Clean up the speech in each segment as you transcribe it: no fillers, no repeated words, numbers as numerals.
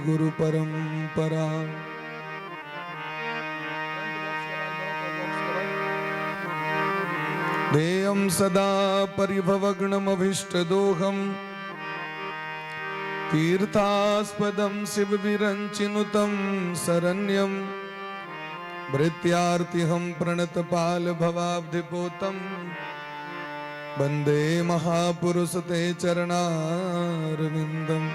गुरु परंपरा। देयं सदा परिभवग्नमभीष्टदोहं तीर्थास्पदं शिवविरञ्चिनुतं शरण्यं भृत्यार्तिहं प्रणतपालभवाब्धिपोतं वन्दे महापुरुष ते चरणारविन्दम्।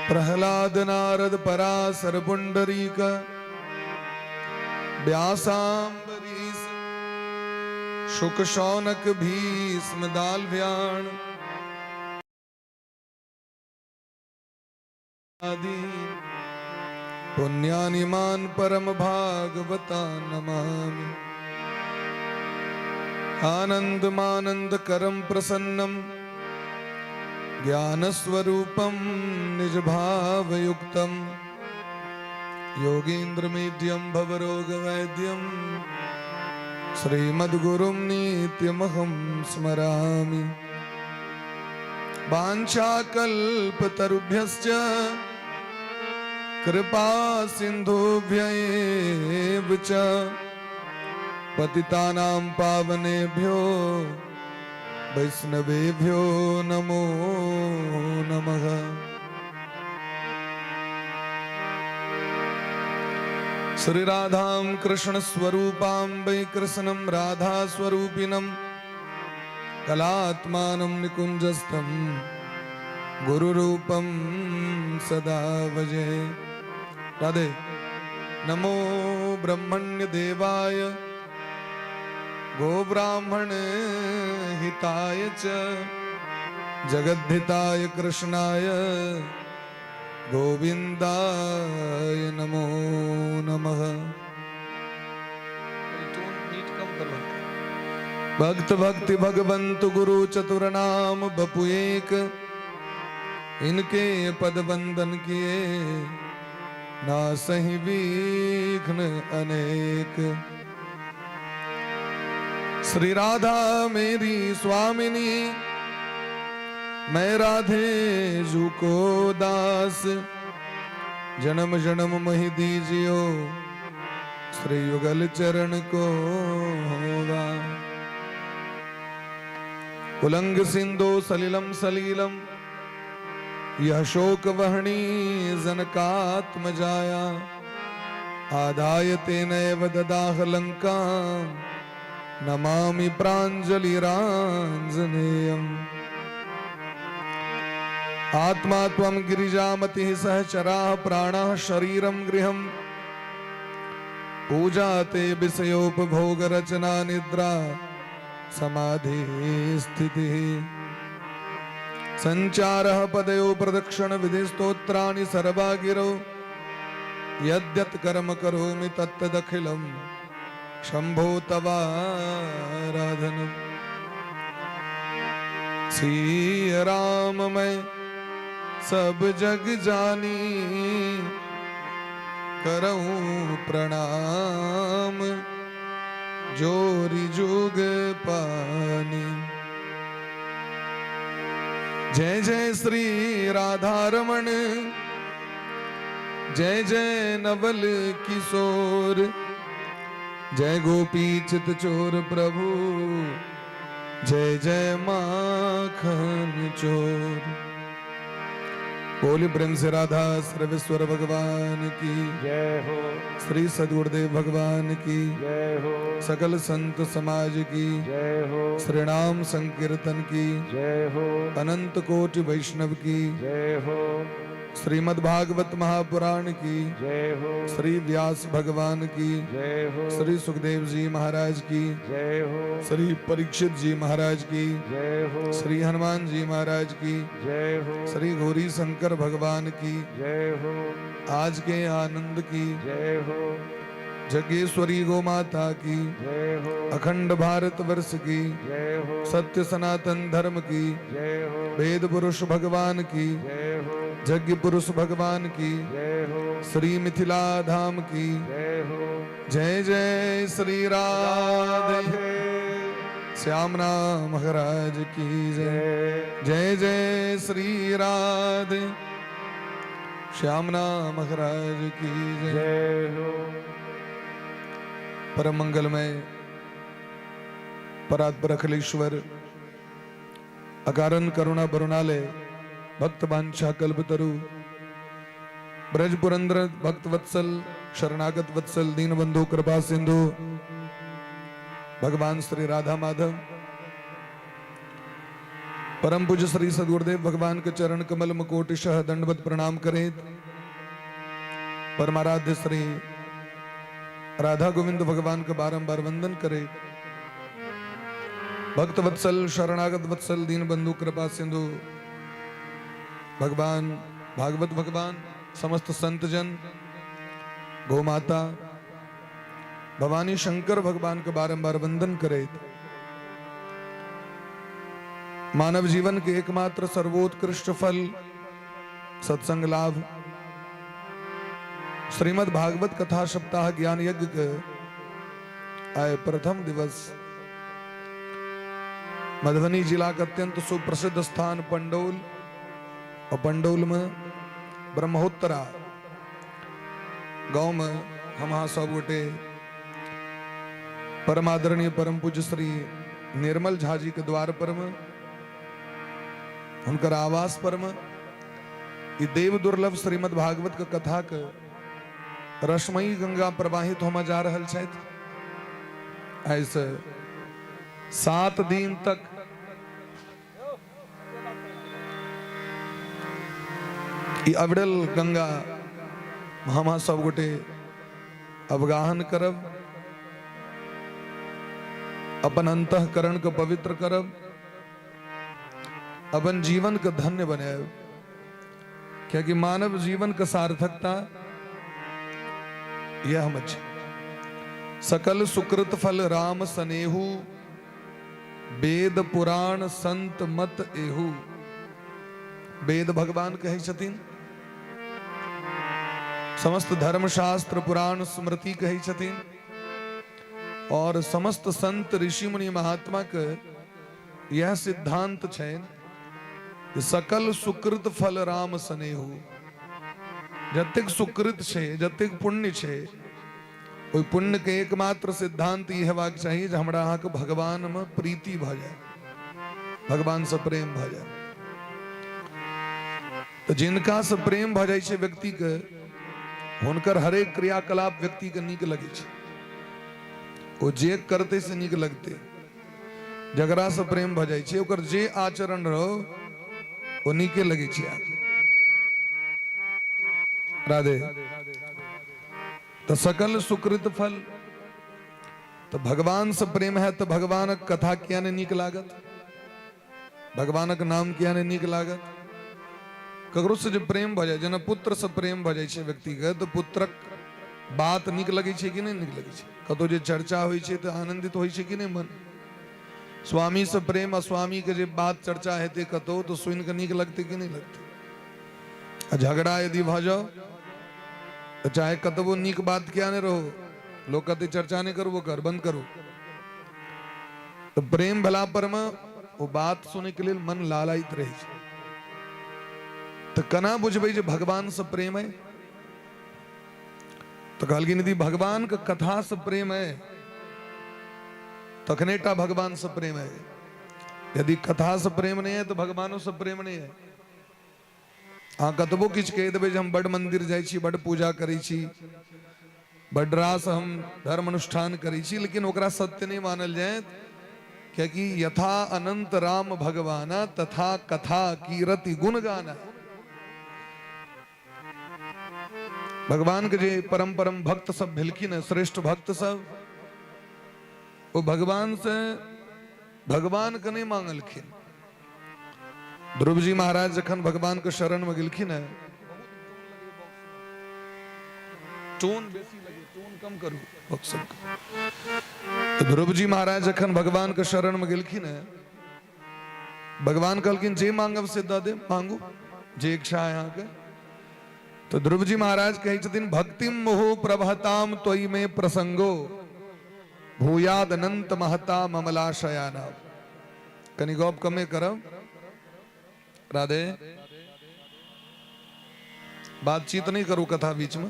प्रहलाद नारद पराशर पुण्डरीक व्यासाम्बरीश शुक शौनक भीष्म दाल्भ्याण आदि पुण्यानिमान परम भागवता नमामि। आनन्दमानन्दकरं प्रसन्नं ज्ञानस्वरूपं निजभावयुक्तं योगीन्द्रमीड्यं भवरोगवैद्यं श्रीमद्गुरुं नित्यमहं स्मरामि। वाञ्छाकल्पतरुभ्यश्च कृपा सिन्धुभ्य एव च पतितानां पावनेभ्यो वैष्णवेभ्यो नमो नमः। श्री राधां कृष्ण स्वरूपां वै कृष्णं राधा स्वरूपिणं कलात्मानं निकुञ्जस्थं गुरुरूपं सदा भजे। राधे। नमो ब्रह्मण्य देवाय गोब्राह्मण हिताय च जगद्धिताय कृष्णाय गोविंदाय नमो नमः। भक्त भक्ति भगवंत गुरु चतुर नाम बपु एक, इनके पद वंदन किए ना सही विघ्न अनेक। श्री राधा मेरी स्वामिनी, मैं राधे जू को दास, जन्म जन्म मही दीजियो श्री युगल चरण को होगा। उलंग सिंधु सलिलम सलीलम यह शोक वहणी जनकात्म जाया, आदाय तेनैव ददाह लंका नमामि प्राञ्जलिराञ्जनेयम्। आत्मा त्वं गिरिजामतिः सहचराः प्राणाः शरीरं गृहम्, पूजा ते विषयोपभोग रचना निद्रा समाधि स्थितिः, संचारः पदयो प्रदक्षिण विधि स्तोत्राणि सर्वा गिरौ, यद्यत् कर्म करोमि तत्तदखिलं शंभो तवाराधनम्। सिय राम मैं सब जग जानी, करऊं प्रणाम जोरी जुग पानी। जय जय श्री राधा रमण, जय जय नवल किशोर, जय गोपी चित चोर प्रभु, जय जय माखन चोर। बोली प्रेम से राधा सर्वेश्वर भगवान की जय हो। श्री सदगुरुदेव भगवान की जय हो। सकल संत समाज की जय हो। श्री नाम संकीर्तन की जय हो। अनंत कोटि वैष्णव की जय हो। श्रीमद् भागवत महापुराण की जय हो। श्री व्यास भगवान की जय हो। श्री सुखदेव जी महाराज की जय हो। श्री परीक्षित जी महाराज की जय हो। श्री हनुमान जी महाराज की जय हो। श्री गौरी शंकर भगवान की जय हो। आज के आनंद की जय हो। जगेश्वरी गो माता की जय हो। अखंड भारत वर्ष की जय हो। सत्य सनातन धर्म की जय हो। वेद पुरुष भगवान की जय हो। यज्ञ पुरुष भगवान की जय हो। श्री मिथिला धाम की जय हो। जय जय श्री राधे। श्याम नाम महाराज की जय। जय। जय जय श्री राधे। श्यामना महाराज की जय। जय हो। परम मंगलमय परात्पर अखिलेश्वर अकारण करुणा बरुणालय भक्त वांछा कल्पतरु ब्रज पुरंदर भक्त वत्सल शरणागत वत्सल दीनबंधु कृपा सिंधु भगवान श्री राधा माधव परम पूज्य श्री सदगुरुदेव भगवान के चरण कमल मकोटिशः दंडवत प्रणाम करें। परमाराध्य श्री राधा गोविंद भगवान के बारंबार वंदन करे। भक्त वत्सल शरणागत वत्सल दीन बंधु कृपा सिंधु भगवान भागवत भगवान समस्त संतजन गौ माता भवानी शंकर भगवान के बारंबार वंदन करे। मानव जीवन के एकमात्र सर्वोत्कृष्ट फल सत्संग लाभ श्रीमद् भागवत कथा सप्ताह ज्ञान यज्ञ के आए प्रथम दिवस मधुबनी जिला के अत्यंत सुप्रसिद्ध स्थान पंडौल और पंडौल में ब्रह्मोत्तरा गांव में हम अहाँ सब गोटे परम आदरणीय परम पूज्य श्री निर्मल झा जी के द्वार पर में हुनकर आवास पर में ई देव दुर्लभ श्रीमद् भागवत के कथा के रसमयी गंगा प्रवाहित होमे जा रहल छथि। ऐसे 7 दिन तक ई अविरल गंगा हम सब गोटे अवगाहन करब, अपन अंतःकरण के पवित्र करब, अपन जीवन के धन्य बनायब, क्योंकि मानव जीवन के सार्थकता यह हम छै। सकल सुकृत फल राम सनेहु, वेद पुराण संत मत एहु। वेद भगवान कहै छथिन, समस्त धर्मशास्त्र पुराण स्मृति कहै छथिन, और समस्त संत ऋषि मुनि महात्मा के यह सिद्धांत छनि सकल सुकृत फल राम सनेहु। जतेक सुकृत छै, जतेक पुण्य छै, ओहि पुण्य के एकमात्र सिद्धांत ई हेबाक चाही जे हमरा अहाँके भगवान में प्रीति भऽ जाय, भगवान से प्रेम भऽ जाय। तऽ जिनका से प्रेम भऽ जाइ छै व्यक्ति के, हुनकर हरेक क्रियाकलाप व्यक्ति के नीक लगै छै। ओ जे करतै से नीक लगतै। जकरा से प्रेम भऽ जाइ छै ओकर जे आचरण रहो ओ नीके लगै छै। राधे। तऽ सकल सुकृत फल, तऽ भगवान से प्रेम है तऽ भगवानक कथा किया नहि नीक लागत, भगवानक नाम किया नहि नीक लागत। ककरो से जे प्रेम भऽ जाइ, जेना पुत्र से प्रेम भऽ जाइ छै व्यक्तिके, तऽ पुत्रक बात नीक लगै छै कि नहि नीक लगै छै? कतौ जे चर्चा होइ छै तऽ आनंदित होइ छै कि नहि मन? स्वामी से प्रेम आ स्वामी के जे बात चर्चा हेतै कतौ तऽ सुनि कऽ नीक लगतै कि नहि लगतै? आ झगड़ा यदि भऽ जाओ तऽ चाहे कतबो नीक बात किया नहि रहो, लोक कहतै चर्चा नहि करू, ओकर बंद करू। तऽ प्रेम भेला पर मे ओ बात सुनैके लेल मन लालायित रहै छै। तऽ केना बुझबै जे भगवान से प्रेम है? तऽ कहलखिन यदि भगवान के कथा से प्रेम है तखने टा भगवान से प्रेम है। यदि कथा से प्रेम नहीं है तो भगवानों से प्रेम नहीं है। अहाँ कतबो किछु कहि देबै जे हम बड मंदिर जाइ छी, बड पूजा करै छी, बड रास हम धर्म अनुष्ठान करै छी, लेकिन ओकरा सत्य नहि मानल जायत, कियाकि यथा अनंत राम भगवाना तथा कथा कीरति गुण गाना। भगवान के जे परम परम भक्त सब भेलखिन है, श्रेष्ठ भक्त सब, ओ भगवान से भगवान के नहीं मांगलखिन। ध्रुव जी महाराज जखन भगवान के शरण में गेलखिन है, टोन बेसी लगे, टोन कम करू भक्त सबके। तो ध्रुव जी महाराज जखन भगवान के शरण में गेलखिन है, भगवान कहलखिन जे मांगब से दऽ देब, मांगू जे इच्छा है अहाँके। तो ध्रुव जी महाराज कहै छथिन भक्तिम मुहु प्रभताम त्वयि में प्रसंगो भूयाद अनंत महता ममलाशयाना। कनि गप कमे करब। राधे। बातचीत नहि करू कथा बीचमे।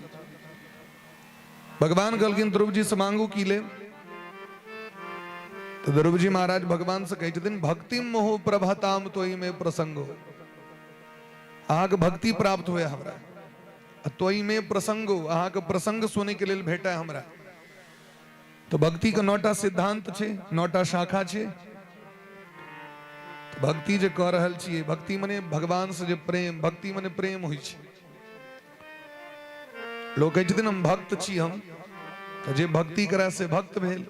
भगवान कहलखिन ध्रुव जी से मांगू की लेब? तऽ ध्रुव जी महाराज भगवान से कहै छथिन भक्ति मोह प्रभताम तोहि में प्रसंगो, अहाँके भक्ति प्राप्त हुए हमरा, आ तोहि में प्रसंगो, अहाँके प्रसंग सुनै के लेल भेटै हमरा। तऽ भक्ति के 9टा सिद्धांत छै, 9टा शाखा छै। भक्ति जे कऽ रहल छियै, भक्ति मने भगवान से जे प्रेम, भक्ति मने प्रेम होइ छै। लोक कहै छथिन हम भक्त छी हम, तऽ जे भक्ति करै से भक्त भेल।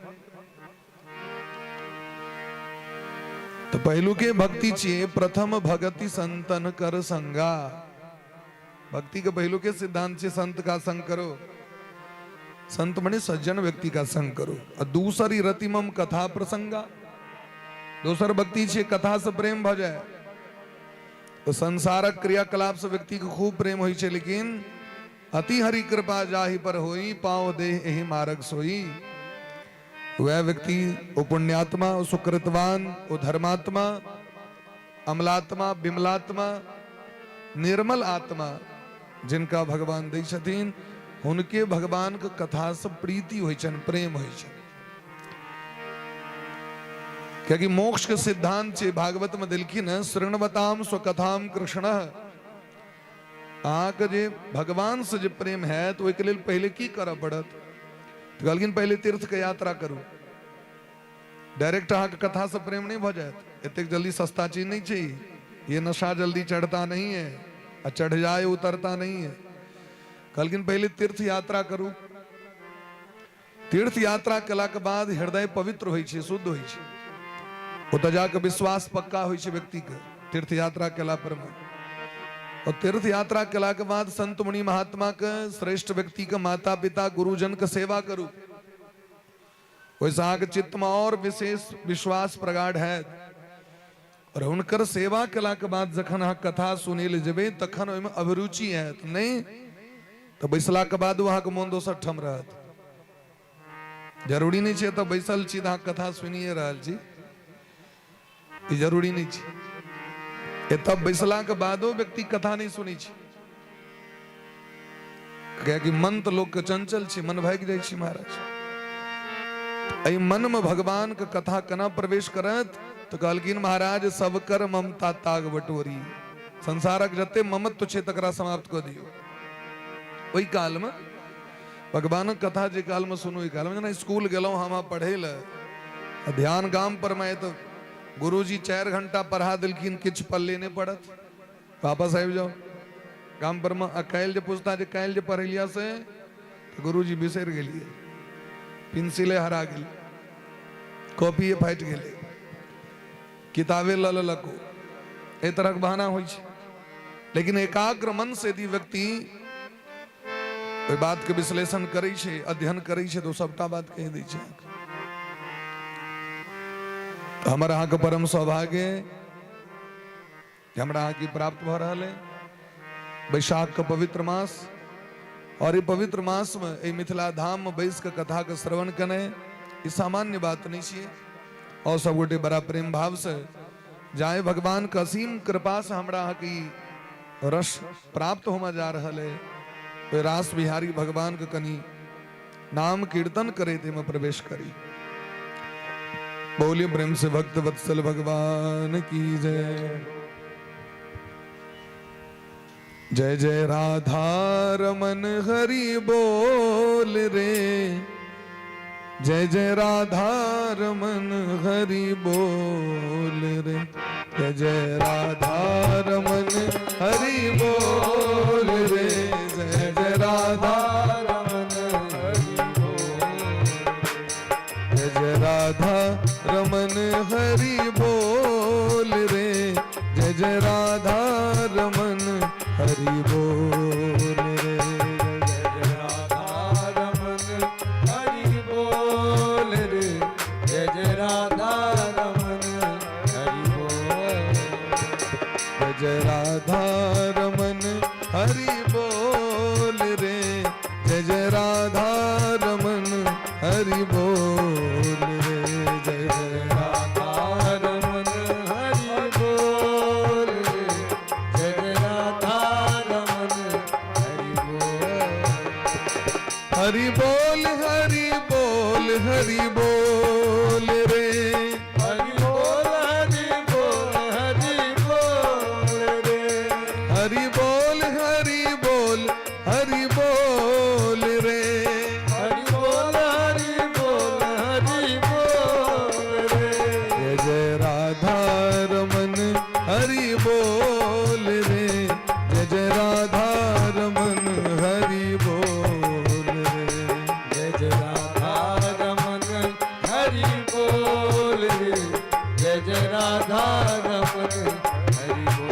तऽ पहिलुके भक्ति छियै प्रथम भगति संतन कर संगा। भक्ति के पहिलुके सिद्धांत छै संत का संग करो, संत मने सज्जन व्यक्ति का संग करो। आ दूसरी रतिमम कथा प्रसंगा, दोसर भक्ति छै कथा से प्रेम भऽ जाय। तो संसारक क्रियाकलाप से व्यक्ति के खूब प्रेम होइ छै, लेकिन अति हरि कृपा जाहि पर होई, पाँव देह एहि मार्ग सोई। वह व्यक्ति ओ पुण्यात्मा, ओ सुकृतवान, ओ धर्मात्मा, अमलात्मा, विमलात्मा, निर्मल आत्मा जिनका भगवान दै छथिन, हुनके भगवान के कथा से प्रीति होइ छनि, प्रेम होइ छनि। कियाकि मोक्ष के सिद्धांत छै, भागवत में देलखिन हँ, शृण्वताम स्वकथाम कृष्ण। अहाँके जे भगवान से जे प्रेम है तो ओहिके लेल पहिले की करऽ पड़त? तऽ कहलखिन पहिले तीर्थ के यात्रा करू। डायरेक्ट अहाँके कथा से प्रेम नहीं भऽ जायत, एतेक जल्दी सस्ता चीज नहीं छै ये, नशा जल्दी चढ़ता नहीं है आ चढ़ जाए उतरता नहीं है। कहलखिन पहिले तीर्थ यात्रा करू। तीर्थ यात्रा केलाके बाद हृदय पवित्र होइ छै, शुद्ध होइ छै, ओतऽ जाके विश्वास पक्का होइ छै व्यक्तिके तीर्थ यात्रा केला पर में। और तीर्थ यात्रा केलाके बाद संत मुनि महात्मा के, श्रेष्ठ व्यक्ति के, माता पिता गुरुजन के सेवा करू, ओहिसँ अहाँके चित्तमे और विशेष विश्वास प्रगाढ़ हैत। और हुनकर सेवा केलाके बाद जखन अहाँ कथा सुनै लए जेबै तखन ओहिमे अभिरुचि हैत, नहि तऽ बैसलाके बाद अहाँके मोन दोसर ठाम रहत। जरूरी नहि छै तऽ बैसल छी तऽ अहाँ कथा सुनिए रहल छी, ई जरूरी नहि छै। एतऽ बैसलाके बादो व्यक्ति कथा नहि सुनै छै, कियाकि मन तऽ लोकके चंचल छै, मन भागि जाइ छै महाराज। एहि मनमे भगवानके कथा केना प्रवेश करत? तऽ कहलखिन महाराज सबकर ममता ताग बटोरी, संसारक जते ममत्व छै तकरा समाप्त कऽ दियौ। ओहि कालमे भगवानक कथा जे कालमे सुनू, ओहि कालमे जेना स्कूल गेलहुँ हम पढ़ै लए, ध्यान गाम पर मे तऽ गुरुजी 4 घंटा पढ़ा देलखिन, किछु पल्ले नहि पड़त, वापस आबि जाउ गाम पर मे। आ काल्हि जे पूछता जे काल्हि जे पढ़ेलिया से, तऽ गुरुजी बिसरि गेलियै, पेंसिले हरा गेलै, कॉपिए फाटि गेलै, किताबे लऽ लेलक, एहि तरहक बहाना होइ छै। लेकिन एकाग्र मन से यदि व्यक्ति ओहि बात के विश्लेषण करै छै, अध्ययन करै छै, तऽ ओ सबटा बात कहि दै छै। तऽ हमर अहाँके परम सौभाग्य जे हमरा अहाँके प्राप्त भऽ रहल है वैशाख के पवित्र मास, और ई पवित्र मास में एहि मिथिला धाम में बैस के कथा के श्रवण केनाइ ई सामान्य बात नहीं छियै। और सब गोटे बड़ा प्रेम भाव से जाए भगवान के असीम कृपा से हमरा अहाँके ई रस प्राप्त होमे जा रहल है। ओहि रास बिहारी भगवान के कनि नाम कीर्तन करैत एहिमे प्रवेश करी। बोलिए प्रेम से भक्त वत्सल भगवान की जय। जय जय राधा रमन हरि बोल रे, जय जय राधा रमन हरि बोल रे, जय जय राधा रमन हरि बोल रे, जय जय राधा रमन हरि बोल, जय जय राधा रमन हरि बोल रे, जय जय राधा रमन हरि बोल रे, जय जय राधा रमन हरि बोल रे, जय जय राधा रमन हरि बोल, जय जय राधा रमन हरि बोल रे, जय जय राधा रमन हरि बोल रे, जय जय राधा रमन हरि बोल रे, जय जय राधा रमन हरि हरि बोल हरि बोल हरि बोल रे। हरि बोल हरि बोल हरि बोल रे। हरि बोल हरि बोल हरि बोल रे। हरि बोल हरि बोल हरि बोल रे। जय जय राधा रमन हरि बोल रे। जय जय राधा रमन हरि बोल रे। जय जय राधा रमन हरि बोल रे। जय जय राधा रमन हरि बोल।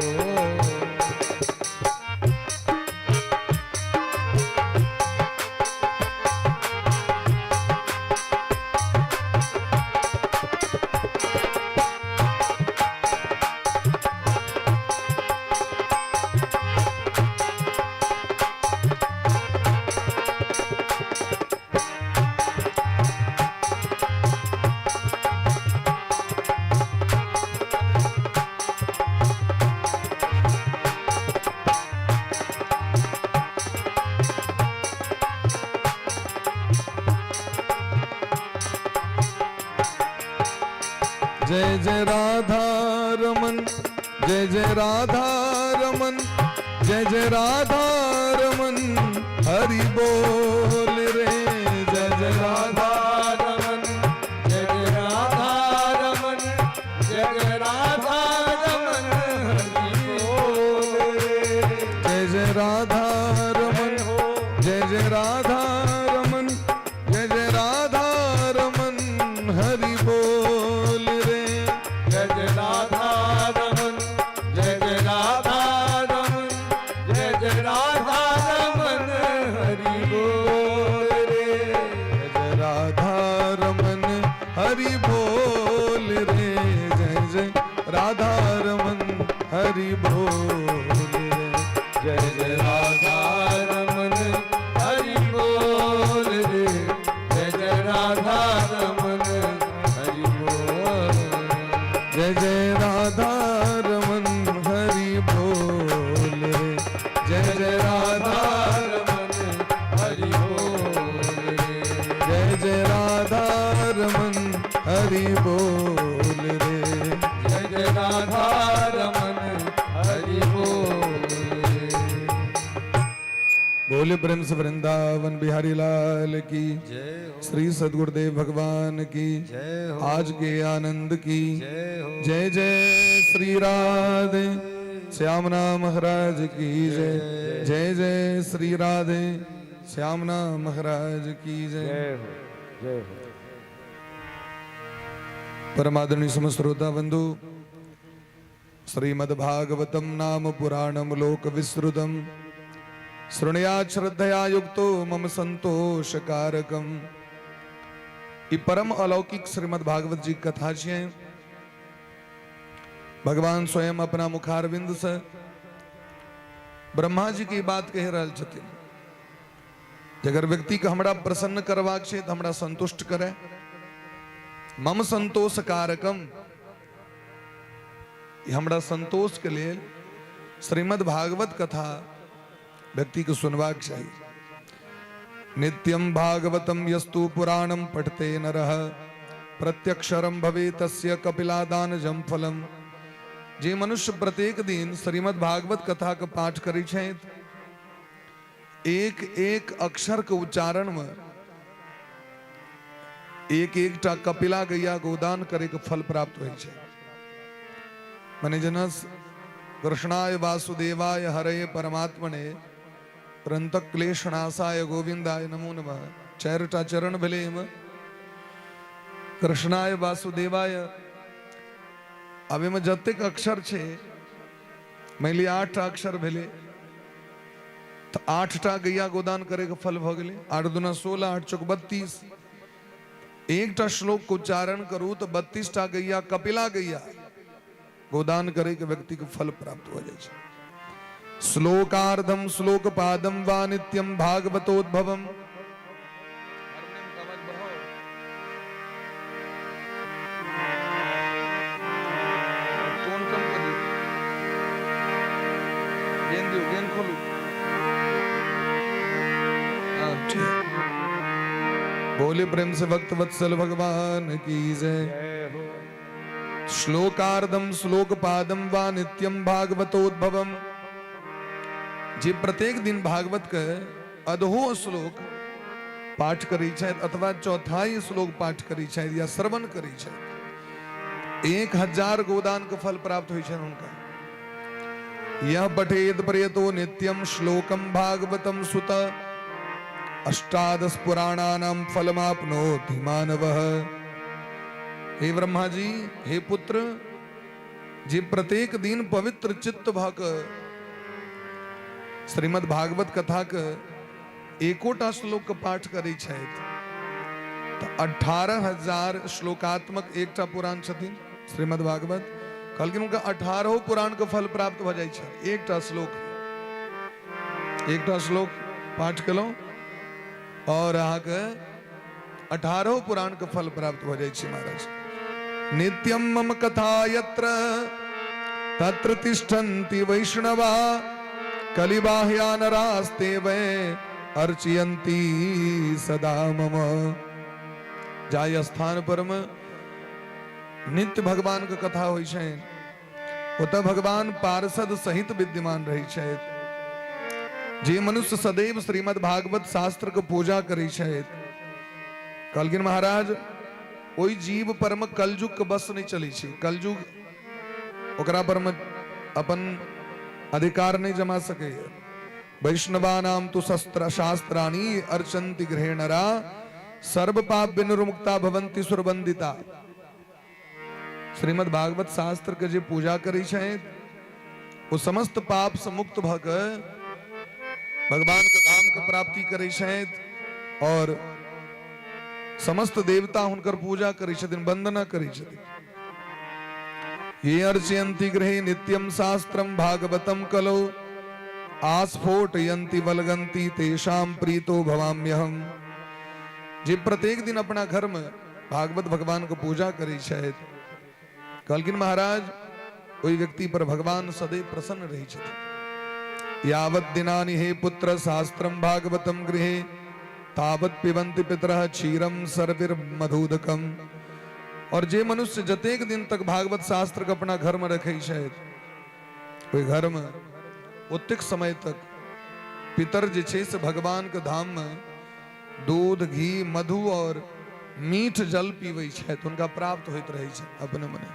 जय जय राधा रमन जय जय राधा रमन जय जय राधा रमन हरि बोल रे। जय जय राधा रमन जय जय राधा रमन जय जय राधा रमन हरि बोल रे। जय जय राधा रमन जय जय राधा रमन जय जय राधा रमन हरि बोल रे। जय जय राधा रमन जय जय राधा रमन जय जय राधा रमन हरि बोल रे। जय जय राधा रमन हरि बोल रे। जय जय राधा रमन हरि बोल रे। जय जय राधा रमन हरि बोल रे। जय जय राधा रमन हरि बोल। जय जय राधा रमन हरि बोल रे। जय जय राधा रमन हरि बोल रे। जय जय राधा रमन हरि बोल रे। जय जय राधा रमन हरि बोल रे। बोले प्रेम से वृंदावन बिहारी लाल की जय हो। श्री सदगुरुदेव भगवान की जय हो। आज के आनंद की जय हो। जय जय श्री राधे श्यामना महाराज की जय। जय जय श्री राधे श्यामना महाराज की जय। जय हो। जय हो। परमादरणीय समस्त श्रोता बंधु, श्रीमद् भागवतम नाम पुराणम लोक विश्रुतम शृणुयात् श्रद्धया युक्तो मम संतोष कारकम। ई परम अलौकिक श्रीमद् भागवत जी कथा छियै। भगवान स्वयं अपना मुखारविंद से ब्रह्मा जी के बात कहि रहल छथिन। अगर व्यक्ति के हमरा प्रसन्न करबाक छै तऽ हमरा संतुष्ट करे। मम संतोष कारकम, ई हमरा संतोष के लेल श्रीमद् भागवत कथा व्यक्ति के सुनबाक चाही। नित्यम भागवतम यस्तु पुराणम पठते नरः प्रत्यक्षरम भवे तस्य कपिलादानजम फलम। जे मनुष्य प्रत्येक दिन श्रीमद् भागवत कथा के पाठ करै छथि, एक एक अक्षर के उच्चारण में एक एक टा कपिला गैया गोदान करे के फल प्राप्त होइ छै। मने जेना कृष्णाय वासुदेवाय हरये परमात्मने प्रणतक्लेशनाशाय गोविंदाय नमो नमः। चारिटा चरण भेलै एहिमे, कृष्णाय वासुदेवाय। आब एहिमे जतेक अक्षर छै, मानि लिअ 8टा अक्षर भेलै तऽ 8टा गैया गोदान करे के फल भऽ गेलै। 8 दूना 16, 8 चौक 32। एकटा श्लोक के उच्चारण करू तऽ 32टा गैया कपिला गैया गोदान करे के व्यक्ति के फल प्राप्त हो जाइ छै। श्लोकार्धम श्लोक पादम वा नित्यम भागवतोद्भवम। टोन कम करियौ, गेन दियौ, गेन खोलू। हाँ, ठीक। बोले प्रेम से भक्त वत्सल भगवान की जय। श्लोकार्धम श्लोक पादम वा नित्यम भागवतोद्भवम। जे प्रत्येक दिन भागवत के अधो श्लोक पाठ करै छथि अथवा चौथाई श्लोक पाठ करै छथि या श्रवण करै छथि, 1000 गोदान के फल प्राप्त होइ छनि हुनका। यह पठेत प्रयतो नित्यम श्लोकम भागवतम सुत अष्टादश पुराणानाम फलमाप्नोति मानवः। हे ब्रह्मा जी, हे पुत्र, जे प्रत्येक दिन पवित्र चित्त भऽ कऽ श्रीमद् भागवत कथा के एकोटा श्लोक के पाठ करै छथि तऽ 18,000 श्लोकात्मक एकटा पुराण छथिन श्रीमद् भागवत, कहलखिन हुनका 18 पुराण के फल प्राप्त भऽ जाइ छै। एकटा श्लोक, एकटा श्लोक पाठ केलहुँ और अहाँके 18 पुराण के फल प्राप्त भऽ जाइ छै। महाराज, नित्यम मम कथा यत्र तत्र तिष्ठन्ति वैष्णवा कलिबाह्या नरास्ते वै अर्चयन्ति सदा मम। जाहि स्थान पर में नित्य भगवान के कथा होइ छनि ओतऽ भगवान पार्षद सहित विद्यमान रहै छथि। जे मनुष्य सदैव श्रीमद् भागवत शास्त्र के पूजा करै छथि, कहलखिन महाराज, ओहि जीव पर में कलयुग के बस नहि चलै छै। कलयुग ओकरा पर में अपन अधिकार नहि जमा सकैए। वैष्णवानाम तु शस्त्र शास्त्राणि अर्चन्ति गृहे नरा सर्व पाप विनिर्मुक्ता भवन्ति सुरवंदिता। श्रीमद् भागवत शास्त्र के जे पूजा करै छथि ओ समस्त पाप से मुक्त भऽ के भगवान के धाम के प्राप्ति करै छथि और समस्त देवता हुनकर पूजा करै छथिन, वंदना करै छथिन। ये अर्चयन्ति गृहे नित्यम शास्त्रम भागवतम कलो आस्फोटयन्ति वलगन्ति तेषां प्रीतो भवाम्यहम। जे प्रत्येक दिन अपना घर में भागवत भगवान के पूजा करै छथि, कहलखिन महाराज, ओहि व्यक्ति पर भगवान सदैव प्रसन्न रहै छथिन। यावत दिनानि हे पुत्र शास्त्रम भागवतम गृहे तावत पिबन्ति पितरः क्षीरम सर्विर मधुदकम। और जे मनुष्य जतेक दिन तक भागवत शास्त्र के अपना घर में रखै छथि, ओहि घर में ओतेक समय तक पितर जे छै से भगवान के धाम में दूध, घी, मधु और मीठ जल पीबै छथि, हुनका प्राप्त होइत रहै छै अपने मने।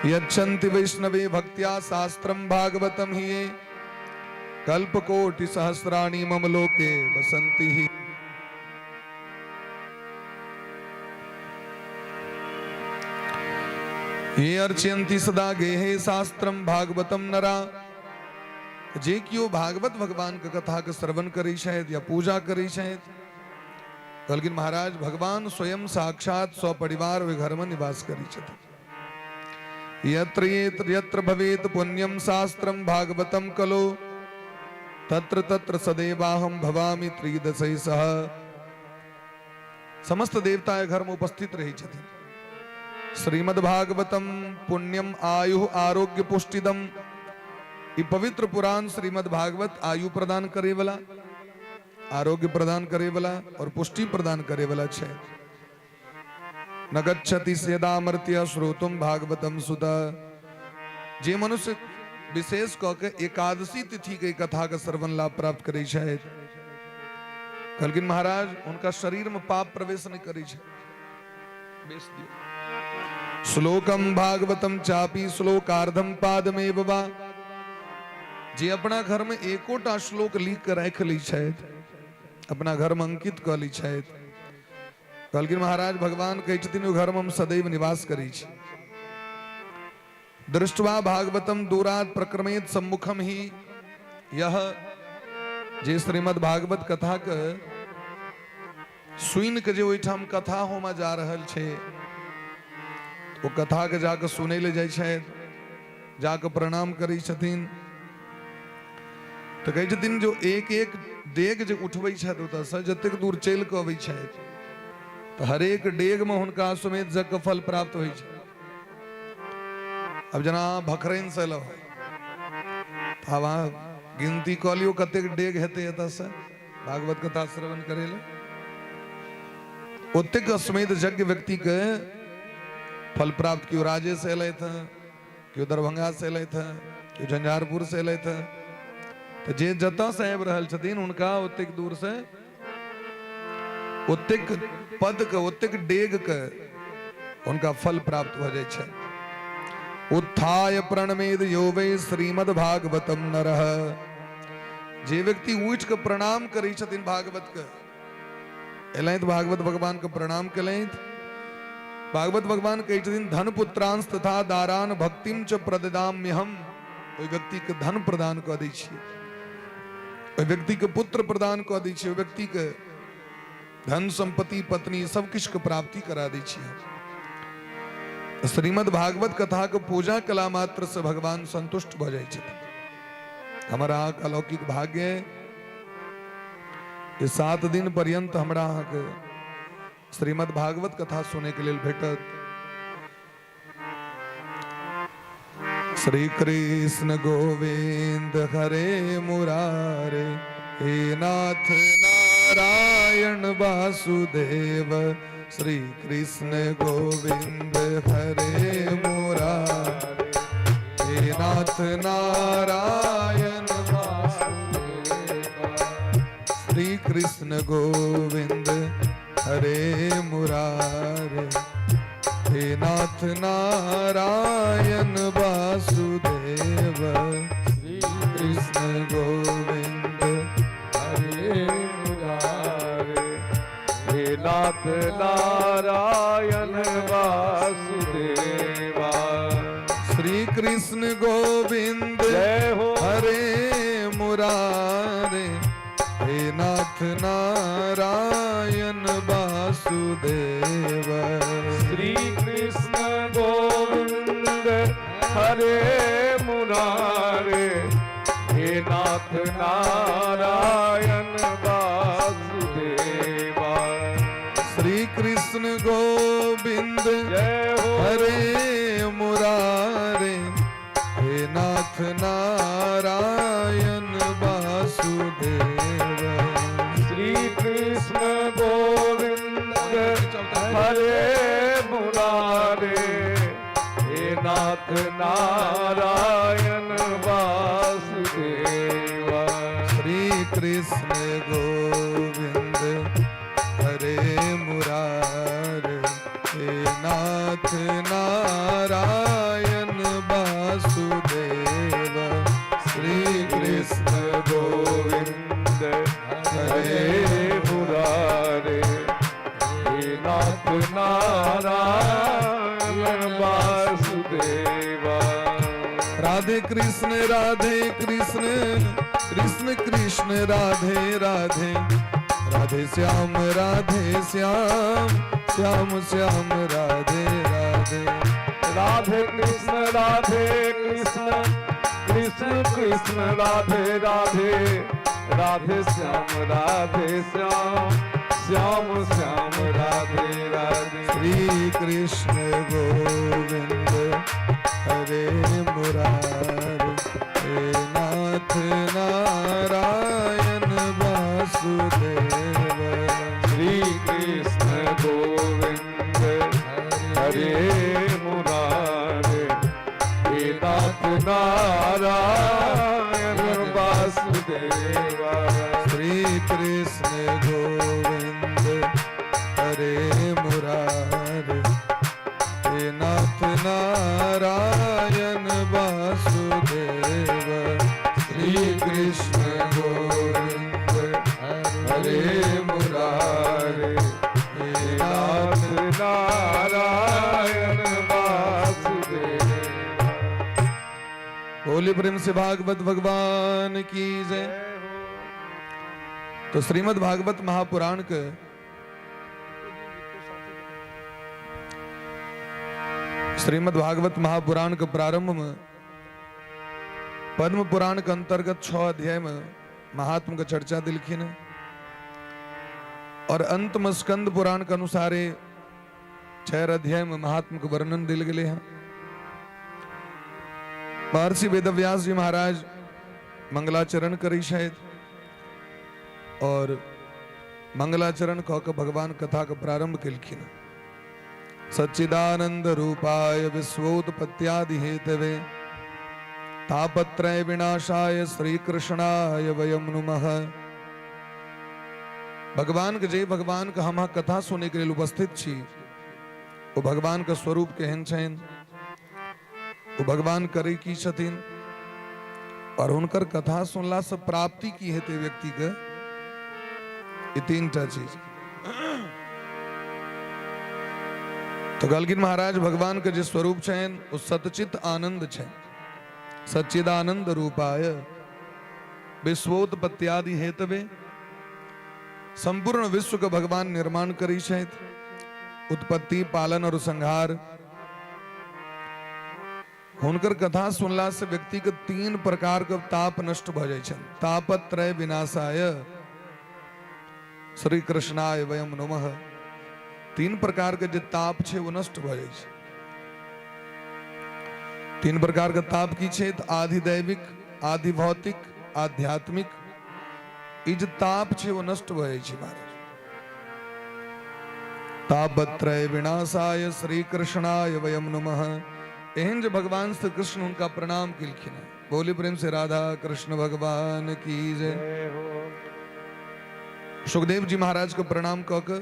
यच्छन्ति वैष्णवे भक्त्या शास्त्रम भागवतम हिये कल्पकोटि सहस्राणि मम लोके बसन्ति ही। ये अर्चयन्ति सदा गेहे शास्त्रम भागवतम नरा। जे केओ भागवत भगवान के कथा के श्रवण करै छथि या पूजा करै छथि, कहलखिन महाराज, भगवान स्वयं साक्षात सपरिवार ओहि घर में निवास करै छथिन। यत्र यत्र यत्र भवेत पुण्यम शास्त्रम भागवतम कलो तत्र तत्र सदैवाहम भवामि त्रिदशै सह। समस्त देवता घर में उपस्थित रहै छथिन। श्रीमद् भागवतम पुण्यम आयु आरोग्य पुष्टिदम। ई पवित्र पुराण श्रीमद् भागवत आयु प्रदान करे वाला, आरोग्य प्रदान करे वाला और पुष्टि प्रदान करे वाला छै। न गच्छति यदा मर्त्य श्रोतुम भागवतम सुत। जे मनुष्य विशेष कऽ के एकादशी तिथि के कथा के श्रवण लाभ प्राप्त करै छथि, कहलखिन महाराज, हुनका शरीर में पाप प्रवेश नहि करै छै। बेच दियौ। श्लोकम भागवतम चापी श्लोकार्धम पादमेव वा। जे अपना घर में एकोटा श्लोक लिख के राखि लै छथि, अपना घर में अंकित कऽ लै छथि, कहलखिन महाराज, भगवान कहै छथिन ओहि घर में हम सदैव निवास करै छी। दृष्ट्वा भागवतम दूरात प्रक्रमेत सम्मुखम ही यह। जे श्रीमद् भागवत कथा के सुनि के जे ओहिठाम कथा होमऽ जा रहल छै, ओ कथा के जाके सुनै लए जाइ छथि, जाके प्रणाम करै छथिन, तऽ कहै छथिन जो एक एक डेग जे उठबै छथि ओतऽसँ जतेक दूर चलि कऽ अबै छथि, तऽ हरेक डेगमे हुनका अश्वमेध यज्ञ के फल प्राप्त होइ छै। आब जेना अहाँ भखरैनसँ एलहुँ, तऽ आब अहाँ गिनती कऽ लियौ कतेक डेग हेतै एतऽसँ भागवत कथा श्रवण करै लए। ओतेक अश्वमेध यज्ञ व्यक्तिके फल प्राप्त। केओ राजे से एलथि हँ, केओ दरभंगा से एलथि हँ, केओ झंझारपुर से एलथि हँ। तऽ जे जतऽ से आबि रहल छथिन हुनका ओतेक दूर से ओतेक पद के, ओतेक डेग के हुनका फल प्राप्त भऽ जाइ छनि। उत्थाय प्रणमेद यो वै श्रीमद् भागवतम नरः। जे व्यक्ति उठि कऽ प्रणाम करै छथिन भागवत के, एलथि भागवत भगवान के प्रणाम केलथि, भागवत भगवान कहै छथिन धन पुत्रांश तथा दारान भक्तिम च प्रददाम्यहम। ओहि व्यक्ति के धन प्रदान कऽ दै छियै, ओहि व्यक्ति के पुत्र प्रदान कऽ दै छियै, ओहि व्यक्ति के धन संपत्ति पत्नी सब किछु के प्राप्ति करा दै छियै। श्रीमद् भागवत कथा के पूजा कला मात्र से भगवान संतुष्ट भऽ जाइ छथिन। हमर अहाँके अलौकिक भाग्य जे 7 दिन पर्यंत हमरा अहाँके श्रीमद् भागवत कथा सुनै के लेल भेटत। श्री कृष्ण गोविंद हरे मुरारे, हे नाथ नारायण वासुदेव। श्री कृष्ण गोविंद हरे मुरारे, हे नाथ नारायण वासुदेव। श्री कृष्ण गोविंद हरे मुरारे, हे नाथ नारायण वासुदेव। श्री कृष्ण गोविंद हरे मुरारे, हे नाथ नारायण वासुदेवा। श्री कृष्ण गोविंद जय हो हरे मुरारे, हे नाथ नारायण वासुदेव। श्री कृष्ण गोविंद हरे मुरारे, हे नाथ नारायण वासुदेवा। श्री कृष्ण गोविंद जय हो हरे मुरारे, हे नाथ नारायण वासुदेव। श्री कृष्ण गोविंद हरे मुरारे, हे नाथ नारायण वासुदेवा। श्री कृष्ण गोविंद हरे मुरारे, हे नाथ नारायण वासुदेव। श्री कृष्ण गोविंद हरे मुरारे, हे नाथ नारायण वासुदेवा। राधे कृष्ण राधे कृष्ण कृष्ण कृष्ण राधे राधे, राधे श्याम राधे श्याम श्याम श्याम राधे राधे। राधे कृष्ण राधे कृष्ण कृष्ण कृष्ण राधे राधे, राधे श्याम राधे श्याम श्याम श्याम राधे राधे। श्री कृष्ण गोविंद हरे मुरारे, हे नाथ नारायण वासुदेव। श्री कृष्ण गोविंद हरे मुरारे, हे नाथ नारायण वासुदेवा। श्री कृष्ण गोविंद हरे मुरारे, हे नाथ नारायण वासुदेव। श्री कृष्ण गोविंद हरे मुरारे, हे नाथ नाथ नारायण वासुदेव। बोले प्रेम से भागवत भगवान की जय। तो श्रीमद् भागवत महापुराण के श्रीमद् भागवत महापुराण के प्रारंभ में पद्म पुराण के अंतर्गत 6 अध्याय में महात्म के चर्चा दिलखिन है और अंत में स्कंद पुराण के अनुसार 6 अध्याय में महात्म के वर्णन दिल गए हैं। महर्षि वेदव्यास जी महाराज मंगलाचरण करी शायद और मंगलाचरण कऽ कऽ भगवान कथा के प्रारंभ केलखिन। सच्चिदानंद रूपाय विश्वोत्पत्त्यादि हेतवे तापत्रय विनाशाय श्री कृष्णाय वयम नुमः। भगवान के जय भगवान के हम कथा सुने के लेल उपस्थित छी। ओ भगवान के स्वरूप केहन छनि, ओ भगवान करै की छथिन और हुनकर कथा सुनला से प्राप्ति की हेतै व्यक्ति के, ई तीन टा चीज। तो कहलखिन महाराज भगवान के जे स्वरूप छनि ओ सतचित आनंद छनि। सच्चिदानंद रूपाय विश्वोत्पत्त्यादि हेतवे, संपूर्ण विश्व के भगवान निर्माण करै छथि, उत्पत्ति पालन और संहार। हुनकर कथा सुनला से व्यक्ति के तीन प्रकार के ताप नष्ट भऽ जाइ छनि। तापत्रय विनाशाय श्री कृष्णाय वयम नमः। तीन प्रकार के जे ताप छै ओ नष्ट भऽ जाइ छै। तीन प्रकार के ताप की छै? तऽ आधिदैविक, आधिभौतिक, आध्यात्मिक। ई जे ताप छै ओ नष्ट भऽ जाइ छै महाराज। तापत्रय विनाशाय श्री कृष्णाय वयम नमः। एहन जे भगवान श्री कृष्ण हुनका प्रणाम केलखिन हैं। बोली प्रेम से राधा कृष्ण भगवान की जय। सुखदेव जी महाराज के प्रणाम कऽ के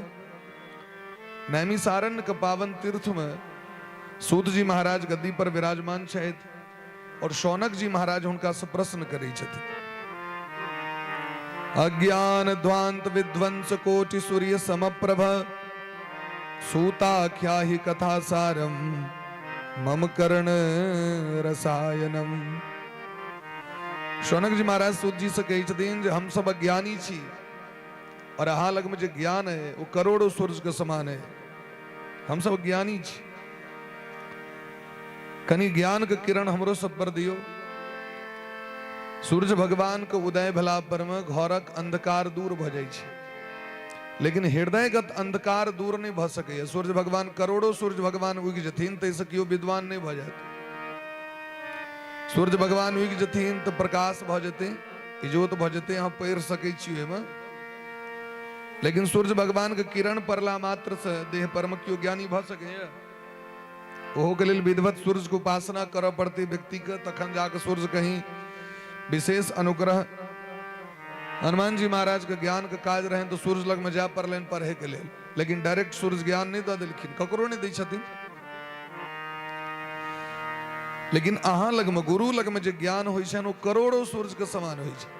नैमिषारण्य के पावन तीर्थ में सूत जी महाराज गद्दी पर विराजमान छथि और शौनक जी महाराज हुनका से प्रश्न करै छथिन। अज्ञान ध्वांत विध्वंस कोटि सूर्य समप्रभ सूताख्या ही कथा सारम मम कर्ण रसायनम। शौनक जी महाराज सूत जी से कहै छथिन जे हम सब अज्ञानी छी और अहाँ लग में जे ज्ञान है वो करोड़ों सूर्य के समान है। हम सब ज्ञानी छी, कनि ज्ञान के किरण हमरो सब पर दियो। सूर्य भगवान के उदय भेला पर में घरक अंधकार दूर भ जाइ छै, लेकिन हृदयगत अंधकार दूर नहीं भ सकैए। सूर्य भगवान करोड़ों सूर्य भगवान उगि जथिन ताहिसँ केओ विद्वान नहीं भ जायत। सूर्य भगवान उगि जथिन तऽ प्रकाश भ जेतै, इजोत भ जेतै, अहाँ पढ़ि सकै छी ओहिमे। लेकिन सूर्य भगवान के किरण पड़ला मात्र से देह पर में केओ ज्ञानी भ सकैए? ओहो के लेल विधिवत सूर्य के उपासना करऽ पड़तै व्यक्ति के, तखन जाके सूर्य कहीं विशेष अनुग्रह। हनुमान जी महाराज के ज्ञान के काज रहनि तऽ सूर्य लग में जाय पड़लनि पढ़े के लेल, लेकिन डायरेक्ट सूर्य ज्ञान नहीं दऽ देलखिन, ककरो नहीं दै छथिन। लेकिन अहाँ लग में, गुरु लग में जे ज्ञान होइ छनि ओ करोड़ों सूर्य के समान होइ छै।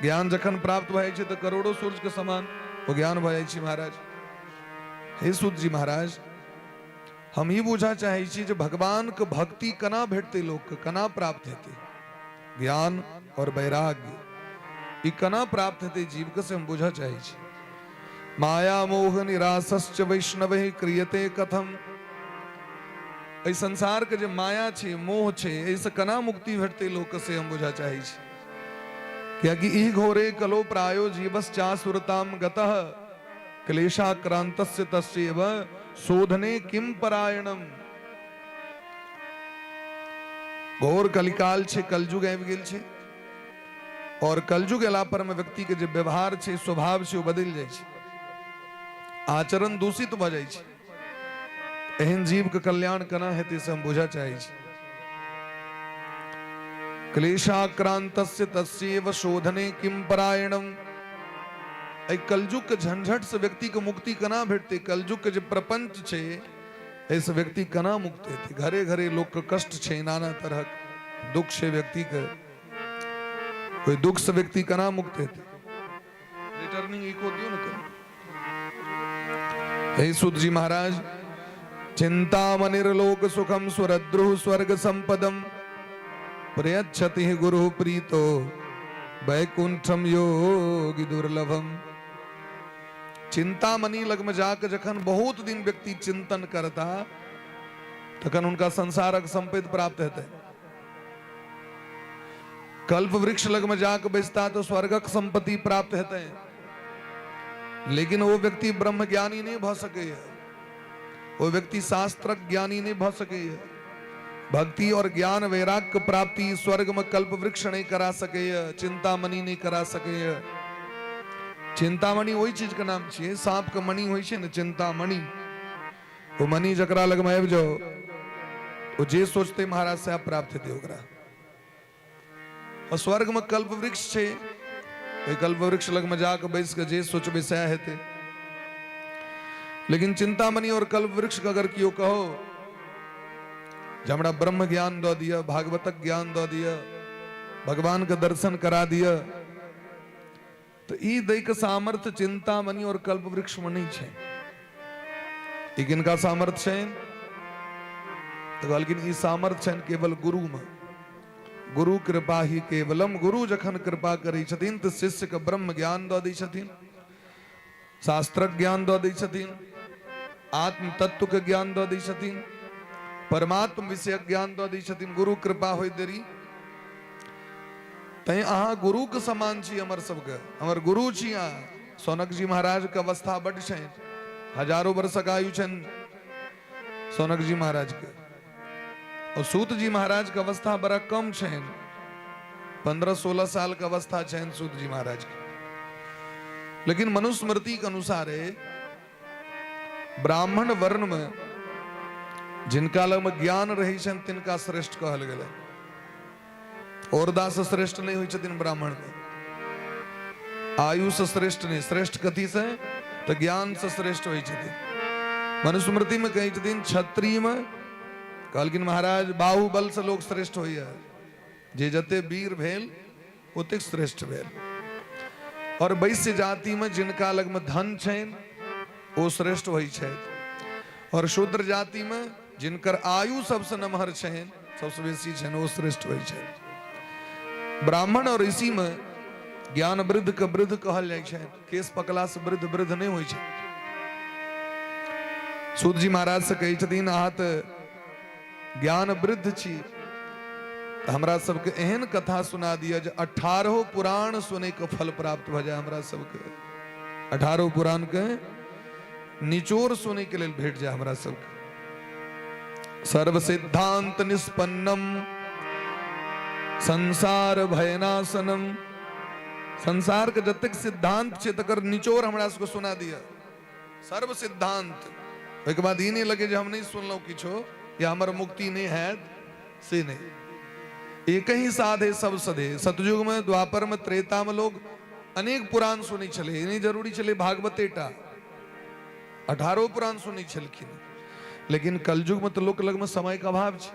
ज्ञान जखन प्राप्त भऽ जाइ छै तऽ करोड़ों सूर्य के समान ओ ज्ञान भऽ जाइ छै महाराज। हे सूत जी महाराज, हम ई बुझा चाहै छी जे भगवान के भक्ति केना भेटतै, लोक के केना प्राप्त हेतै? ज्ञान और वैराग्य ई केना प्राप्त हेतै जीव के, से हम बुझऽ चाहै छी। माया मोह निराशश्च वैष्णव क्रियते कथम। एहि संसार के जे माया छै, मोह छै, एहिसँ केना मुक्ति भेटतै लोक के, से हम बुझऽ चाहै छी। कियाकि ई घोरे कलो प्रायो जीवश्चासुरताम गतः क्लेशाक्रांतस्य तस्यैव शोधने किम परायणम। घोर कलिकाल छै, कलयुग आबि गेल छै और कलयुग एला पर में व्यक्ति के जे व्यवहार छै, स्वभाव छै, ओ बदलि जाइ छै, आचरण दूषित भऽ जाइ छै। एहन जीव के कल्याण केना हेतै से हम बुझऽ चाहै छी। क्लेशाक्रांतस्य तस्यैव शोधने किम परायणम। एहि कलयुग के झंझट से व्यक्ति के मुक्ति केना भेटतै? कलयुग के जे प्रपंच छै एहिसँ व्यक्ति केना मुक्त हेतै? घरे घरे लोक के कष्ट छै, नाना तरहक दुख छै व्यक्ति के, ओहि दुख से व्यक्ति केना मुक्त हेतै? रिटर्निंग इको दियौ ने कनि। हे सुत जी महाराज, चिंतामणिर्लोक सुखम सुरद्रुः स्वर्ग संपदम प्रयच्छति गुरु प्रीतो वैकुंठम योगी दुर्लभम। चिंतामणि लग में जाके जखन बहुत दिन व्यक्ति चिंतन करता तखन हुनका संसारक संपत्ति प्राप्त हेतै। कल्प वृक्ष लग में जाके बैसता तो स्वर्गक संपत्ति प्राप्त हेतै, लेकिन वो व्यक्ति ब्रह्म ज्ञानी नहीं भ सके है, वो व्यक्ति शास्त्रक ज्ञानी नहीं भ सके है। भक्ति और ज्ञान वैराग्य के प्राप्ति स्वर्ग में कल्प वृक्ष नहीं करा सके है, चिंतामणि नहीं करा सके है। चिंतामणि ओहि चीज के नाम छियै, साँप के मणि होइ छै ने चिंतामणि। ओ मणि जकरा लगमे आबि जाओ, ओ जे सोचते महाराज सएह प्राप्त हेतै ओकरा। और स्वर्ग में कल्प वृक्ष छै, ओहि कल्प वृक्ष लगमे जाके बैस के जे सोचबै सएह हेतै। लेकिन चिंतामणि और कल्प वृक्ष के अगर केओ कहो जे हमरा ब्रह्म ज्ञान दऽ दिअ, भागवतक ज्ञान दऽ दिअ, भगवान के दर्शन करा दिअ, तऽ ई दैके सामर्थ्य चिंतामणि और कल्प वृक्ष में नहीं छै। ई किनका सामर्थ्य छै? तऽ कहलखिन ई सामर्थ्य छनि केवल गुरु में। गुरु कृपा ही केवलम। गुरु जखन कृपा करै छथिन तऽ शिष्य के ब्रह्म ज्ञान दऽ दै छथिन, शास्त्रक ज्ञान दऽ दै छथिन, आत्म तत्व के ज्ञान दऽ दै छथिन, परमात्म विषयक ज्ञान दऽ दै छथिन। गुरु कृपा होइत देरी। तैं अहाँ गुरु के समान छी हमर सबके, हमर गुरु छी अहाँ। सौनक जी महाराज के अवस्था बड्ड छनि, हजारों वर्षक आयु छनि सौनक जी महाराज के। और सूत जी महाराज के अवस्था बड़ा कम छनि, 15-16 साल के अवस्था छनि सूत जी महाराज के। लेकिन मनुस्मृति के अनुसार ब्राह्मण वर्ण में जिनका लग में ज्ञान रहै छनि तिनका श्रेष्ठ कहल गेलै। औरदा से श्रेष्ठ नहीं होइ छथिन ब्राह्मण में, आयु से श्रेष्ठ नहीं, श्रेष्ठ कथी से? तो ज्ञान से श्रेष्ठ होइ छथिन। मनुस्मृति में कहै छथिन क्षत्रिय में कहलखिन महाराज बाहुबल से लोग श्रेष्ठ होइए, जे जते वीर भेल ओतेक श्रेष्ठ भेल। और वैश्य जाति में जिनका लग में धन छनि ओ श्रेष्ठ होइ छथि, और शूद्र जाति में जिनकर आयु सबसे नमहर छनि, सबसे बेसी छनि, ओ श्रेष्ठ होइ छथि। ब्राह्मण और ऋषि में ज्ञान वृद्ध के वृद्ध कहल जाइ छै, केश पकला से वृद्ध वृद्ध नहीं होइ छै। सूत जी महाराज से कहै छथिन अहाँ तऽ ज्ञान वृद्ध छी, तऽ हमरा सबके एहन कथा सुना दिअ जे 18 पुराण सुनै के फल प्राप्त भऽ जाय। हमरा सबके 18 पुराण के निचोड़ सुनै के लेल भेट जाय हमरा सबके। सर्व सिद्धांत निष्पन्नम संसार भयनाशनम, संसार के जतेक सिद्धांत छै तकर निचोड़ हमरा सबके सुना दिअ। सर्व सिद्धांत, ओहिके बाद ई नहि लगे जे हम नहि सुनलहुँ किछो या हमर मुक्ति नहि हैत, से नहि। एक ही साधे सब सधे। सतयुग में, द्वापर में, त्रेता में लोग अनेक पुराण सुनै छलै, ई नहि जरूरी छलै भागवते टा, 18 पुराण सुनै छलखिन। लेकिन कलयुग में तऽ लोक लगमे समय के अभाव छै,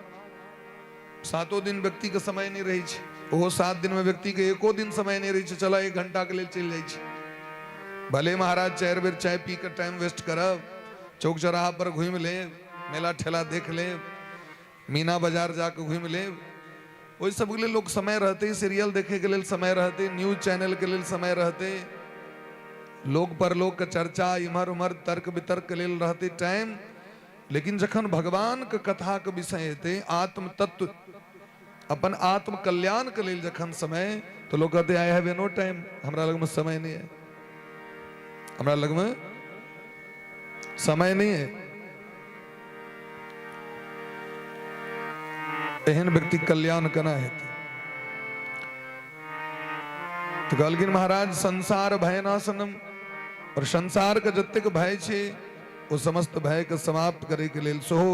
7 दिन व्यक्ति के समय नहि रहै छै, ओहो 7 दिन में व्यक्ति के एको दिन समय नहि रहै छै, चल 1 घंटा के लेल चलि जाइ छै। भले महाराज 4 बेर चाय पी के टाइम वेस्ट करब, चौक चौराहा पर घूमि लेब, मेला ठेला देख लेब, मीना बाजार जाके घूमि लेब, ओहि सबके लेल लोक समय रहतै, सीरियल देखे के लेल समय रहतै, न्यूज चैनल के लेल समय रहतै, लोक पर लोक के चर्चा इम्हर उम्हर तर्क वितर्क के लेल रहतै टाइम। लेकिन जखन भगवान के कथा के विषय हेतै, आत्म तत्व, अपन आत्म कल्याण के लेल जखन समय, तो लोग कहते I have no time, हमरा लग में समय नहीं है, हमरा लग में समय नहीं है। एहन व्यक्ति कल्याण केना हेतै? तो कहलखिन महाराज संसार भयनाशनम, और संसार के जतेक भय छै ओ समस्त भय के समाप्त करे के लेल सेहो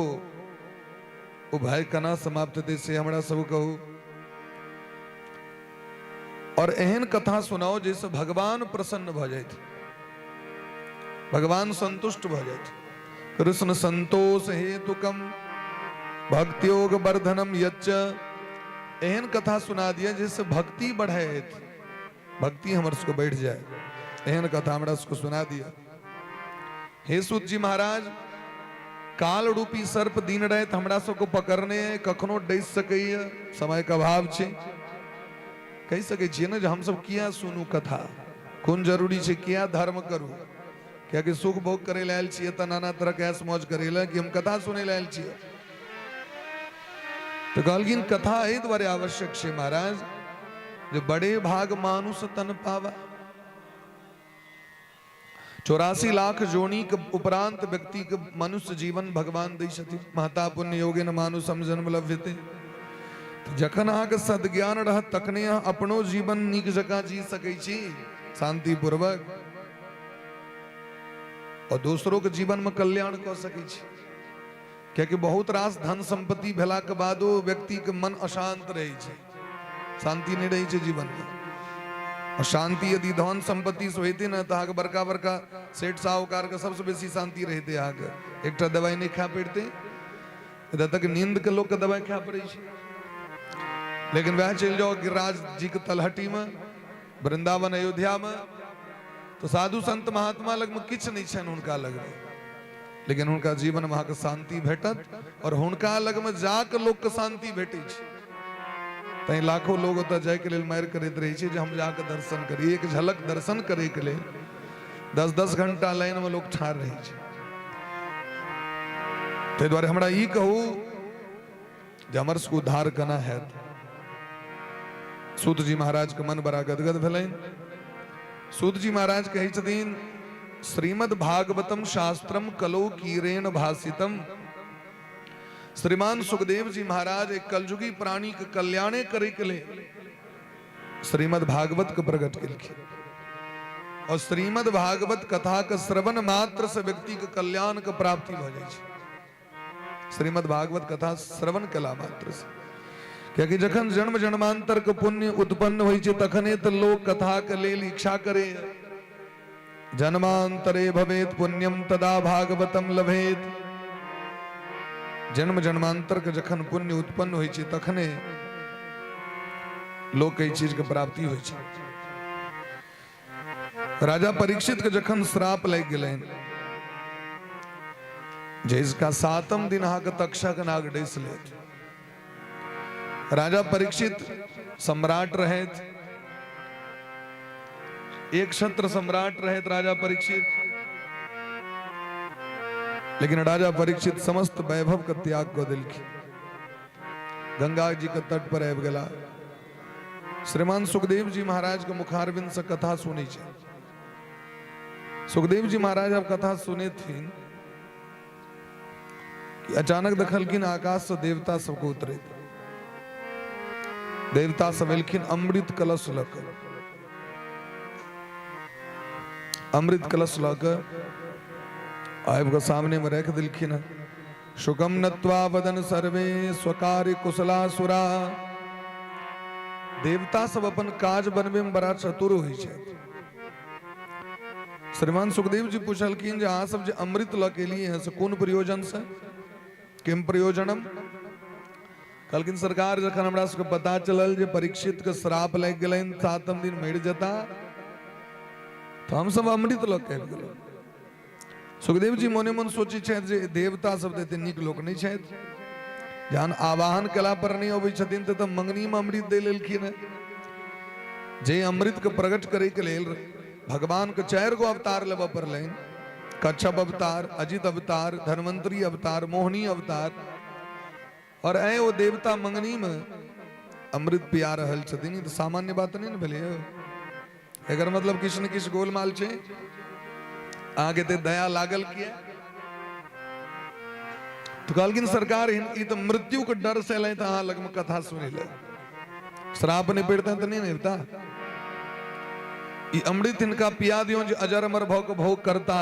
ओ भय केना समाप्त हेतै से हमरा सब कहू। और एहन कथा सुनाओ जाहिसँ भगवान प्रसन्न भऽ जाथि, भगवान संतुष्ट भऽ जाथि। कृष्ण संतोष हेतुकम भक्तियोग वर्धनम यच्च, एहन कथा सुना दिया जाहिसँ भक्ति बढ़ैत, भक्ति हमर सबके बढ़ि जाए, एहन कथा हमरा सबके सुना दिया। हे सूत जी महाराज, काल रूपी सर्प दिन राति हमरा सबके पकड़ने है, कखनो डसि सकैए, समय के अभाव छै। कहि सकै छियै ने जे हमसब किया सुनू कथा, कोन जरूरी छै, किया धर्म करू, कियाकि सुख भोग करै लए आयल छियै तऽ नाना तरहके ऐश मौज करै लए, कि हम कथा सुनै लए आयल छियै? तऽ कहलखिन कथा एहि दुआरे आवश्यक छै महाराज जे बड़े भाग मानुष तन पावा। 84 लाख जोनी के उपरांत व्यक्ति के मनुष्य जीवन भगवान दै छथिन। महता पुण्य योगेन मानुषम जन्म लभ्यते। जखन अहाँके सद्ज्ञान रहत तखने अहाँ अपनो जीवन नीक जकाँ जी सकै छी शांतिपूर्वक। और दोसरों के जीवन में कल्याण कऽ सकै छी। कियाकि बहुत रास धन संपत्ति भेला के बादो व्यक्ति के मन अशांत रहै छै, शांति नहीं रहै छै जीवन में। और शांति यदि धन संपत्ति से होइते ने तऽ अहाँके बड़का बड़का सेठ साहूकार के सबसे बेसी शांति रहिते, अहाँके एकटा दवाई नहीं खाय पड़ते। एतऽ तक नींद के लोक के दवाई खाय पड़ै छै। लेकिन वएह चलि जाउ गिरिराज जी के तलहटी में, वृंदावन अयोध्या में, तो साधु संत महात्मा लग में किछु नहीं छनि हुनका लग में, लेकिन हुनका जीवन में अहाँके शांति भेटत और हुनका लग में जाके लोक के शांति भेटै छै। तैं लाखों लोग ओतऽ जायके लेल मारि करैत रहै छै जे हम जाके दर्शन करी, एक झलक दर्शन करैके लेल 10-10 घंटा लाइन में लोग ठाढ़ रहै छै। ताहि दुआरे हमरा ई कहू जे हमर सबके उद्धार केना हैत। सूत जी महाराज के मन बड़ा गदगद भेलनि। सूत जी महाराज कहै छथिन, श्रीमद् भागवतम शास्त्रम कलो कीरेण भाषितम। श्रीमान सुखदेव जी महाराज एक कलयुगी प्राणी के कल्याणे करे के लिए श्रीमद् भागवत के प्रकट केलखिन और श्रीमद् भागवत कथा के श्रवण मात्र से व्यक्ति के कल्याण के प्राप्ति भऽ जाइ छै। श्रीमद् भागवत कथा श्रवण कला मात्र से, कियाकि जखन जन्म जन्मांतर के पुण्य उत्पन्न होइ छै तखने तऽ लोक कथा के लेल इच्छा करे। जन्मांतरे भवेत पुण्यम तदा भागवतम लभेत। जन्म जन्मांतर के जखन पुण्य उत्पन्न होइ छै तखने लोक एहि चीज के प्राप्ति होइ छै। राजा परीक्षित के जखन श्राप लागि गेलनि जे इसका 7म दिन अहाँके तक्षक नाग डसि लेत। राजा परीक्षित सम्राट रहथि, एक छत्र सम्राट रहथि राजा परीक्षित, लेकिन राजा परीक्षित समस्त वैभव के त्याग कऽ देलखिन। गंगा जी के तट पर आबि गेला। श्रीमान सुखदेव जी महाराज के मुखारविंद से कथा सुनै छै। सुखदेव जी महाराज अब कथा सुनेथिन कि अचानक देखलखिन आकाश से देवता सबके उतरैत। देवता सब एलखिन अमृत कलश लऽ कऽ, अमृत कलश लऽ कऽ आबि कऽ सामने में राखि देलखिन हँ। शुकम नत्वा वदन सर्वे स्वकार्य कुशलासुरा। देवता सब अपन काज बनबे में बड़ा चतुर होइ छथि। श्रीमान सुखदेव जी पूछलखिन जे अहाँ सब जे अमृत लऽ के एलियै हँ से कोन प्रयोजन से, किम प्रयोजनम? कहलखिन सरकार जखन हमरा सबके पता चलल जे परीक्षित के श्राप लागि गेलनि, 7म दिन मरि जेता, तऽ हम सब अमृत लऽ के आबि गेलहुँ। सुखदेव जी मोने मन सोचै छथि जे देवता सब तऽ एते नीक लोक नहि छथि, जहन आवाहन केला पर नहि अबै छथिन तऽ मंगनी में अमृत दे लेलखिन हँ। जे अमृत के प्रकट करे के लेल भगवान के 4 गो अवतार लेबऽ पड़लनि, कच्छप अवतार, अजित अवतार, धन्वंतरी अवतार, मोहिनी अवतार, और ऐ ओ देवता मंगनी में अमृत पिया रहल छथिन। ई तऽ सामान्य बात नहि ने भेलै। एकर मतलब किछु ने किछु गोलमाल छै। अहाँके एते दया लागल किया? तऽ कहलखिन सरकार ई तऽ मृत्यु के डर से एलै तऽ अहाँ लगमे कथा सुनै लए, श्राप नहि पड़ितनि तऽ नहि ने अबिता। ई अमृत हिनका पिया दियौ जे अजर अमर भऽ कऽ भोग करता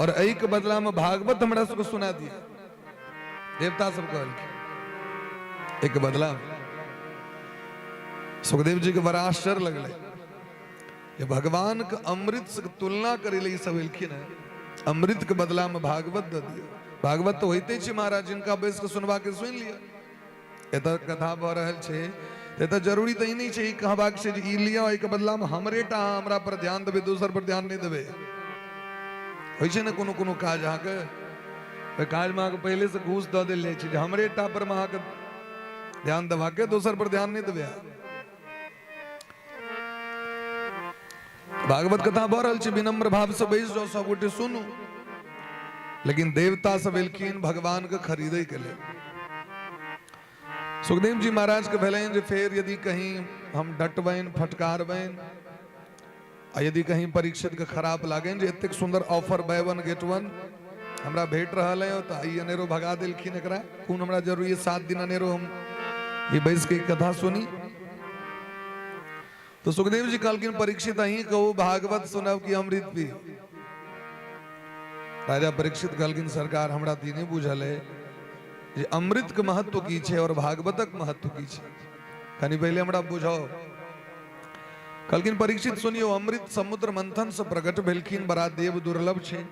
और एहिके बदला में भागवत हमरा सबके सुना दिया। देवता सब कहलखिन एक बदला। सुखदेव जी के बड़ा आश्चर्य लगलै जे भगवान के अमृत से तुलना करे ले ई सब एलखिन है, अमृत के बदला में भागवत दऽ दियौ। भागवत तऽ होइते छै महाराज, जिनका बैस के सुनबा के सुनि लिअ। एतऽ कथा भऽ रहल छै तऽ एतऽ जरूरी तऽ ई नहि छै ई कहबाक छै जे ई लिअ एहिके बदला में हमरे टा अहाँ हमरा पर ध्यान देबै, दोसर पर ध्यान नहि देबै। होइ छै ने कोनो कोनो काज अहाँके, ओहि काजमे अहाँके पहिले से घूस दऽ देल जाइ छै जे हमरे टा पर मे अहाँके ध्यान देबाक, दोसर पर ध्यान नहि देबै। भागवत कथा भऽ रहल छै, विनम्र भाव से बैस जाउ, सब गोटे सुनू। लेकिन देवता सब एलखिन भगवान के खरीदे के लेल। सुखदेव जी महाराज के भेलनि जे फेर यदि कहीं हम डटबनि फटकारबनि आ यदि कहीं परीक्षित के खराब लागनि जे एतेक सुंदर offer by one get one हमरा भेट रहल है तऽ ई अनेरो भगा देलखिन, एकरा कोन हमरा जरूरी है 7 दिन अनेरो हम ई बैस के कथा सुनी। तो सुखदेव जी कहलखिन परीक्षित अहीं कहू भागवत सुनब कि अमृत पी? राजा परीक्षित कहलखिन सरकार हमरा तऽ ई नहि बुझल है जे अमृत के महत्व की छै और भागवतक महत्व की छै, कनि पहिले हमरा बुझाओ। कहलखिन परीक्षित सुनियो, अमृत समुद्र मंथन से प्रकट भेलखिन, बड़ा देव दुर्लभ छै,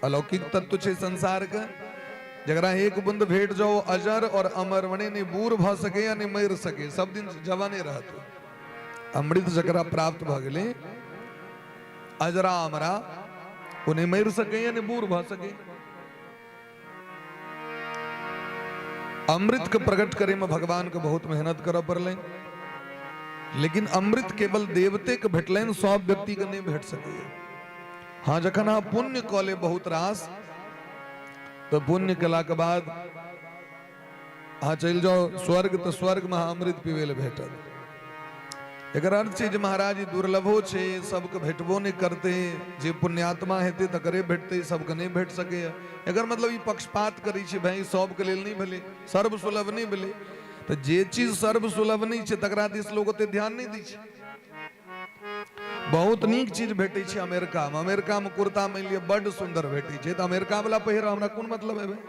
अलौकिक तत्व छै संसार के, जकरा एक बूंद भेट जाओ अजर और अमर, मने नहीं बूढ़ भ सके या नहीं मर सके, सब दिन जवाने रहत। अमृत जकरा प्राप्त भ गेलै अजरा अमरा, ओ नहीं मर सके या नहीं बूढ़ भ सके। अमृत के प्रकट करे में भगवान के बहुत मेहनत करऽ पड़लनि, लेकिन अमृत केवल देवते के भेटलनि, सब व्यक्ति के नहीं भेट सकैए। हाँ, जखन अहाँ पुण्य कऽ ले बहुत रास, तो पुण्य केला के बाद अहाँ चलि जाओ स्वर्ग, तऽ स्वर्ग में अहाँ अमृत पीबै लए भेटत। एकर अर्थ छै जे महाराज ई दुर्लभो छै, सबके भेटबो नहि करतै, जे पुण्यात्मा हेतै तकरे भेटतै, सबके नहि भेट सकैए। एकर मतलब ई पक्षपात करै छै, भाई सबके लेल नहि भेलै, सर्व सुलभ नहि भेलै। तऽ जे चीज सर्व सुलभ नहि छै तकरा दिस लोक ओते ध्यान नहि दै छै। बहुत नीक चीज भेटै छै अमेरिकामे, अमेरिकामे कुर्ता मानि लिअ बड्ड सुन्दर भेटै छै, तऽ अमेरिका वाला पहिर हमरा कोन मतलब है भाई?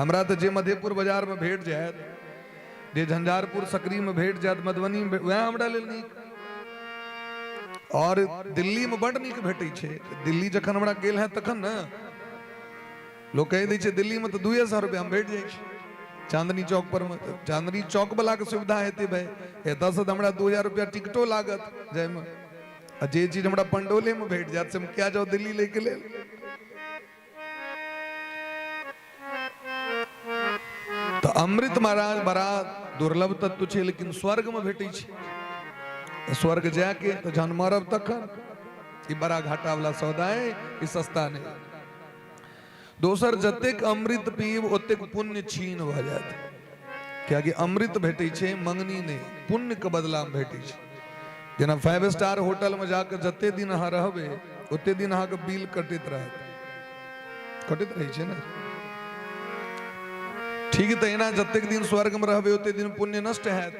हमरा तऽ जे मधेपुर बाजारमे भेट जायत, जे झंझारपुर सकरीमे भेट जायत, मधुबनीमे, वएह हमरा लेल नीक। और दिल्लीमे बड्ड नीक भेटै छै, दिल्ली जखन हमरा गेल है तखन ने लोक कहि दै छै दिल्लीमे तऽ 200 रुपैआमे भेट जाइ छै चांदनी चौक पर मे। चांदनी चौक वाला के सुविधा हेतै भाई, एतऽसँ तऽ हमरा 2000 रुपैआ टिकटो लागत जाइमे, आ जे चीज हमरा पंडौलेमे भेट जायत से हम किया जाउ दिल्ली लैके लेल। तऽ अमृत महाराज बड़ा दुर्लभ तत्व छै, लेकिन स्वर्ग में भेटै छै। स्वर्ग जाके तऽ जहन मरब तखन ई बड़ा घाटा वाला सौदा है, ई सस्ता नहीं। दोसर, जतेक अमृत पीब ओतेक पुण्य छीन भऽ जायत, कियाकि अमृत भेटै छै मंगनी नहि, पुण्य के बदला में भेटै छै। जेना 5 स्टार होटल में जाके जते दिन अहाँ रहबै ओते दिन अहाँके बिल कटैत रहत, कटैत रहै छै ने। ठीक तहिना जतेक दिन स्वर्ग में रहबै ओते दिन पुण्य नष्ट हैत,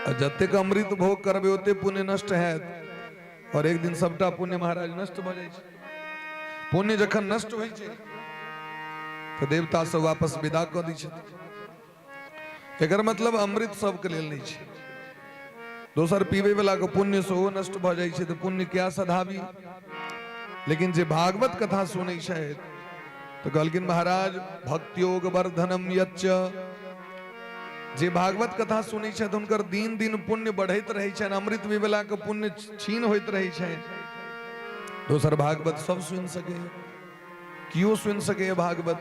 आ जतेक अमृत भोग करबै ओते पुण्य नष्ट हैत, और एक दिन सबटा पुण्य महाराज नष्ट भऽ जाइ छै। पुण्य जखन नष्ट होइ छै तऽ देवता सब वापस विदा कऽ दै छथिन। एकर मतलब अमृत सबके लेल नहि छै। दोसर, पीबै वाला के पुण्य सेहो नष्ट भऽ जाइ छै, तऽ पुण्य क्या सधाबी। लेकिन जे भागवत कथा सुनै छथि तऽ कहलखिन महाराज भक्तियोग वर्धनम यच्च, जे भागवत कथा सुनै छथि हुनकर दिन दिन पुण्य बढ़ैत रहै छनि, अमृत पीबला के पुण्य क्षीण होइत रहै छनि। दोसर, भागवत सब सुनि सकैए, केओ सुनि सकैए भागवत।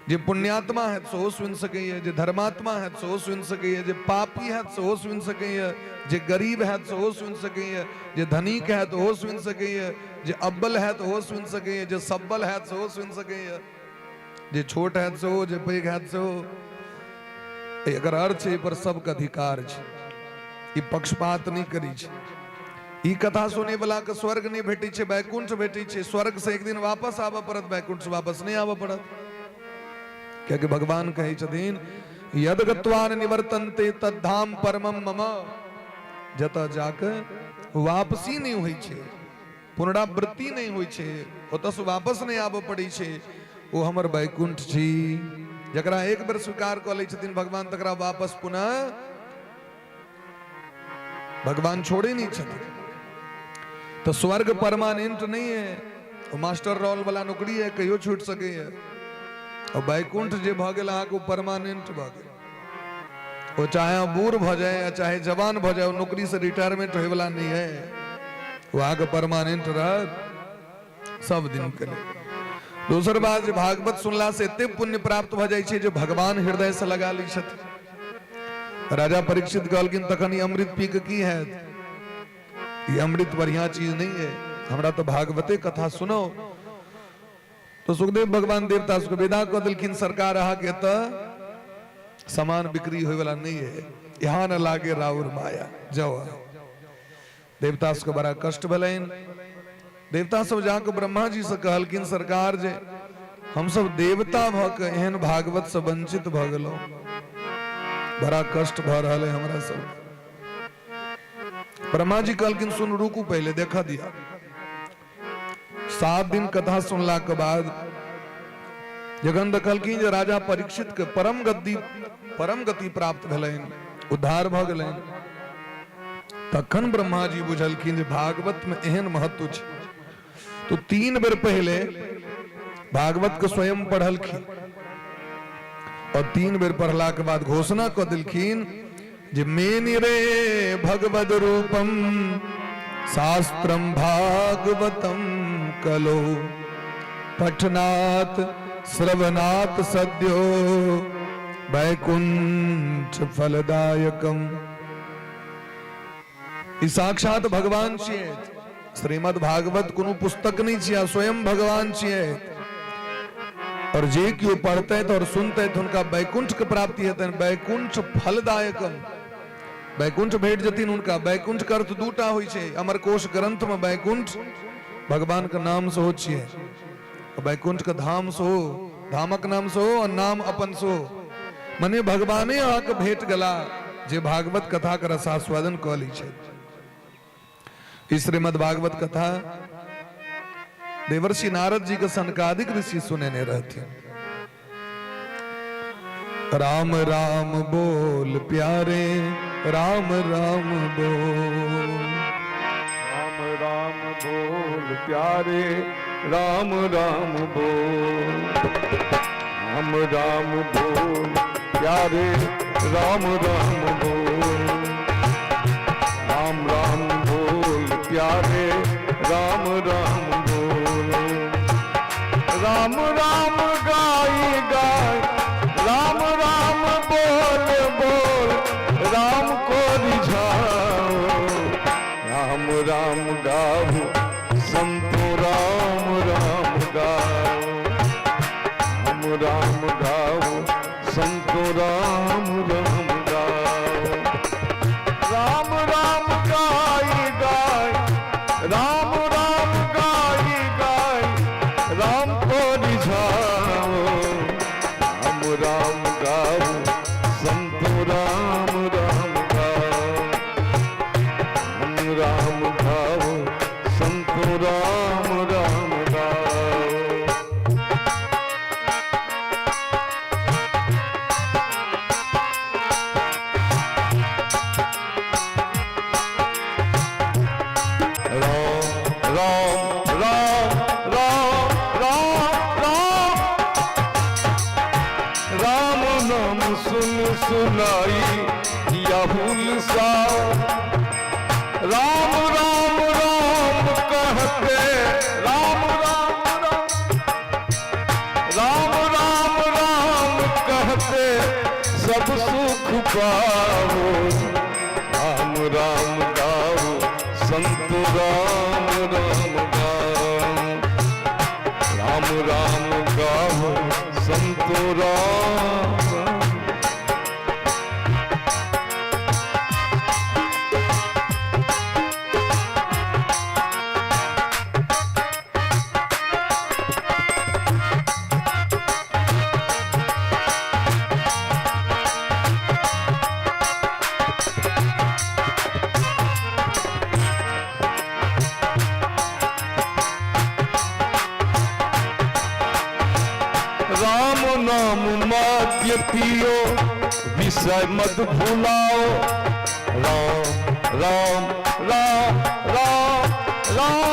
जे पुण्यात्मा हैत सेहो सुनि सकैए, जे धर्मात्मा हैत सेहो सुनि सकैए, जे पापी हैत सेहो सुनि सकैए, जे गरीब हैत सेहो सुनि सकैए, जे धनिक हैत ओहो सुनि सकैए, जे अब्बल हैत ओहो सुनि सकैए, जे सब्बल हैत सेहो सुनि सकैए, जे छोट हैत सेहो, जे पैघ हैत सेहो। एकर अर्थ छै पर सबके अधिकार छै, ई पक्षपात नहि करै छै। ई कथा सुनै वाला के स्वर्ग नहि भेटै छै, वैकुंठ भेटै छै। स्वर्ग से एक दिन वापस आबऽ पड़त, वैकुंठ से वापस नहि आबऽ पड़त, कियाकि भगवान कहै छथिन यद गत्वा न निवर्तन्ते तद्धाम परमम मम। जतऽ जाके वापसी नहि होइ छै, पुनरावृत्ति नहि होइ छै, ओतऽ से वापस नहि आबऽ पड़ै छै, ओ हमर वैकुंठ छी। जकरा एक बेर स्वीकार कऽ लै छथिन भगवान तकरा वापस पुनः भगवान छोड़े नहीं छथिन। तो स्वर्ग परमानेंट नहीं है, ओ मास्टर रोल वाला नौकरी है, कहियो छूट सके है। और वैकुंठ जे भऽ गेल अहाँके ओ परमानेंट भऽ गेल, ओ चाहे अहाँ बूढ़ भऽ जाए या चाहे जवान भऽ जाए, ओ नौकरी से रिटायरमेंट होय वाला नहीं है, ओ अहाँके परमानेंट रहत सब दिन के लेल। दोसर बात जे भागवत सुनला से एते पुण्य प्राप्त भऽ जाइ छै जे भगवान हृदय से लगा लै छथिन। राजा परीक्षित कहलखिन तखन ई अमृत पी के की हैत? ई अमृत बढ़िया चीज नहीं है, हमरा तो भागवते कथा सुनो। तो सुखदेव भगवान देवता सबके विदा कऽ देलखिन, सरकार अहाँके एतऽ सामान बिक्री होय वाला नहीं है, यहाँ न लागे राउर माया, जाओ। देवता सबके बड़ा कष्ट भेलनि। देवता सब जाके ब्रह्मा जी से कहलखिन सरकार जे हम सब देवता भऽ के एहन भागवत से वंचित भऽ गेलहुँ, बड़ा कष्ट भऽ रहल है हमरा सब। ब्रह्मा जी कहलखिन सुन, रुकू, पहले देखा दिया। 7 दिन कथा सुनला के बाद जखन देखलखिन जे राजा परीक्षित के परम गति प्राप्त भेलनि, उद्धार भऽ गेलनि, तखन ब्रह्मा जी बुझलखिन जे भागवत में एहन महत्व छै। तो 3 बेर पहले भागवत के स्वयं पढ़लखिन और 3 बेर पढ़ला के बाद घोषणा कऽ देलखिन जे मेनि रे भगवद रूपम शास्त्रम भागवतम कलो पठनात् श्रवणात् सद्यो वैकुंठ फलदायकम। ई साक्षात भगवान छियै। श्रीमद् भागवत कोनो पुस्तक नहीं छियै, स्वयं भगवान छियै। और जे केओ पढ़ते और सुनते हुनका वैकुंठ के प्राप्ति हेतनि। वैकुंठ फलदायकम, वैकुंठ भेट जतिन हुनका। वैकुंठ के अर्थ दूटा होइ छै। अमरकोश ग्रंथ में वैकुंठ भगवान के नाम सेहो छियै, वैकुंठ के धाम सेहो, धामक नाम सेहो और नाम अपन सेहो। मने भगवाने अहाँके भेट गेला जे भागवत कथा के रसास्वादन कऽ लै छै। ई श्रीमद् भागवत कथा देवर्षि नारद जी के सनकादिक ऋषि सुनेने रहथिन। राम राम बोल प्यारे, राम राम बोल, राम राम बोल प्यारे, राम राम बोल, राम राम बोल प्यारे, राम राम बोल, राम राम बोल प्यारे, राम राम बोल, राम राम गाई गाय, राम राम बोल बोल, राम को रिझाओ, राम राम गाओ संतो, राम राम गाओ, राम राम गाओ संतो, राम राम गाओ, राम राम गाई गाय, राम राम गाई गाय, राम को रिझाओ, राम राम गाओ संतो, राम राम गाओ, राम राम गाओ संतो, राम राम गाओ। राम राम राम राम राम राम, राम नाम सुन सुनाई याहुल सा, राम राम राम कहते, राम राम राम राम राम राम कहते सब सुख पाओ, राम राम गाओ संत, राम राम गाओ, राम राम गाओ संत, राम। राम नाम मद्य पियो विषय मत भुलाओ, राम राम राम राम राम,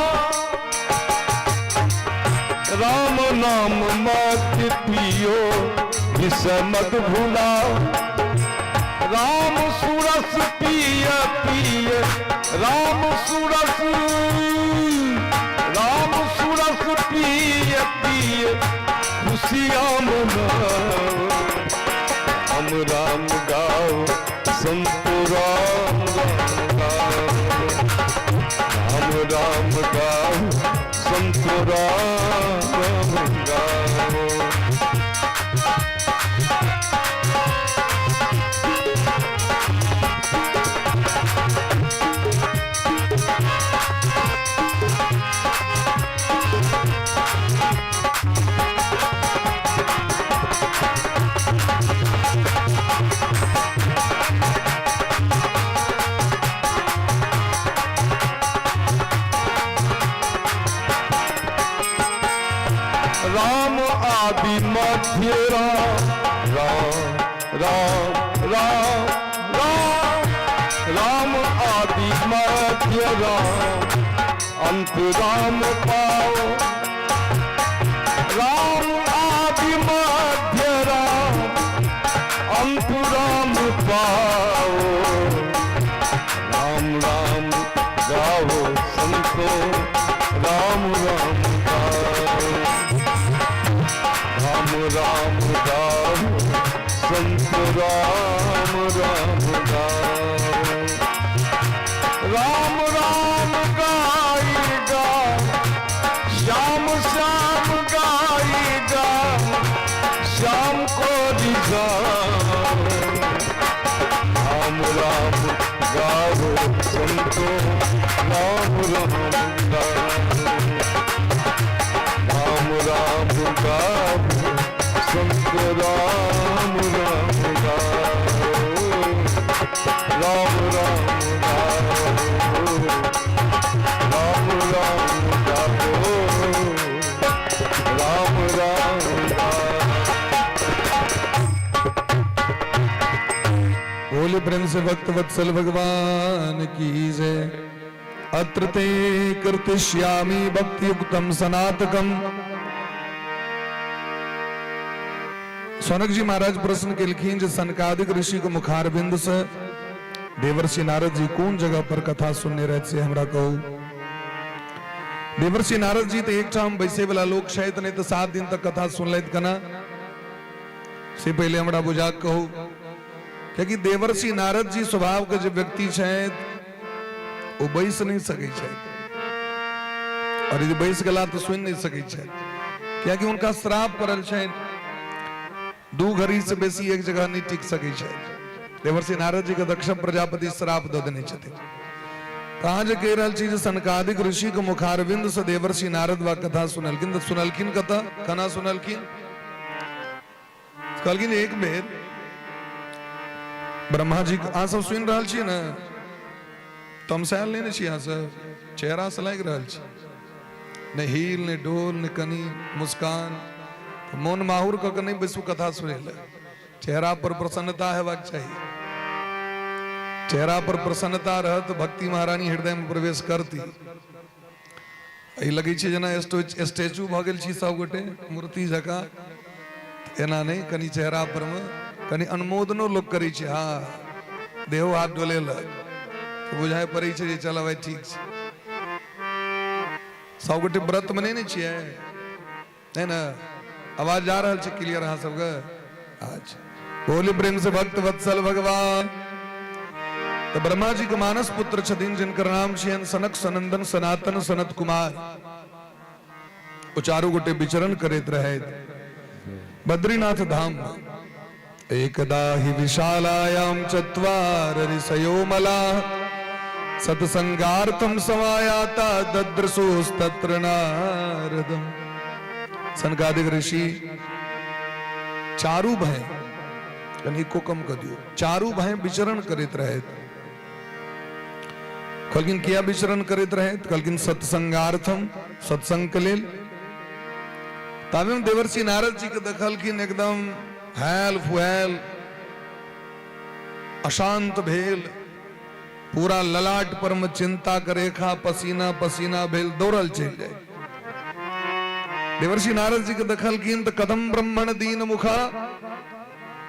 राम नाम मद्य पियो विषय मत भुलाओ, राम सुरस पिय पिय, राम सुरस, राम सुरस पिय पिय खुशियाँ मनाओ, हम राम गाओ संत, राम राम गाओ, राम राम गाओ संत, राम राम गाओ। राम आदि मध्य राम राम राम राम राम राम आदि मध्य राम अंत राम पाओ राम आदि मध्य राम अंत राम पाओ राम राम गाओ संतो राम राम गाओ राम राम गाओ संत राम राम गाओ राम राम गाई गा श्याम श्याम गाई गा श्याम को रिझाओ राम राम गाओ संतो राम राम गाओ राम राम गाओ संत राम राम गाओ राम राम गाओ राम राम गाओ राम राम गाओ। बोले प्रेम से भक्त वत्सल भगवान की जय। अत्र ते कीर्तिष्यामि भक्ति युक्तम सनातकम। सनक जी महाराज प्रश्न केलखिन जे सनकादिक ऋषि के मुखारबिंद से देवर्षि नारद जी कोन जगह पर कथा सुनने रहत से हमरा कहू। देवर्षि नारद जी तो एकठाम बैसे वाला लोग छथि, नहीं तो 7 दिन तक कथा सुनलथि केना, से पहले हमरा बुझा के कहू। कियाकि देवर्षि नारद जी स्वभाव के जे व्यक्ति छथि ओ बैस नहीं सकै छथि, और यदि बैस गेला तो सुनि नहीं सकै छथि, कियाकि हुनका श्राप पड़ल छनि, 2 घड़ी से बेसी एक जगह नहीं टिक सकै छथि। देवर्षि नारद जी के दक्ष प्रजापति श्राप दऽ देने छथिन। तऽ अहाँ जे कहि रहल छी जे सनकादिक ऋषि के मुखारविंद से देवर्षि नारद वा कथा सुनलखिन, तऽ सुनलखिन कतऽ, केना सुनलखिन? कहलखिन एक बेर ब्रह्मा जी, अहाँ सब सुनि रहल छी ने? तमसायल नहि ने छी अहाँ सब? चेहरा से लागि रहल छी नहि हिल नहि डोल नहि कनि मुस्कान, मोन माहुर कऽ के नहि बैसू कथा सुनै लए। चेहरा पर प्रसन्नता हेबाक चाही। चेहरा पर प्रसन्नता रहत भक्ति महारानी हृदय में प्रवेश करती। एहि लगै छै जेना स्टैचू भऽ गेल छी सब गोटे मूर्ति जकाँ, एना नहि, कनि चेहरा पर में कनि अनुमोदनो लोक करै छै, हाँ देहो हाथ डोलेलक तऽ बुझाइ पड़ै छै जे चल भाइ ठीक छै। सब गोटे व्रत में नहि ने छियै? नहि ने? आवाज जा रहल छै क्लियर अहाँ सबके? अच्छा, बोली प्रेम से भक्त वत्सल भगवान। तऽ ब्रह्मा जी के मानस पुत्र छथिन जिनकर नाम छियनि सनक सनंदन सनातन सनत कुमार। ओ चारू गोटे विचरण करैत रहैत बद्रीनाथ धाम में। एकदा हि विशालायां चत्वार ऋषयो मला सत्संगार्थम समायाता दद्रसुस्तत्र नारदम। सनकादिक ऋषि चारू भाई, कनि को कम कऽ दियौ, चारू भाई विचरण करैत रहैत। कहलखिन किया विचरण करैत रहैत? कहलखिन सत्संगार्थम, सत्संग के लेल। ताबे में देवर्षि नारद जी के देखलखिन एकदम हैल फुहैल अशांत भेल, पूरा ललाट पर में चिंता के रेखा, पसीना पसीना भेल, दौड़ल चलि जाय। देवर्षि नारद जी के देखलखिन तऽ कदम ब्राह्मण दीन मुखा।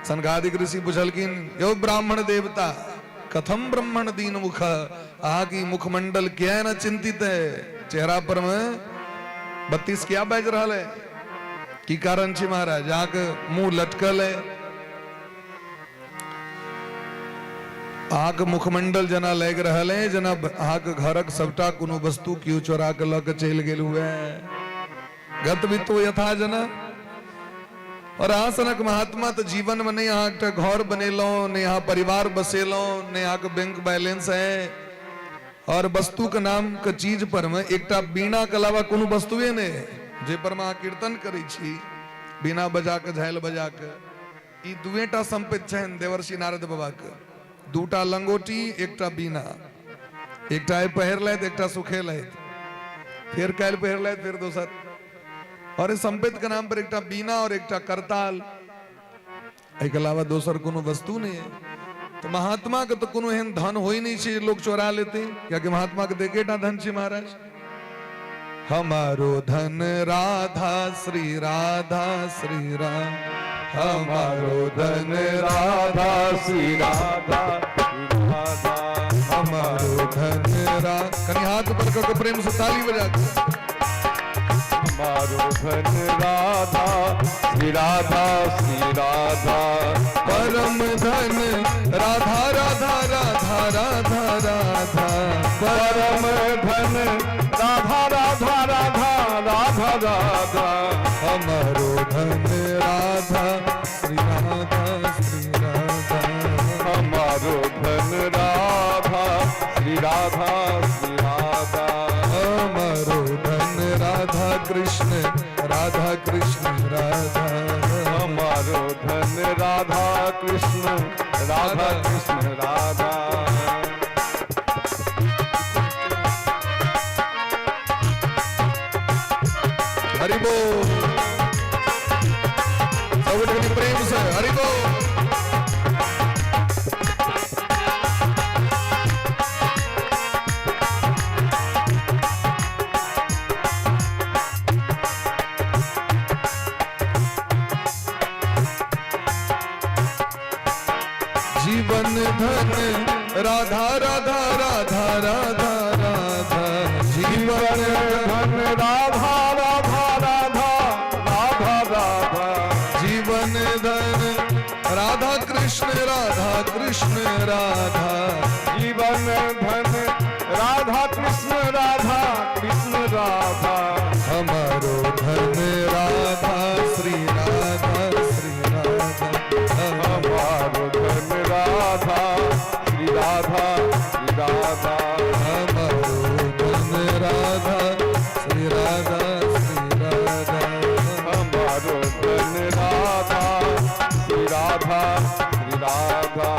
सनकादिक ऋषि पुछलखिन यौ ब्राह्मण देवता, कथम ब्राह्मण दीन मुख, अहाँ की मुखमंडल किया ना चिंतित है, चेहरा पर में 32 क्या बाजि रहल है, की कारण छै महाराज अहाँके मुंह लटकल है, अहाँके मुखमंडल जेना लागि रहल है जेना अहाँके घरक सबटा कोनो वस्तु केओ चोरा के लऽ के चलि गेल हुए, गत वितो यथा जना। और अहाँ सनक महात्मा तऽ जीवन में नहीं अहाँ एकटा घर बनेलहुँ, नहीं अहाँ परिवार बसेलहुँ, नहीं अहाँके बैंक बैलेंस है, और वस्तु के नाम के चीज पर में एकटा बीणा के अलावा कोनो वस्तुए नहीं है जे पर में अहाँ कीर्तन करै छी, बीणा बजा के झालि बजा के। ई दुएटा संपत्ति छनि देवर्षि नारद बाबा के, दूटा लंगोटी एकटा बीणा, एकटा आइ पहिरलथि एकटा सुखेलथि, फेर काल्हि पहिरलथि फेर दोसर। और संपत्ति के नाम पर एकटा बीना और एकटा करताल, एहिके अलावा दोसर कोनो वस्तु नहि है। तो महात्मा के तो कोनो एहन धन हो ही नहीं छै लोग चोरा लेते, कियाकि महात्मा के तो एकेटा धन छै महाराज। हमारो धन राधा श्री राधा श्री राम, हमारो धन राधा श्री राधा श्री राधा, हमारो धन रा। कनी हाथ ऊपर कऽ के प्रेम से ताली बजा के। हमारो धन राधा श्री राधा श्री राधा, परम धन राधा राधा राधा राधा राधा, परम धन राधा राधा राधा राधा राधा, हमारो धन राधा श्री राधा श्री राधा, हमारो धन राधा श्री राधा श्री राधा, हमारो धन राधा कृष्ण राधा कृष्ण राधा, हमारो धन राधा कृष्ण राधा कृष्ण राधा। हरि बोल सब गोटे प्रेम से हरि बोल। जीवन धन राधा राधा राधा राधा राधा, जीवन धन राधा राधा राधा राधा राधा, जीवन धन राधा कृष्ण राधा कृष्ण राधा, जीवन धन राधा कृष्ण राधा कृष्ण राधा, हमारो धन राधा श्री राधा श्री राधा, हमारो धन राधा श्री राधा श्री राधा, हमारो धन राधा श्री राधा श्री राधा, हमारो धन राधा श्री राधा श्री राधा।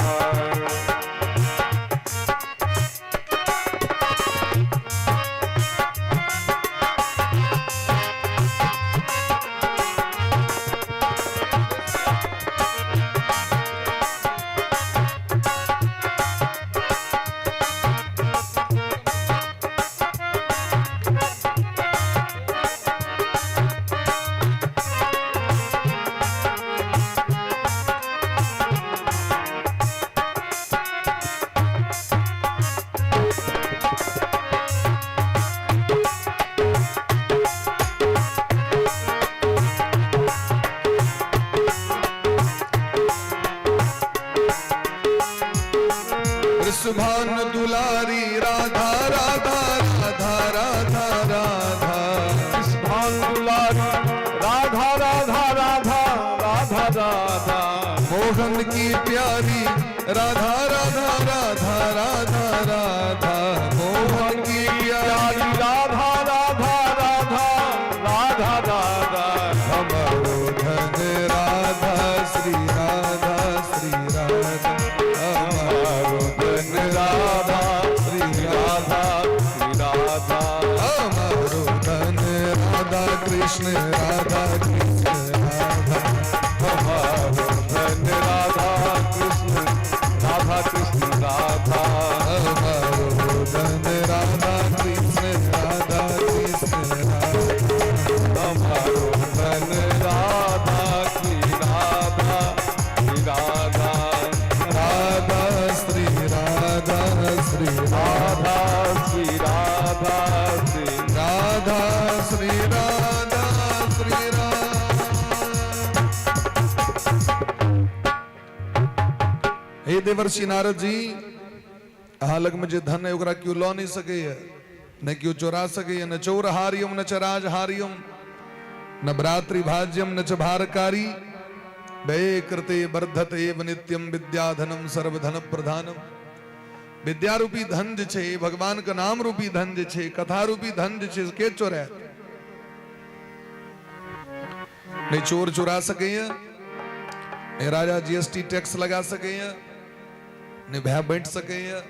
वृषभानु दुलारी राधा राधा राधा राधा राधा, दुलारी राधा राधा राधा राधा राधा, मोहन की प्यारी राधा राधा राधा राधा राधा, मोहन की प्यारी राधा राधा राधा राधा राधा, हमारो धन राधा श्री राधा श्री राधा, हमारो धन राधा श्री राधा श्री राधा, हमारो धन राधा कृष्ण राधा कृष्ण राधा, हमारो धन राधा कृष्ण राधा कृष्ण राधा, हमारो धन राधा कृष्ण राधा कृष्ण राधा, हमारो धन राधा श्री राधा श्री राधा, राधा श्री राधा श्री राधा श्री राधा श्री राधा श्री राधा श्री राधा। हे देवर्षि नारद जी, अहाँ लगमे जे धन है ओकरा केओ लऽ नहि सकैए, न केओ चोरा सकैए, न चोर हारियम न च राज हारियम, न भ्रातृभाज्यम न च भारकारी, व्यये कृते वर्धत एव नित्यम विद्याधनम सर्वधन प्रधानम। विद्या रूपी धन जे छै, भगवान के नाम रूपी धन जे छै, कथा रूपी धन जे छै, के चोरायत? नहि चोर चोरा सकैए, नहि राजा जीएसटी टैक्स लगा सकैए, नहि भाय बाँटि सकैए।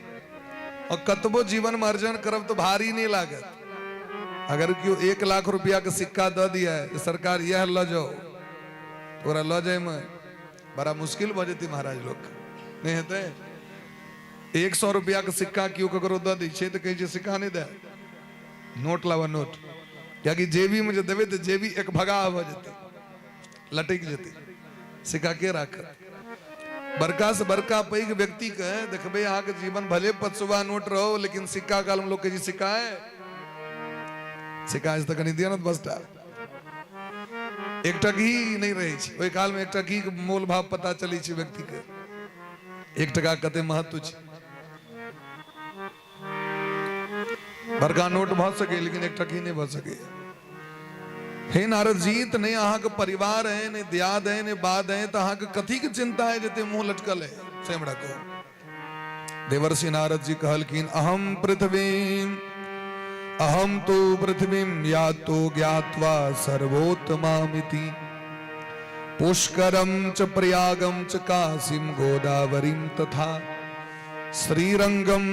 और कतबो जीवन में अर्जन करब तो भारी नहीं लागत। अगर केओ 1 लाख रुपया के सिक्का दऽ दिया जे सरकार इएह लऽ जाओ, तऽ ओकरा लऽ जायमे बड़ा मुश्किल भऽ जेतै महाराज लोक, नहि हेतै? 100 रुपया के सिक्का केओ ककरो दऽ दै छै तऽ कहै छै, सिक्का नहि दे, नोट लाबऽ नोट। कियाकि जेबीमे जे देबै तऽ जेबी एक भगा भऽ जेतै, लटकि जेतै, सिक्का के राखत? बड़का से बड़का पैघ व्यक्ति के देखबै अहाँके जीवन भले पचसुआ नोट रहो, लेकिन सिक्का काल में लोग कहै छै, सिक्का है, सिक्का तऽ कनि दिअ ने बसटा। एक टकही नहि रहै छै ओहि काल में। एक टकही के मोल भाव पता चलै छै व्यक्ति के, 1 टका कते महत्व छै। बड़का नोट भऽ सके, लेकिन एक टकही नहि भऽ सके। हे नारद जी, तऽ नहि अहाँके परिवार है, नहि दियाद है, नहि बाद है, तऽ अहाँके कथी के चिंता है जते मुंह लटकल है, से हमरा कहू। देवर्षि नारद जी कहलखिन, अहम पृथ्वी अहम तो पृथ्वीं यातो ज्ञात्वा सर्वोत्तमामिति पुष्करं च प्रयागं च काशीं गोदावरीं तथा श्रीरंगम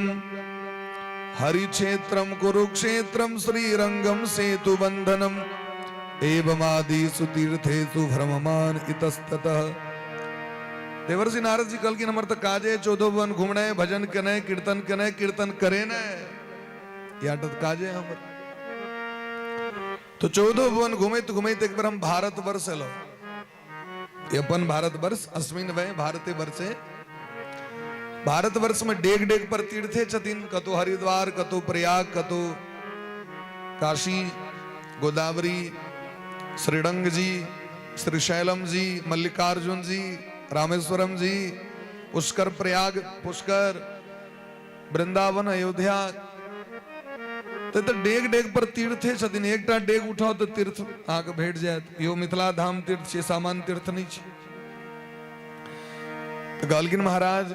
हरिक्षेत्रं कुरुक्षेत्रं श्रीरंगम सेतुबंधनम एवमादिषु तीर्थेषु भ्रममान इतस्ततः। देवर्षि नारद जी कहलखिन, हमर तऽ काजे 14 भुवन घुमनाइ, भजन केनाइ, कीर्तन केनाइ, कीर्तन करेनाइ, इएह तऽ काजे हमर। तो 14 भुवन घुमैत घुमैत एक बेर हम भारत वर्ष एलहुँ। ई अपन भारत वर्ष, अस्मिन वय भारते वर्षे। भारत वर्ष में डेग डेग पर तीर्थे छथिन। कतौ हरिद्वार, कतौ प्रयाग, कतौ काशी, गोदावरी, श्रीरंग जी, श्रीशैलम जी, मल्लिकार्जुन जी, रामेश्वरम जी, पुष्कर, प्रयाग, पुष्कर, वृंदावन, अयोध्या। तऽ डेग डेग पर तीर्थे छथिन। एकटा डेग उठाउ तऽ तीर्थ अहाँके भेट जायत। इहो मिथिला धाम तीर्थ छै, सामान्य तीर्थ नहि छै। तऽ कहलखिन, महाराज,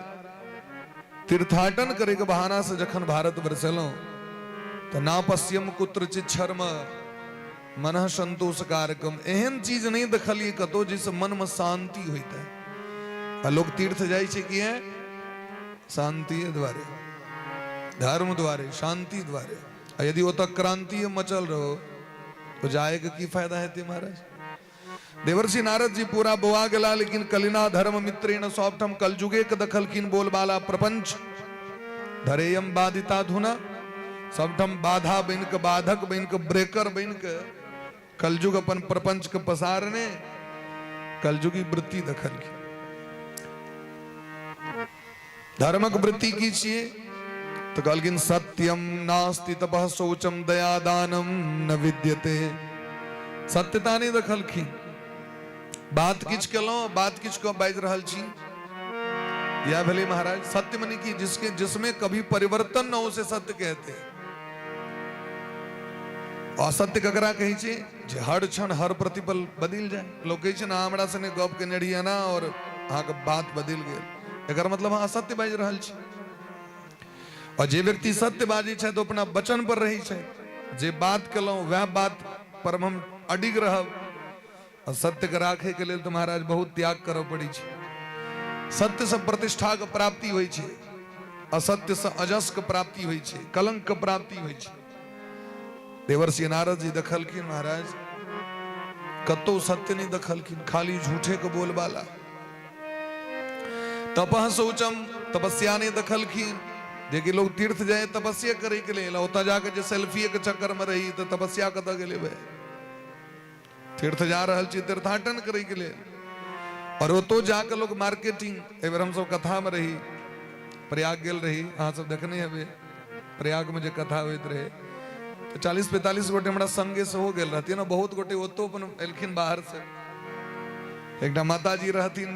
तीर्थाटन करैके बहाना से जखन भारत वर्ष एलहुँ तऽ ना पश्यम कुत्रचित क्षर्म मन संतोष कारकम। एहन चीज नहि देखलियै कतौ जाहिसँ मनमे शान्ति होइत है। आ लोक तीर्थ जाइ छै किए? शान्तिए द्वारे, धर्म द्वारे, शान्ति द्वारे। आ यदि ओतऽ क्रांति मचल रहो तो जाए के की फायदा हेतै महाराज? देवर्षि नारद जी पूरा बोआ गेला, लेकिन कलिना धर्म मित्रेण सबठाम कलयुगे के देखलखिन बोलबाला। प्रपंच धरेयम बाधिता धुना। सबठाम बाधा बनि के, बाधक बनि के, ब्रेकर बनि के कलयुग अपन प्रपंच के पसारने कलयुगी वृत्ति देखलखिन। धर्मक वृत्ति की छियै? तऽ कहलखिन, सत्यम नास्ति तपः शौचम दया दानम न विद्यते। सत्यता नहि देखलखिन। बात किछु केलहुँ, बात किछु कऽ बाजि रहल छी, यह भेलै महाराज सत्य। मने कि जिसके जिसमें कभी परिवर्तन न हो उसे सत्य कहते हैं। असत्य ककरा कहै छै? जे हर क्षण, हर प्रतिपल बदलि जाय। लोक कहै छै ने, हमरा सने गप केने रहियै ना और अहाँके बात बदलि गेल। एकर मतलब अहाँ असत्य बाजि रहल छी। और जे व्यक्ति सत्य बाजै छै तऽ अपना वचन पर रहै छै। जे बात केलहुँ, वएह बात पर हम अडिग रहब। आ सत्यके राखैके लेल तऽ महाराज बहुत त्याग करऽ पड़ै छै। सत्यसँ प्रतिष्ठाके प्राप्ति होइ छै, असत्यसँ अजसके प्राप्ति होइ छै, कलंकके प्राप्ति होइ छै। देवर्षि नारद जी देखलखिन महाराज, कतौ सत्य नहि देखलखिन, खाली झूठे के बोलबाला। तपह शौचम, तपस्या नहि देखलखिन। जेकि लोग तीर्थ जाए तपस्या करे के लेल, ओतऽ जाके जे सेल्फी के चक्कर में रही तऽ तपस्या कतऽ गेलै भाई? तीर्थ जा रहल छी तीर्थाटन करे के लेल और ओतो जाके लोग मार्केटिंग। एहि बेर हमसब कथा में रही, प्रयाग गेल रही। अहाँ सब देखने हेबै प्रयाग में जे कथा होइत रहे, तऽ 40-45 गोटे हमरा संगे सेहो गेल रहथिन। बहुत गोटे ओतो अपन एलखिन बाहर से। एकटा माताजी रहथिन,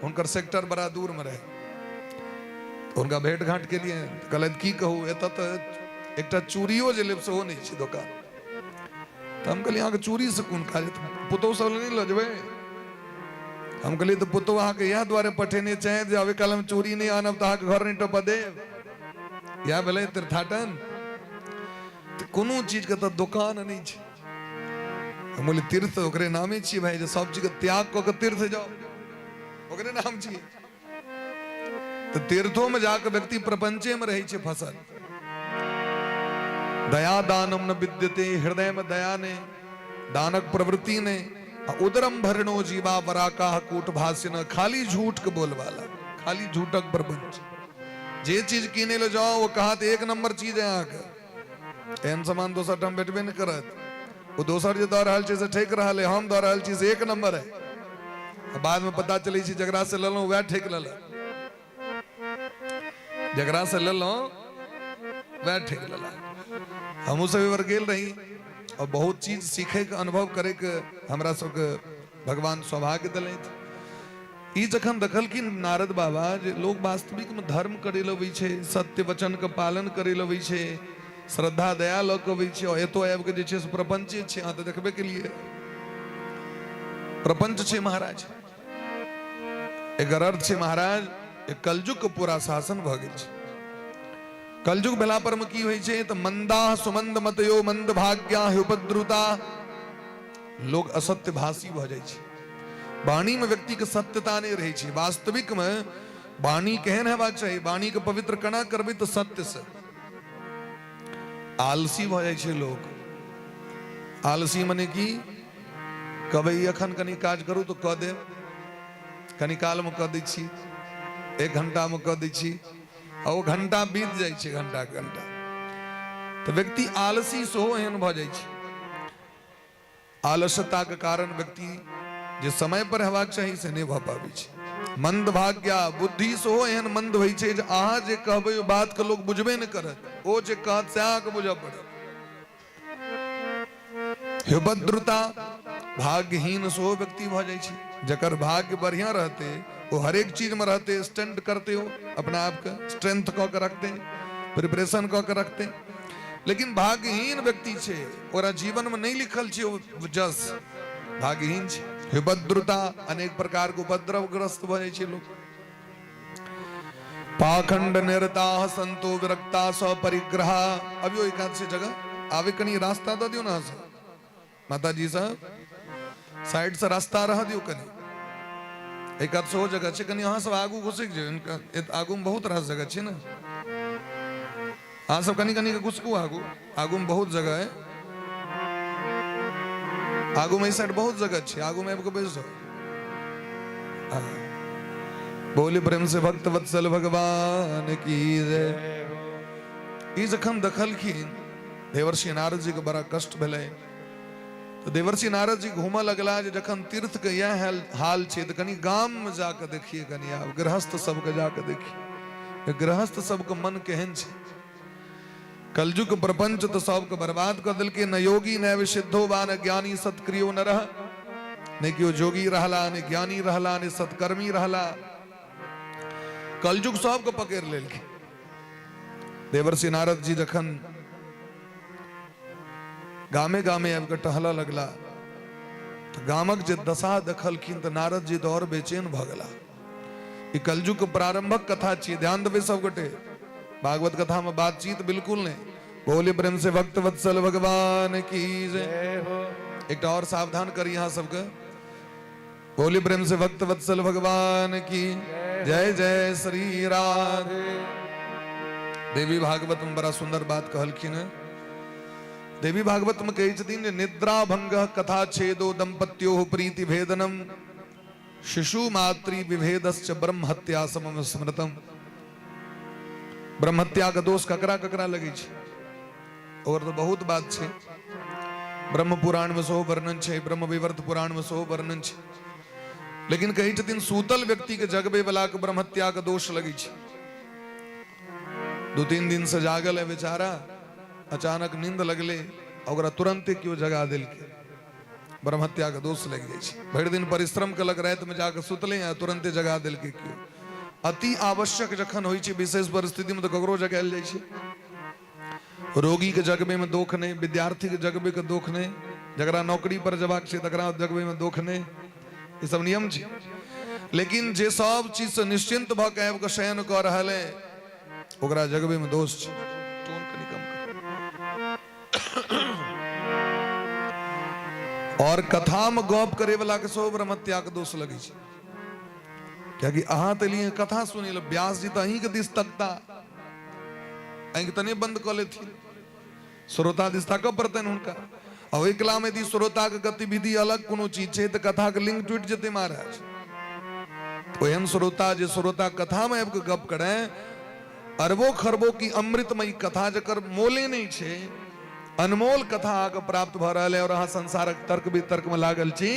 हुनकर सेक्टर बड़ा दूर में रहे, तऽ हुनका भेंट घाट केलिए। कहलथि, की कहू, एतऽ तऽ एकटा चूड़ियो जे लेब सेहो नहि छै दोकान। तऽ हम कहलियै, अहाँके चूड़ीसँ कोन काज? पुतहु सब लए नहि लऽ जेबै? हम कहलियै, तऽ पुतहु अहाँके इएह दुआरे पठेने छै जे अबै काल हम चूड़ी नहि आनब तऽ अहाँके घर नहि टपऽ देब। इएह भेलै तीर्थाटन? तऽ कोनो चीजके तऽ दोकान नहि छै। हम बोलिए, तीर्थ ओकरे नामे छियै भाई, जे सब चीजके त्याग कऽ के तीर्थ जाओ, ओकरे नाम छियै। तऽ तीर्थो में जाके व्यक्ति प्रपंचे में रहै छै फसल। दया दानम न विद्यते, हृदय में दया ने, दानक प्रवृत्ति ने, आ उदरम भरणो जीवा वराका कूट भाष्य, खाली झूठ के बोलवाला, खाली झूठक प्रपंच। जे चीज कीने ले जाओ वो कहा एक नंबर चीज है अहाँके, एहन सामान दोसर ठाम भेटबे नहि करत। ओ दोसर जे दऽ रहल छै से ठकि रहल है, हम दऽ रहल छी से एक नंबर है। आ बाद में पता चलै छै जकरा से लेलहुँ वएह ठकि लेलक, जकरा से लेलहुँ वएह ठकि लेलक। हमहूँ सब एक गेल रही और बहुत चीज सीखे के अनुभव करे के हमरा सबके भगवान सौभाग्य देलथि। ई जखन देखलखिन नारद बाबा जे लोग वास्तविक में धर्म करे लए अबै छै, सत्य वचन के पालन करे लए अबै छै, श्रद्धा दया लऽ के अबै छै, और एतो आबि के जे छै से प्रपंचे छै। अहाँ तऽ देखबे केलिए प्रपंच छै महाराज। एकर अर्थ छै महाराज कलयुग के पूरा शासन भऽ गेल छै। कलयुग भेला पर में की होइ छै तऽ मंदा सुमंद मतयो मंद भाग्या उपद्रुता, लोग असत्य भाषी भऽ जाइ छै। वाणी में व्यक्ति के सत्यता नहीं रहै छै। वास्तविक में वाणी केहन हेबाक चाही, वाणी के पवित्र केना करबै तऽ सत्य से। आलसी भऽ जाइ छै लोग। आलसी मने की कहबै एखन कनि काज करू तऽ कऽ देब, कनि काल में कऽ दै छी, एक घंटा में कऽ दै छी, आ ओ घंटा बीत जाइ छै, घंटा घंटा। तऽ व्यक्ति आलसी सेहो एहन भऽ जाइ छै। आलस्यता के कारण व्यक्ति जे समय पर हेबाक चाही से नहि भऽ पाबै छै। मंद भाग्या बुद्धि सेहो एहन मंद होइ छै जे अहाँ जे कहबै ओहि बात के लोक बुझबे नहि करत, ओ जे कहत से अहाँके बुझऽ पड़त। उपद्रुता भाग्यहीन सेहो व्यक्ति भऽ जाइ छै। जकर भाग्य बढ़िया रहते ओ हरेक चीज में रहते, स्टैंड करते हो, अपना आप के स्ट्रेंथ कऽ के रखते, प्रिपरेशन कऽ के रखते। लेकिन भाग्यहीन व्यक्ति छै, ओकरा जीवन में नहीं लिखल छै ओ जस, भाग्यहीन छै। उपद्रुता अनेक प्रकार के उपद्रव ग्रस्त भऽ जाइ छै लोक। पाखंड निरता संतो विरक्ता स परिग्रह। अभी एक हाथ से जगह आवे कनी रास्ता दऽ दियौ ना सब माता जी सब साइड से रास्ता रह दियौ कनी, एक हाथ सेहो जगह छै कनी, अहाँ सब आगू घुसकि जाउ, इनका आगू में बहुत रास जगह छै ने, अहाँ सब कनी कनी के घुसकू आगू, आगू में बहुत जगह है, आगू में इस साइड बहुत जगह छै, आगू में आबि कऽ बैस जाउ। बोली प्रेम से भक्त वत्सल भगवान की जय। ई जखन देखलखिन देवर्षि नारद जी के बड़ा कष्ट भेलै, तऽ देवर्षि नारद जी घूमऽ लगला जे जखन तीर्थ के इएह हाल छै तऽ कनि गाम में जाकऽ देखिए, कनि आब गृहस्थ सबके जाकऽ देखिए गृहस्थ सबके मन केहन छै। कलयुग प्रपंच तऽ सबके बर्बाद कऽ देलकै। न योगी न विसिद्धो वा न ज्ञानी सत्क्रियो न रह, नहि केओ जोगी रहला, नहि ज्ञानी रहला, नहि सत्कर्मी रहला। कलयुग सबके पकड़ि लेलकै। देवर्षि नारद जी जखन गामे गामे आबि कऽ टहलऽ लगला तऽ गामक जे दशा देखलखिन तऽ नारद जी तऽ आओर बेचैन भऽ गेला। ई कलयुग के प्रारंभक कथा छियै, ध्यान देबै सब गोटे। भागवत कथा में बातचीत बिल्कुल नहीं। बोले प्रेम से भक्त वत्सल भगवान की जय हो। एक और सावधान करी यहाँ सबके। बोले प्रेम से भक्त वत्सल भगवान की जय। जय श्री राधे। देवी भागवत में बड़ा सुंदर बात कहलखिन है। देवी भागवत में कहै छथिन जे निद्रा भंग कथा छेदो दंपत्यो प्रीति भेदनम शिशु मातृ विभेदश्च ब्रह्म हत्या समम स्मृतम। ब्रह्म हत्या के दोष ककरा ककरा लगै छै? और तो बहुत बात छै। ब्रह्म पुराण में सेहो वर्णन छै, ब्रह्म विवर्त पुराण में सेहो वर्णन छै। लेकिन कहै छथिन सूतल व्यक्ति के जगबे वाला के ब्रह्म हत्या के दोष लगै छै। 2-3 दिन से जागल है बेचारा, अचानक नींद लगले, ओकरा तुरंते केओ जगा देलकै, ब्रह्महत्या के दोष लागि जाइ छै। भरि दिन परिश्रम केलक, रातिमे जाके सुतले आ तुरंते जगा देलकै केओ। अति आवश्यक जखन होइ छै विशेष परिस्थितिमे तऽ ककरो जगायल जाइ छै। रोगीके जगबैमे दोख नहि, विद्यार्थीके जगबैके दोख नहि, जकरा नौकरी पर जबाक छै तकरा जगबैमे दोख नहि, ई सब नियम छै। लेकिन जे सब चीजसँ निश्चिंत भऽ के आबि कऽ शयन कऽ रहल है ओकरा जगबैमे दोष छै। टोन कनि कम कर। और कथा में गप करे वाला के सेहो ब्रह्महत्या के दोष लगे छै, कियाकि अहाँ तऽ एलियै कथा सुनै लए, व्यास जी तऽ अहीं के दिस तकता, आँखि तऽ नहि बंद कऽ लेथिन। श्रोता दिस ताकऽ पड़तनि हुनका। आ ओहि कलामे यदि श्रोताके गतिविधि अलग कोनो चीज छै तऽ कथाके लिंक टूटि जेतै महाराज। ओहन श्रोता जे श्रोता कथामे आबि कऽ गप करै, अरबो खरबो की अमृतमयी कथा जकर मोले नहि छै, अनमोल कथा अहाँके प्राप्त भऽ रहल है और अहाँ संसारक तर्क वितर्कमे लागल छी,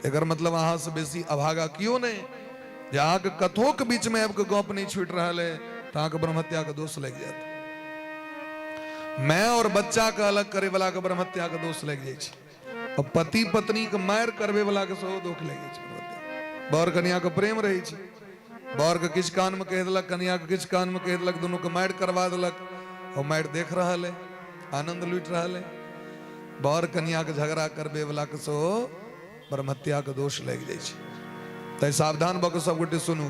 एकर मतलब अहाँसँ बेसी अभागा केओ नहि। जे अहाँके कथोके बीचमे आबि कऽ गप नहि छूटि रहल है तऽ अहाँके ब्रह्महत्याके दोष लागि जायत। माय और बच्चाके अलग करे वाला के ब्रह्महत्याके दोष लागि जाइ छै, आ पति पत्नीके मारि करबे वाला के सेहो दोष लागि जाइ छै ब्रह्महत्या। बर कनियाके प्रेम रहै छै, बर के किछु कानमे कहि देलक, कनियाके किछु कानमे कहि देलक, दुनूके मारि करवा देलक, और मारि देख रहल है, आनंद लूटि रहल है। बर कनियाके झगड़ा करबे वाला के सेहो ब्रह्महत्याके दोष लागि जाइ छै। तैं सावधान भऽ कऽ सबगोटे सुनू।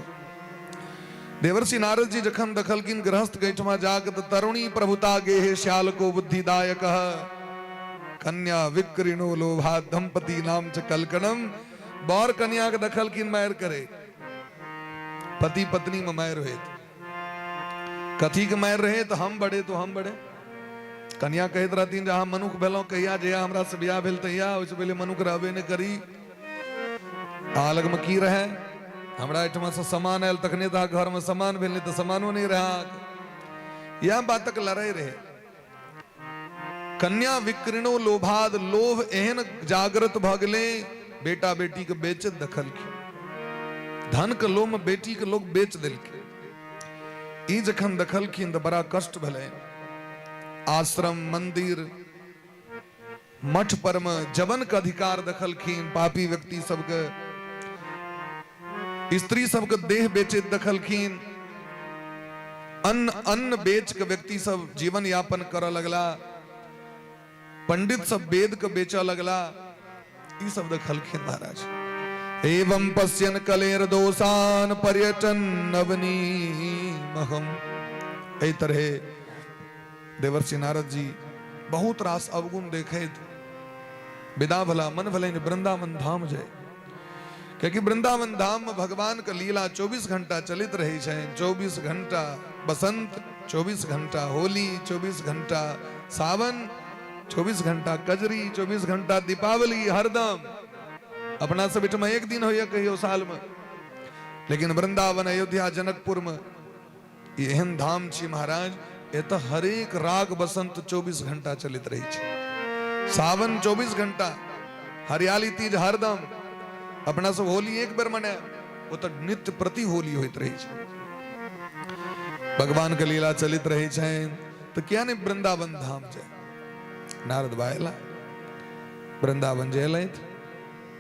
देवर्षि नारद जी जखन देखलखिन गृहस्थ के एहिठमा जाके, तऽ तरुणी प्रभुता गेहे श्याल को बुद्धिदायक कन्या विक्रीणो लोभा दंपति नाम च कलकणम। बर कन्या के देखलखिन मारि करे, पति पत्नी में मारि होइत, कथी के मारि रहे तऽ हम बड़े तो हम बड़े। कन्या कहैत रहथिन जे अहाँ मनुख भेलहुँ कहिया, जहिया हमरा से बियाह भेल तहिया, ओहिसँ पहिले मनुख रहबे नहि करी। अहाँ लगमे की रहै? हमरा एहिठमा से सामान आयल तखने तऽ अहाँ घरमे सामान भेल, नहि तऽ सामानो नहि रहै अहाँके। इएह बातक लड़ाइ रहै। कन्या विक्रीणो लोभाद, लोभ एहन जागृत भऽ गेलै, बेटा बेटी के बेचैत देखलखिन, धन के लोभ में बेटी के लोग बेच देलखिन। ई जखन देखलखिन तऽ बड़ा कष्ट भेलै। आश्रम मंदिर मठ पर में जबन के अधिकार देखलखिन, पापी व्यक्ति सबके, स्त्री सबके देह बेचैत देखलखिन, अन्न अन्न बेच के व्यक्ति सब जीवन यापन करऽ लगला, पंडित सब वेद के बेचऽ लगला, ई सब देखलखिन महाराज। एवं पश्यन कलेर दोषान पर्यटन नवनी महम। एहि तरहे देवर्षि नारद जी बहुत रास अवगुण देखैत विदा भला। मन भले वृंदावन धाम जाय, क्योंकि वृंदावन धाम में भगवान के लीला 24 घंटा चलित रहे छनि। 24 घंटा बसंत, 24 घंटा होली, 24 घंटा सावन, 24 घंटा कजरी, 24 घंटा दीपावली, हरदम। अपना सब एहिठमा एक दिन होइए कहियो साल में, लेकिन वृंदावन अयोध्या जनकपुर में एहन धाम छी महाराज, एतऽ हरेक राग बसंत 24 घंटा चलैत रहै छै, सावन 24 घंटा, हरियाली तीज हरदम। अपना सब होली एक बेर मनायब, ओतऽ नित्य प्रति होली होइत रहै छै, भगवान के लीला चलैत रहै छनि। तऽ किया नहि वृंदावन धाम जाय? नारद बा एला, वृंदावन जे एलथि,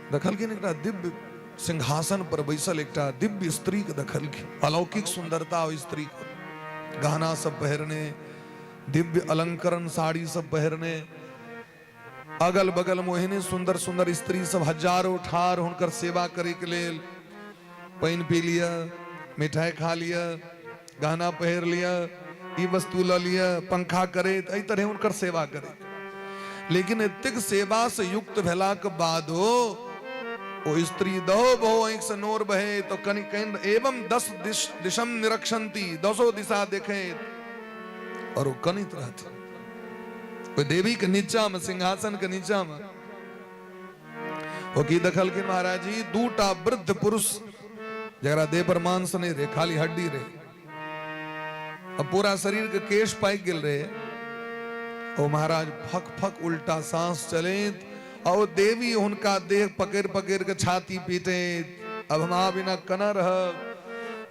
देखलखिन एकटा दिव्य सिंहासन पर बैसल एकटा दिव्य स्त्री के देखलखिन, अलौकिक सुंदरता ओहि स्त्री के, गहना सब पहिरने, दिव्य अलंकरण साड़ी सब पहिरने, अगल बगल में ओहने सुंदर सुंदर स्त्री सब हजारों ठार हुनकर सेवा करे के लेल। पानि पी लिअ, मिठाई खा लिअ, गहना पहिर लिअ, ई वस्तु लऽ लिअ, पंखा करैत एहि तरहे हुनकर सेवा करैत। लेकिन एतेक सेवा से युक्त भेलाक बादो ओ स्त्री दहो बहु आँखि से नोर बहे तो कनि कनि एवं दस दिश दिशम निरक्षंती, दसो दिशा देखैत और ओ कनित रहथिन ओहि देवी के नीचा में, सिंहासन के नीचा में। ओ की देखलखिन महाराज जी? दूटा वृद्ध पुरुष जरा देह पर मांस नहीं रहे, खाली हड्डी रहे, अब पूरा शरीर के केश पाकि गेल रहे। ओ महाराज फक फक उल्टा सांस चलैत और देवी हुनका देह पकड़ पकड़ के छाती पीटैत, अब हम आ बिना कना रहब,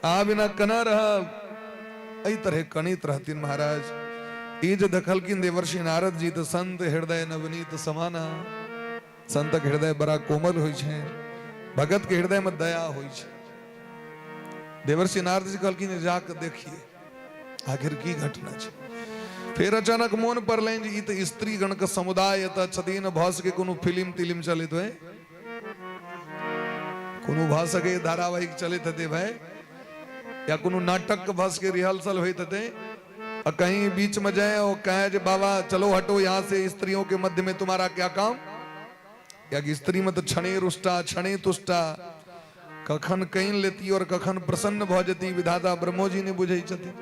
आ बिना कना रहब, एहि तरह कनित रहथिन महाराज। ई जे देखलखिन देवर्षि नारद जी तऽ संत हृदय नवनीत समाना। संतक हृदय बड़ा कोमल होइ छै, भगत के हृदय में दया होइ छै। देवर्षि नारद जी कहलखिन जाके देखिए आखिर की घटना छै। फेर अचानक मोन पड़लनि जे ई तऽ स्त्रीगण के समुदाय एतऽ छथिन, भऽ सके कोनो फिल्म तिलिम चलैत होइ, कोनो भऽ सके धारावाहिक चलैत हेतै भाई, या कोनो नाटक के भऽ सके रिहर्सल होइत हेतै, और कहीं बीच में जाए और कहे जे बाबा चलो हटो यहाँ से, स्त्रियों के मध्य में तुम्हारा क्या काम। या कि स्त्री में तो क्षणे रुष्टा क्षणे तुष्टा, कखन कहीं लेती और कखन प्रसन्न भ जती विधाता ब्रह्मोजी नहीं बुझे छथिन।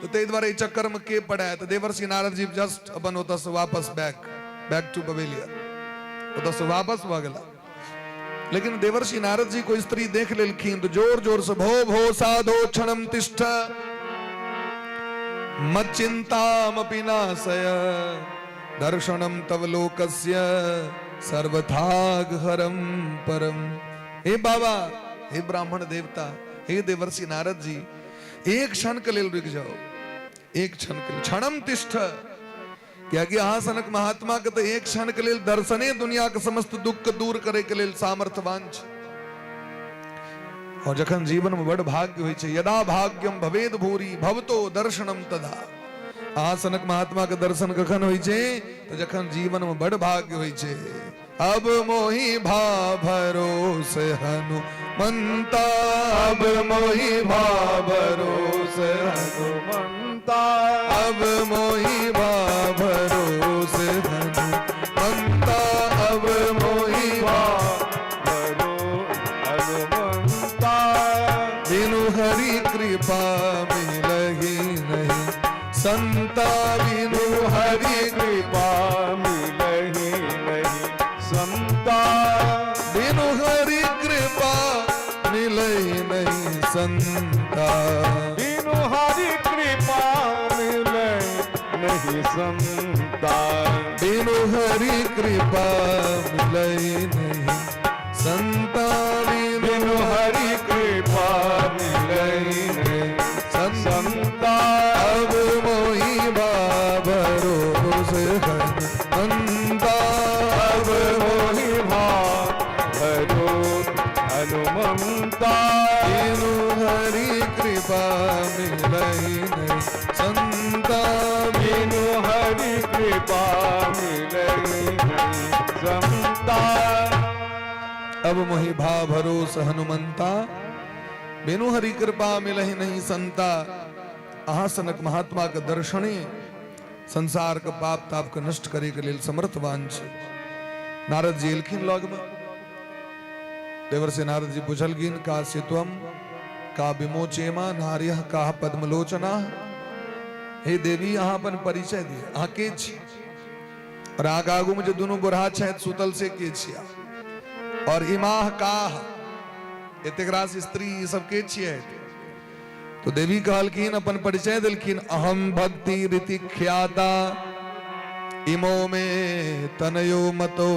तऽ ताहि दुआरे एहि चक्करमे के पड़ै तऽ देवर्षि नारद जी जस्ट अपन ओतऽसँ वापस बैक बैक टू पवेलियन, ओतऽसँ वापस भऽ गेला। लेकिन देवर्षि नारद जी को स्त्री देख लेलखिन तऽ जोर जोर से भो भो साधो क्षणम तिष्ठ मच्चिन्तामपि नाशय दर्शनम तव लोकस्य सर्वथागहरम परम। हे बाबा, हे ब्राह्मण देवता, हे देवर्षि नारद जी, एक क्षण के लेल रुकि जाओ, एक क्षण के लेल, क्षणम तिष्ठ, कियाकि अहाँ सनक महात्मा के तऽ एक क्षण के लेल दर्शने दुनिया के समस्त दुख के दूर करे के लेल सामर्थ्यवान छै। और जखन जीवन में बड़ भाग्य होइ छै, यदा भाग्यम भवेद भूरी भवतो दर्शनम तदा, अहाँ सनक महात्मा के दर्शन कखन होइ छै तऽ जखन जीवन में बड़ भाग्य होइ छै। अब मोहि भा भरोस हनुमंता, अब मोहि भा भरोस हनुमंता, अब मोहि भा भरोस हनुमंता, अब मोहि भा हनुमंता, बिनु हरि कृपा मिलही नहीं संता, बिनु हरि कृपा मिलही नहीं संता, बिनु हरि कृपा मिलही नहीं संता, बिनु हरि कृपा मिलही नहीं संता, बिनु हरि कृपा मिलही नहीं संता, बिनु हरि कृपा मिलही नहीं संता, अब मोहि भरोस हनुमंता, अब मोहि भरोस हनुमंता, बिनु हरि कृपा मिलही नहीं संता, बिनु हरि कृपा मिलही नहीं संता, अब मोहि भा भरोस हनुमंता, बिनु हरि कृपा मिलहि नहीं संता। अहाँ सनक महात्मा के दर्शने संसार के पाप ताप के नष्ट करे के लेल समर्थवान छै। नारद जी एलखिन लग में, देवर्षि नारद जी पुछलखिन का सित्वम का विमोचेमा नार्य का पद्मलोचना, हे देवी अहाँ अपन परिचय दिअ, अहाँ के छी और अहाँके आगू में जे दुनू बुढ़ा छथि सुतल से के छिया, और इमाह काह एतेक रास स्त्री ई सब के छियै। तो देवी कहलखिन, अपन परिचय देलखिन, अहम भक्ति रीति ख्याता इमो में तनयो मतो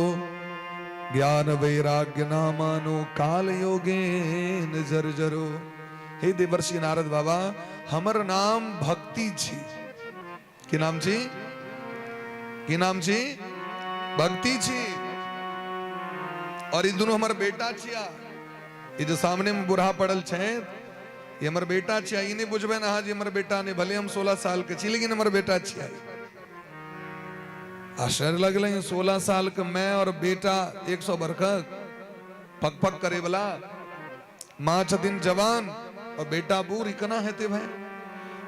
ज्ञान वैराग्य नामानो काल योगेन जर्जरो। हे देवर्षि नारद बाबा, हमर नाम भक्ति छी। की नाम छी? की नाम छी? भक्ति छी। और ई दुनू हमर बेटा छिया, ई जे सामने में बूढ़ा पड़ल छै ई हमर बेटा छिया। ई नहीं बुझबै ने अहाँ जे हमर बेटा नहीं, भले हम 16 साल के छी लेकिन हमर बेटा छिया। आश्चर्य लगलै, 16 साल के मैं और बेटा 100 बरखक पक पक करे वाला, माँ छथिन जवान और बेटा बूढ़, ई केना हेतै भाई?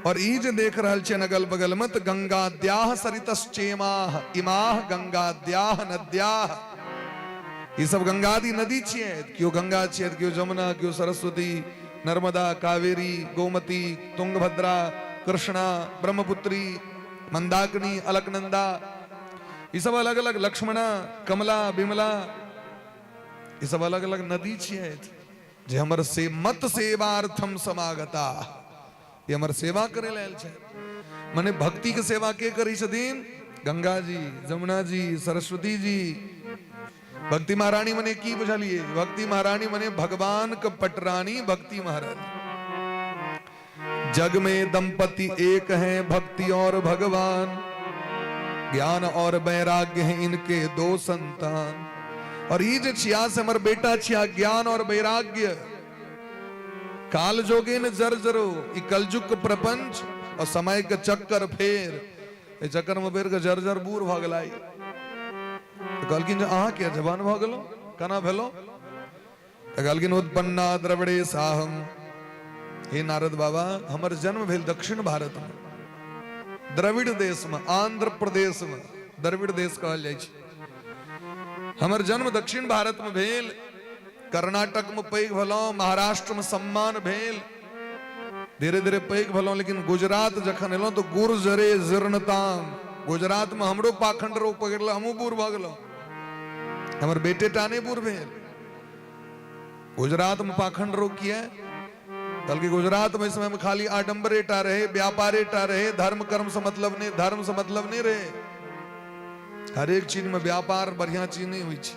और ई जे देख रहल छियनि अगल बगल में तऽ गंगाद्याह सरितश्चेमाह इमाह गंगाद्याह नद्याह, ई सब गंगादी नदी छियै। केओ गंगा छियै, केओ जमुना, केओ सरस्वती, नर्मदा, कावेरी, गोमती, तुंगभद्रा, कृष्णा, ब्रह्मपुत्री, मंदाकिनी, अलकनंदा, ई सब अलग अलग, लक्ष्मणा, कमला, बिमला, ई सब अलग अलग नदी छियै जे हमर से मत सेवार्थम समागता, ई हमर सेवा करे लेल छै। मने भक्ति के सेवा के करै छथिन? गंगा जी, जमुना जी, सरस्वती जी। भक्ति महारानी मने की बुझलिए? भक्ति महारानी मने भगवान के पटरानी भक्ति महारानी। जग में दंपति एक हैं भक्ति और भगवान, ज्ञान और वैराग्य हैं इनके दो संतान। और ई जे छिया से हमर बेटा छिया ज्ञान और वैराग्य, काल जोगे न जर जरो, ई कलयुग के प्रपंच और समय के चक्कर फेर, ए चक्कर में बेर के जर जर बूढ़ भऽ गेलै। तऽ कहलखिन जे अहाँ किया जवान भऽ गेलहुँ, केना भेलहुँ? तऽ कहलखिन उत्पन्ना द्रविड़े साहम, हे नारद बाबा, हमर जन्म भेल दक्षिण भारत में, द्रविड़ देश में, आंध्र प्रदेश में, द्रविड़ देश कहल जाइ छै। हमर जन्म दक्षिण भारत में भेल, कर्नाटक में पैघ भेलहुँ, महाराष्ट्र में सम्मान भेल। धीरे धीरे पैघ भेलहुँ, लेकिन गुजरात जखन एलहुँ तऽ गुर्जरे जीर्णताम, गुजरातमे हमरो पाखंड रोग पकड़ल, हमहूँ बूढ़ भऽ गेलहुँ, हमर बेटे टा नहि बूढ़ भेल। गुजरातमे पाखंड रोग किया? कहलकै गुजरातमे एहि समयमे खाली आडम्बरे टा रहे, व्यापारे टा रहे, धर्म कर्म से मतलब नहि, धर्म से मतलब नहि रहे। हरेक चीजमे व्यापार बढ़िया चीज नहि होइ छै।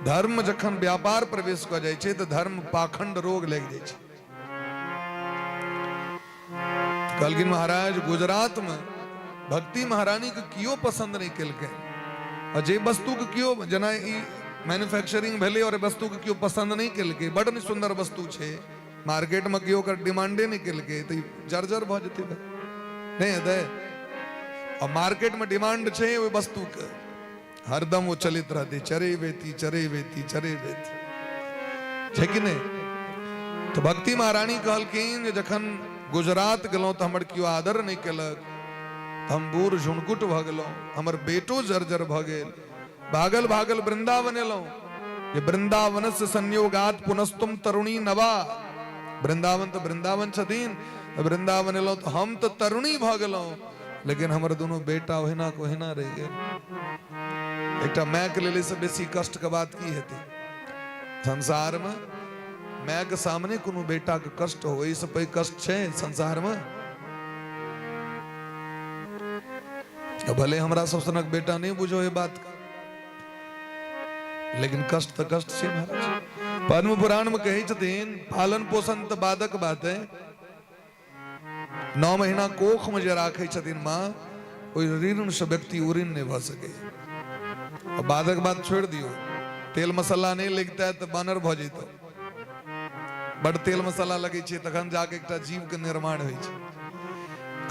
धर्म जखन व्यापार प्रवेश कऽ जाइ छै तऽ धर्म पाखंड रोग लागि जाइ छै। कहलखिन महाराज गुजरातमे भक्ति महारानीके केओ पसन्द नहि केलकै, आ जे वस्तुके केओ, जेना ई मैन्युफैक्चरिंग भेलै और वस्तुके केओ पसन्द नहि केलकै, बड नहि सुन्दर वस्तु छै, मार्केटमे केओ ओकर डिमांडे नहि केलकै, तऽ ई जर्जर भऽ जेतै भाइ, नहि हेतै? आ मार्केटमे डिमांड छै ओहि वस्तुके, हरदम ओ चलैत रहतै, चरेबेती चरेबेती चरेबेती, छै कि नहि? तऽ भक्ति महारानी कहलखिन जे जखन गुजरात गेलहुँ तऽ हमर केओ आदर नहि केलक, हम बूढ़ झुनकुट भऽ गेलहुँ, हमर बेटो जर्जर भऽ गेल, भागल भागल वृंदावन एलहुँ, जे वृंदावन से संयोगात पुनस्तुम तरुणी नवा, वृंदावन तऽ वृंदावन छथिन, तऽ वृंदावन एलहुँ तऽ हम तऽ तरुणी भऽ गेलहुँ, लेकिन हमर दुनू बेटा ओहिना के ओहिना रहि गेल। एकटा मायके लेल एहिसँ बेसी कष्टके बात की हेतै संसारमे? मायके सामने कोनो बेटाके कष्ट हो, एहिसँ पैघ कष्ट छै संसारमे? भले हमरा सब सनक बेटा नहि बुझो एहि बात, लेकिन कष्ट तऽ कष्ट छै महाराज। पद्म पुराण में कहै छथिन पालन पोषण तऽ बादक बात है, 9 महीना कोख में जे राखै छथिन माँ, ओहि ऋण से व्यक्ति उऋण नहि भऽ सकै। आ बादक बात छोड़ि दियौ, तेल मसाला नहि लगितै तऽ बानर भऽ जैतौ। बड तेल मसाला लगै छै तखन जाके एकटा जीव के निर्माण होइ छै।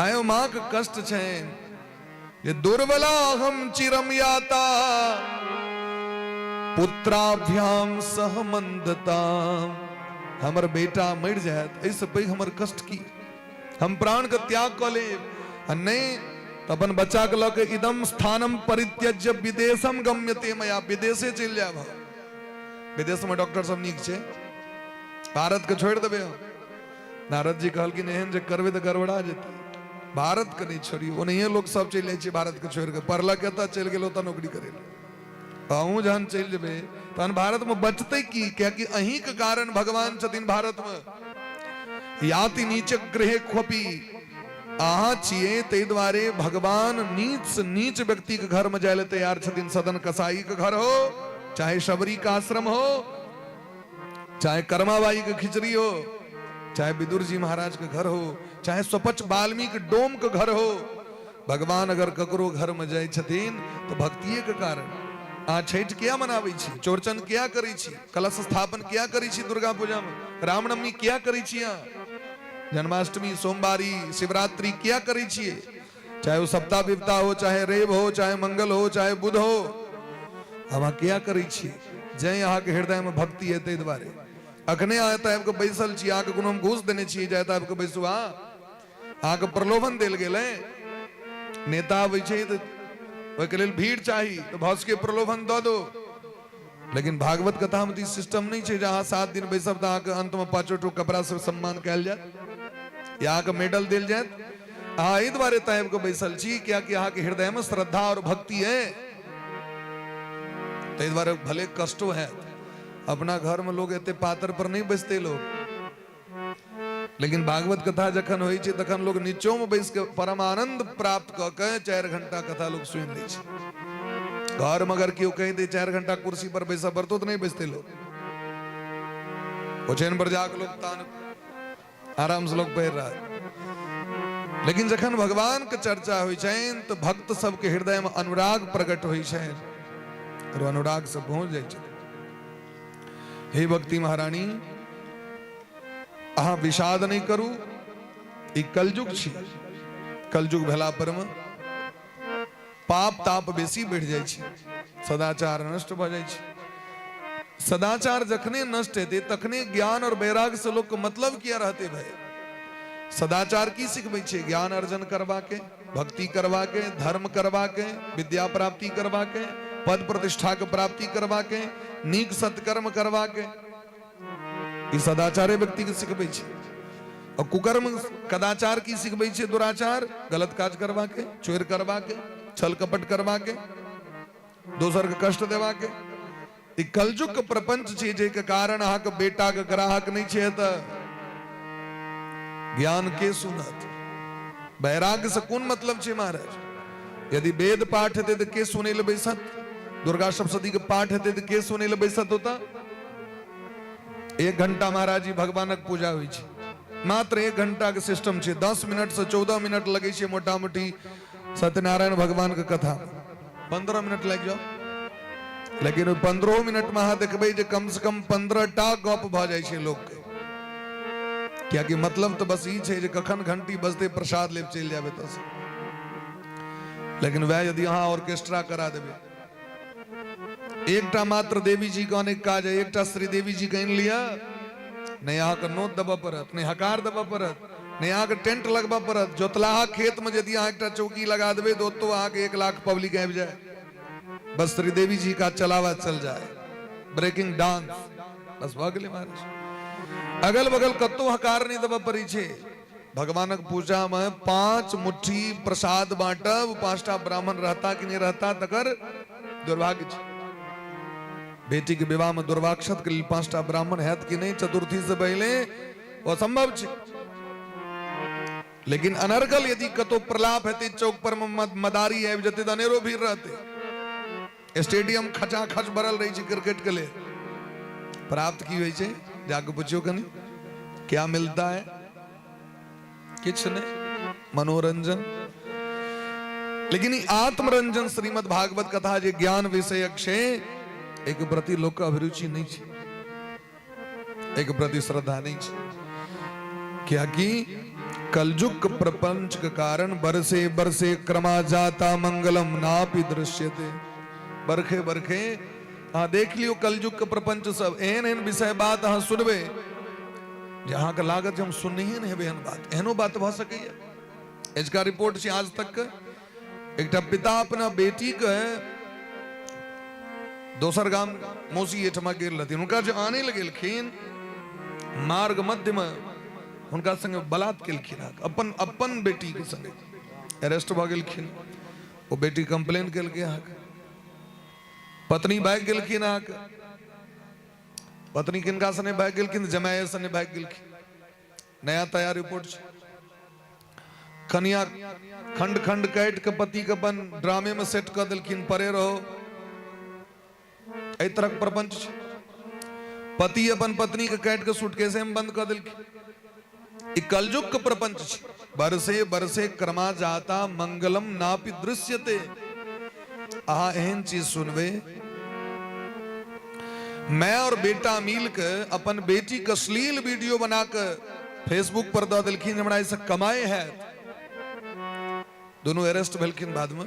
आयो माँ के कष्ट छनि जे दुर्बला हम चिरम याता पुत्राभ्याम सह मंदता, हमर बेटा मरि जायत एहिसँ पैघ हमर कष्ट की? हम प्राण के त्याग कऽ लेब, आ नहि तऽ अपन बच्चा के लऽ के इदम स्थानम परित्यज्य विदेशम गम्यते मया, विदेशे चलि जायब हम। विदेश में डॉक्टर सब नीक छै, भारत के छोड़ि देबै हम। नारद जी कहलखिन एहन जे करबै तऽ गड़बड़ा जेतै, भारत के नहि छोड़ियौ। ओनाहिये लोक सब चलि जाइ छै भारत के छोड़ि कऽ, पढ़लक एतऽ चलि गेल ओतऽ नौकरी करै लए। अहूँ जहन चलि जेबै तहन भारतमे बचतै की? कियाकि अहीँके कारण भगवान छथिन भारतमे। याति नीच गृहे खोपी, अहाँ छियै ताहि दुआरे भगवान नीच से नीच व्यक्तिके घरमे जाय लए तैयार छथिन। सदन कसाईके घर हो, चाहे शबरी का आश्रम हो, चाहे कर्माबाई के खिचड़ी हो, चाहे विदुर जी महाराज के घर हो, चाहे स्वपच वाल्मीकि डोम के घर हो, भगवान अगर ककरो घर में जाइ छथिन तो भक्तिये के कारण। अहाँ छठि किया मनाबै छी, चौरचन किया करै छी, कलश स्थापन किया करै छी दुर्गा पूजा में, रामनवमी किया करै छी अहाँ, जन्माष्टमी, सोमवारी, शिवरात्रि किया करै छियै? चाहे वो सप्ताह विपता हो, चाहे रेव हो, चाहे मंगल हो, चाहे बुध हो, हम अहाँ किया करै छी? जै अहाँके हृदय में भक्ति है ताहि दुआरे। अखने अहाँ एतऽ आबि कऽ बैसल छी, अहाँके कोनो हम घूस देने छी जे एतऽ आबि कऽ बैसू? अहाँके प्रलोभन देल गेलै? नेता अबै छै तऽ ओहिके लेल भीड़ चाही, तऽ भऽ सकै प्रलोभन दऽ दो। लेकिन भागवत कथा में तऽ ई सिस्टम नहि छै जे अहाँ 7 दिन बैसब तऽ अहाँके अंत में 5 टो कपड़ा से सम्मान कयल जायत या अहाँके मेडल देल जायत। अहाँ एहि दुआरे तऽ आबि कऽ बैसल छी कियाकि अहाँके हृदय में श्रद्धा और भक्ति है, ताहि दुआरे भले कष्टो हैत। अपना घर में लोग एते पातर पर नहीं बैसते लोग, लेकिन भागवत कथा जखन होइ छै तखन लोग नीचो में बैस के परम आनंद प्राप्त कऽ के 4 घंटा कथा लोग सुनि लै छै। घर में अगर केओ कहि दे 4 घंटा कुर्सी पर बैसऽ पड़तो तऽ नहि बैसते लोग, ओछैन पर जाके लोग तान आराम से लोग पढ़ि रहा। लेकिन जखन भगवान के चर्चा होइ छनि तऽ भक्त सबके हृदय में अनुराग प्रकट होइ छनि और अनुराग से पहुंच जाइ छथिन। हे भक्ति महारानी, अहाँ विषाद नहीं करू, ई कलयुग छी। कलयुग भेला पर में पाप ताप बेसी बढ़ि जाइ छै, सदाचार नष्ट भऽ जाइ छै। सदाचार जखने नष्ट हेतै तखने ज्ञान और वैराग्य से लोक के मतलब किया रहते भाई? सदाचार की सिखबै छै? ज्ञान अर्जन करबाके, भक्ति करबाके, धर्म करबाके, विद्या प्राप्ति करबाके, पद प्रतिष्ठा के प्राप्ति करबाके, नीक सत्कर्म करबाके। ई सदाचारे व्यक्ति के सिखबै छै। आ कुकर्म कदाचार की सिखबै छै? दुराचार, गलत काज करबाके, चोर करबाके, छल कपट करबाके, दोसर के कष्ट देबाके। ई कलयुग के प्रपंच छै, जाहिके कारण अहाँके बेटा के ग्राहक नहि छै तऽ ज्ञान के सुनत? वैराग्य से कोन मतलब छै महाराज? यदि वेद पाठ हेतै तऽ के सुनै लए बैसत? दुर्गा सप्तशती के पाठ हेतै तऽ के सुनै लए बैसत ओतऽ? 1 घंटा महाराज जी भगवानक पूजा होइ छै, मात्र 1 घंटा के सिस्टम छै। 10 मिनट से 14 मिनट लगै छै मोटा मोटी सत्यनारायण भगवान के कथा, 15 मिनट लागि जाओ। लेकिन ओहि 15 मिनट में अहाँ देखबै जे कम से कम 15 टा गप भऽ जाइ छै लोकके, कियाकि मतलब तऽ बस ई छै जे कखन घंटी बजतै, प्रसाद लेब, चलि जायब एतऽसँ। लेकिन वएह यदि अहाँ ऑर्केस्ट्रा करा देबै, एकटा मात्र देवी जी के अनेक काज है, एकटा श्रीदेवी जी के आनि लिअ, नहि अहाँके नोत देबऽ पड़त, नहि हकार देबऽ पड़त, नहि अहाँके टेंट लगबऽ पड़त। जोतलाहा खेत में यदि अहाँ एकटा चौकी लगा देबै तऽ ओतौ अहाँके 1 लाख पब्लिक आबि जाय। बस श्रीदेवी जी का चलावा चल जाए, ब्रेकिंग डांस, बस भऽ गेलै महाराज। अगल बगल कतौ हकार नहि देबऽ पड़ै छै। भगवानक पूजा में 5 मुट्ठी प्रसाद बांटब, 5टा ब्राह्मण रहता कि नहीं रहता तकर दुर्भाग्य छै। बेटी के विवाह में दुर्वाक्षत के लिए 5टा ब्राह्मण हैत कि नहीं चतुर्थी से पहले, असंभव छै। लेकिन अनर्गल यदि कतो प्रलाप हेतै, चौक पर में मदारी आबि जेतै तऽ अनेरो भीड़ रहतै, स्टेडियम खचाखच भरल रहै छै क्रिकेट के लेल। प्राप्त की होइ छै? जाके पुछियो कनी, क्या मिलता है? किछु नहि, मनोरंजन। लेकिन ई आत्मरंजन श्रीमद् भागवत कथा जे ज्ञान विषयक छै, एक प्रति लोक के अभिरुचि नहि छै, एक प्रति श्रद्धा नहीं छै, कियाकि कलयुग प्रपंच के कारण बरसे बरसे क्रमा जाता मंगलम नापि दृश्यते। बरखे बरखे अहाँ देख लियौ कलयुग के प्रपंच सब एहन एहन विषय बात अहाँ सुनबै जे अहाँके लागत जे हम सुननहिए नहि हेबै एहन बात। एहनो बात भऽ सकैए। एजका रिपोर्ट छै आज तक के, एकटा पिता अपना बेटी के दोसर गाम मौसी एहिठमा गेल रहथिन, हुनका जे आने लए गेलखिन, मार्ग मध्यमे हुनका संगे बलात् केलखिन अपन अपन बेटी के संगे। अरेस्ट भऽ गेलखिन। ओ बेटी कंप्लेन केलकै अहाँके, पत्नी भागि गेलखिन अहाँके। पत्नी किनका सने भागि गेलखिन? जमाए सने भागि गेलखिन। नया तैयार रिपोर्ट छै। कनिया खंड खंड काटि के पति के अपन ड्रामे में सेट कऽ देलखिन, परे रहो। एहि तरहक प्रपंच छै। पति अपन पत्नी के काटि के सूटकेसे में बंद कऽ देलखिन। ई कलयुग के प्रपंच छै। बरसे बरसे क्रमा जाता मंगलम नापि दृश्यते। अहाँ एहन चीज सुनबै, मैं और बेटा मिल के अपन बेटी के अश्लील वीडियो बना के फेसबुक पर दऽ देलखिन, हमरा एहिसँ कमाए है। दुनू अरेस्ट भेलखिन बादमे।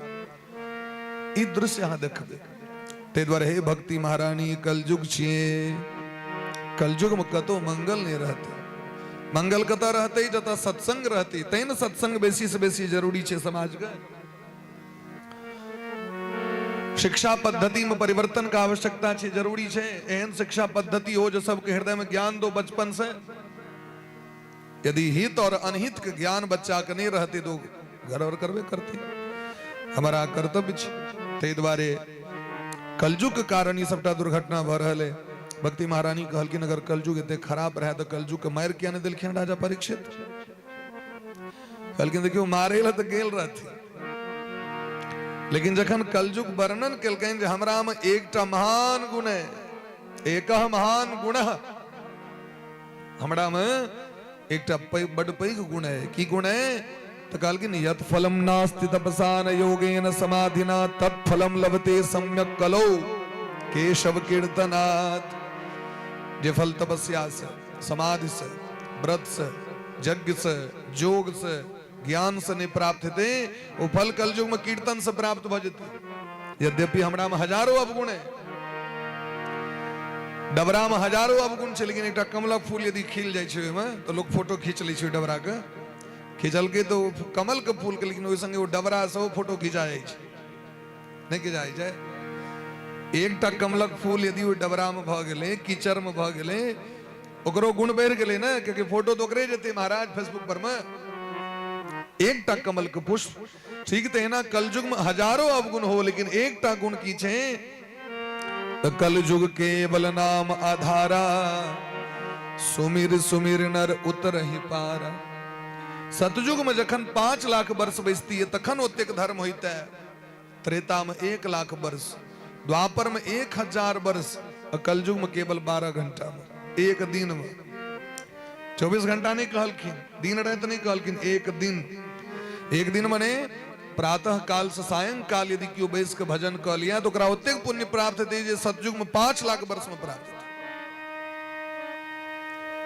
ई दृश्य अहाँ देखबै। ताहि दुआरे हे भक्ति महारानी, कलयुग छियै, कलयुगमे कतहु मंगल नहि रहतै। मंगल कतऽ रहतै? जतऽ सत्संग रहतै। तैं ने सत्संग बेसी से बेसी जरूरी छै। समाजके शिक्षा पद्धति में परिवर्तन का आवश्यकता छै, जरूरी छै। एहन शिक्षा पद्धति हो जो सबके हृदय में ज्ञान दो बचपन से। यदि हित और अनहित के ज्ञान बच्चा के नहीं रहते तो गड़बड़ करबे करते। हमारा कर्तव्य छै। ताहि दुआरे कलयुग के कारण ई सबटा दुर्घटना भऽ रहल है। भक्ति महारानी कहलखिन, अगर कलयुग एते खराब रहे तऽ कलयुग के मारि किया नहि देलखिन राजा परीक्षित? कहलखिन, देखियौ, मारे लए तऽ गेल रहथिन, लेकिन जखन कलयुग वर्णन केलकनि जे हमरा मे एकटा महान गुण है, एकह महान गुण, हमरा मे एकटा बड पैघ गुण है। की गुण है? तऽ कहलखिन, यत फलम नास्ति तपसा न योगेन समाधिना तत् फलम लभते सम्यक कलो केशव कीर्तनात्। जे फल तपस्या से, समाधि से, व्रत से, यज्ञ से, योग से, ज्ञान से नहीं प्राप्त हेतै, ओ फल कलयुग में कीर्तन से प्राप्त भऽ जेतै। यद्यपि हमरा में हजारों अवगुण है, डबरा में हजारों अवगुण छै, लेकिन एकटा कमलक फूल यदि खिल जाइ छै ओहिमे तऽ लोक फोटो खींच लै छै। डबरा के खींचलकै तऽ ओ कमल के फूल के, लेकिन ओहि संगे ओ डबरा सेहो फोटो खिंचा जाइ छै, नहि खिंचा जाइ छै? एकटा कमलक फूल यदि ओहि डबरा में भऽ गेलै, कीचड़ में भऽ गेलै, ओकरो गुण बढ़ि गेलै ने, कियाकि फोटो तऽ ओकरे जेतै महाराज फेसबुक पर मे। एकटा कमल के पुष्प ठीक तहिना कलयुग में हजारों अवगुण हो, लेकिन एकटा गुण की छै तऽ कलयुग केवल नाम आधारा, सुमिर सुमिर नर उतरहि पारा। सतयुग में जखन 5 लाख वर्ष बैसती तखन ओतेक धर्म होइते, त्रेता में 1 लाख वर्ष, द्वापर में 1000 वर्ष, आ कलयुग में केवल 12 घंटा में, एक दिन में। 24 घंटा नहीं कहलखिन, दिन राति नहीं कहलखिन, एक दिन। एक दिन मने प्रातः काल से सायंकाल यदि केओ बैस के भजन कऽ लिया तो ओकरा ओतेक पुण्य प्राप्त हेतै जे सतयुग में 5 लाख वर्ष में प्राप्त हेतै।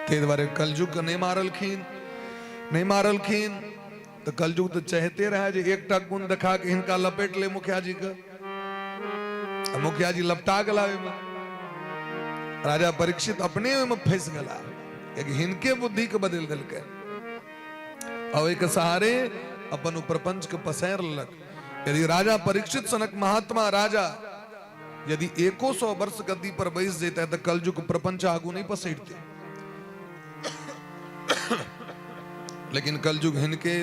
ताहि दुआरे कलयुग के नहि मारलखिन, नहि मारलखिन तऽ कलयुग तऽ चाहते रहे जे एकटा गुण देखा के हिनका लपेट ले मुखिया जी के, आ मुखिया जी लपटा गेला ओहिमे। राजा परीक्षित अपने ओहिमे फंसि गेला, कियाकि हिनके बुद्धि के बदलि देलकै आ ओहिके सहारे अपन ओ प्रपंच के पसारि लेलक। यदि राजा परीक्षित सनक महात्मा राजा यदि 100 वर्ष गद्दी पर बैस जेतै तऽ कलयुग प्रपंच आगू नहीं पसरितै, लेकिन कलयुग हिनके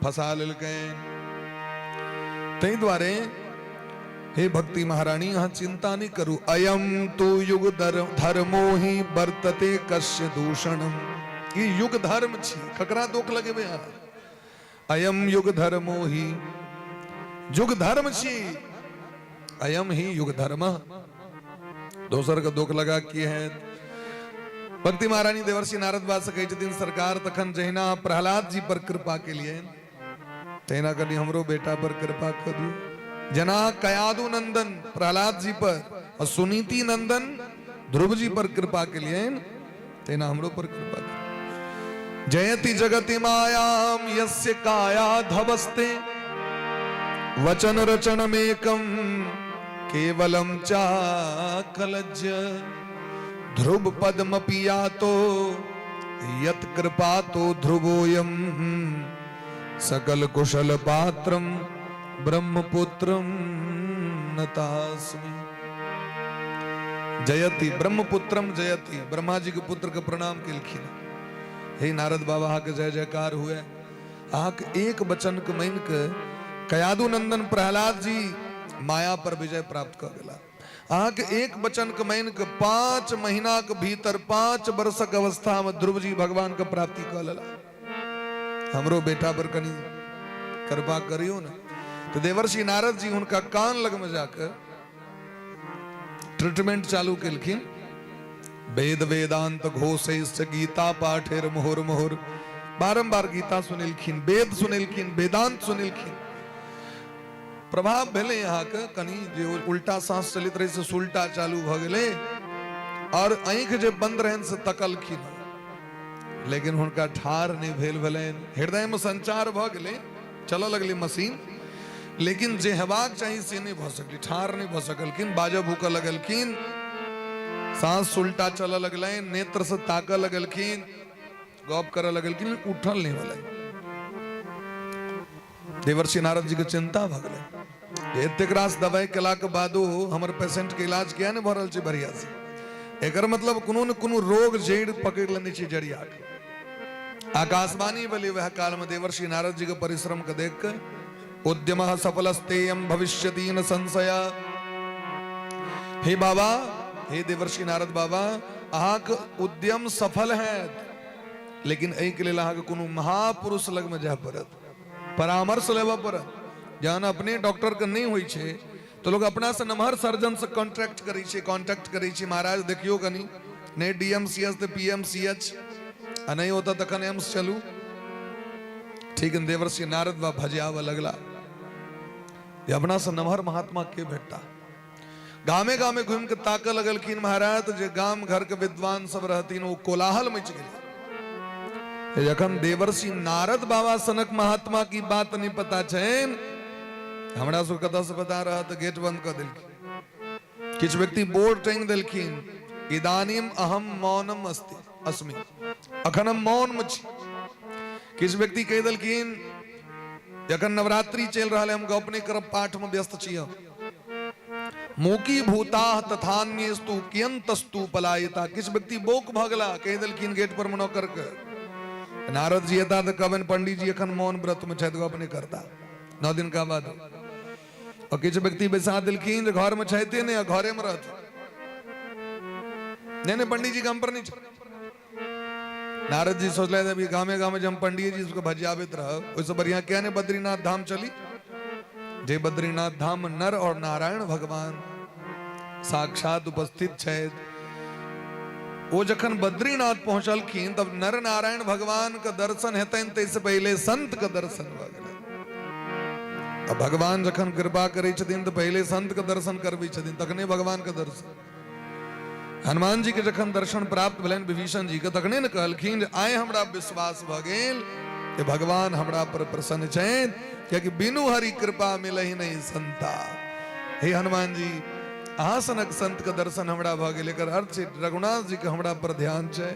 फंसा लेलकै। ताहि दुआरे हे भक्ति महारानी, अहाँ चिंता नहीं करू। अयम तु युग धर्मो ही वर्तते कस्य दूषणम। ई युग धर्म छी, ककरा दोख लगेबै अहाँ? अयम युग धर्मो ही युग धर्म छी, अयम ही युग धर्म। दोसर के दोख लगा की है? भक्ति महारानी देवर्षि नारद बात से कहै छथिन, सरकार तखन जहिना प्रहलाद जी पर कृपा के लिए तहिना कनि हमरो बेटा पर कृपा करू। जना कयादु नंदन प्रहलाद जी पर और सुनीति नंदन ध्रुव जी पर कृपा के लिए तहिना हमरो पर कृपा करू। जयति जगति मायाम यस्य काया धवस्ते वचन रचनमेकम केवलम चाकलज्ज ध्रुव पदमपि यातो यत कृपा तो ध्रुवोयम सकल कुशल पात्रम ब्रह्मपुत्रम नतास्मि। जयति ब्रह्मपुत्रम जयति, ब्रह्मा जी के पुत्र के प्रणाम केलखिन। हे नारद बाबा, अहाँके जय जयकार हुए। अहाँके एक वचन के मान के कयादु नंदन प्रहलाद जी माया पर विजय प्राप्त कऽ गेला। अहाँके एक वचन के मान के 5 महीना के भीतर 5 वर्षक अवस्था में ध्रुव जी भगवान के प्राप्ति कऽ लेला। हमरो बेटा पर कनी कृपा करियो ने। तो देवर्षि नारद जी हुनका कान लग में जाके ट्रीटमेंट चालू केलखिन। वेद वेदांत घोषे गीता पाठेर मुहुर मुहुर, बारंबार गीता सुनेलखिन, वेद सुनेलखिन, वेदांत सुनेलखिन। प्रभाव भेलै अहाँके कनि जे उल्टा सांस चलैत रहै से सुल्टा चालू भऽ गेलै, और आँखि जे बंद रहनि से तकलखिन, लेकिन हुनका ठाढ़ नहि भेल भेलनि। हृदयमे संचार भऽ गेलै, चलऽ लगलै मशीन, लेकिन जे हेबाक चाही से नहि भऽ सकलै, ठाढ़ नहि भऽ सकलखिन, बाजऽ भूकऽ लगलखिन, सांस उल्टा चलऽ लगलनि, नेत्र से ताकऽ लगलखिन, गप करऽ लगलखिन, उठल नहि भेलनि। देवर्षि नारद जी के चिंता भऽ गेलै, एतेक रास दवाई केलाके बादो हमर पेशेंट के इलाज किया नहि भऽ रहल छै बढ़िया से? एकर मतलब कोनो ने कोनो रोग जड़ि पकड़ि लेने छै जड़िया के। आकाशवाणी भेलै वएह काल में देवर्षि नारद जी के परिश्रम के देख के, उद्यम सफलस्तेयम भविष्यति न संशय। हे बाबा, हे देवर्षि नारद बाबा, अहाँके उद्यम सफल हैत, लेकिन एहिके लेल अहाँके कोनो महापुरुष लगमे जाय पड़त, परामर्श लेबऽ पड़त। जहन अपने डॉक्टरके नहि होइ छै तऽ लोक अपना से नमहर सर्जन से कॉन्ट्रैक्ट करै छै, कॉन्टैक्ट करै छै, महाराज देखियौ कनि, नहि डी एम सी एच तऽ पी एम सी एच, आ नहि होता तखन एम्स चलू। ठीक, देवर्षि नारद बा भजियाबऽ लगला जे अपना से नमहर महात्मा के भेटता। गामे गामे घूमि के ताकऽ लगलखिन महाराज, जे गाम घर के विद्वान सब रहथिन ओ कोलाहल मचि गेलै। जखन देवर्षि नारद बाबा सनक महात्मा की बात नहीं पता छनि, हमरा सब कतऽ से पता रहत? गेट बंद कऽ देलखिन। किछु व्यक्ति बोर्ड टांगि देलखिन, इदानीम अहम मौनम अस्ति अस्मि, अखन हम मौन में छी। किछु व्यक्ति कहि देलखिन, जखन नवरात्रि चलि रहल है हम गप नहि करब, पाठ में व्यस्त छी हम। मोकी भूताह तथान्यस्तु कियंतस्तु पलायिता। किछु व्यक्ति बोक भऽ गेला, कहि देलखिन गेट पर मनो करके। नारद जी एता तऽ कहबनि पंडित जी एखन मौन व्रत में छथि, गप नहि करता 9 दिन का बाद। और किछु व्यक्ति बैसा देलखिन जे घर में छथिते नहि आ घरे में रहत। नहीं नहीं पंडित जी गाम पर नहीं। नारद जी सोचले अभी गामे गामे जे हम पंडित जी सबके भजियाबैत रहब, ओहिसँ बढ़िया किया नहीं बद्रीनाथ धाम चली। जे बद्रीनाथ धाम नर और नारायण भगवान साक्षात उपस्थित छथि। ओ जखन बद्रीनाथ पहुंचलखिन तब नर नारायण भगवान के दर्शन हेतनि ताहिसँ पहिले संत के दर्शन भऽ गेलै। आ भगवान जखन कृपा करै छथिन तऽ पहिले संत के दर्शन करबै छथिन, तखने भगवान के दर्शन। हनुमान जी के जखन दर्शन प्राप्त भेलनि विभीषण जी के, तखने ने कहलखिन जे आइ हमरा विश्वास भऽ गेल जे भगवान हमरा पर प्रसन्न छथि, कियाकि बिनु हरि कृपा मिलहि नहीं संता। हे हनुमान जी, अहाँ सनक संत के दर्शन हमरा भऽ गेल, एकर अर्थ छै रघुनाथ जी के हमरा पर ध्यान छै,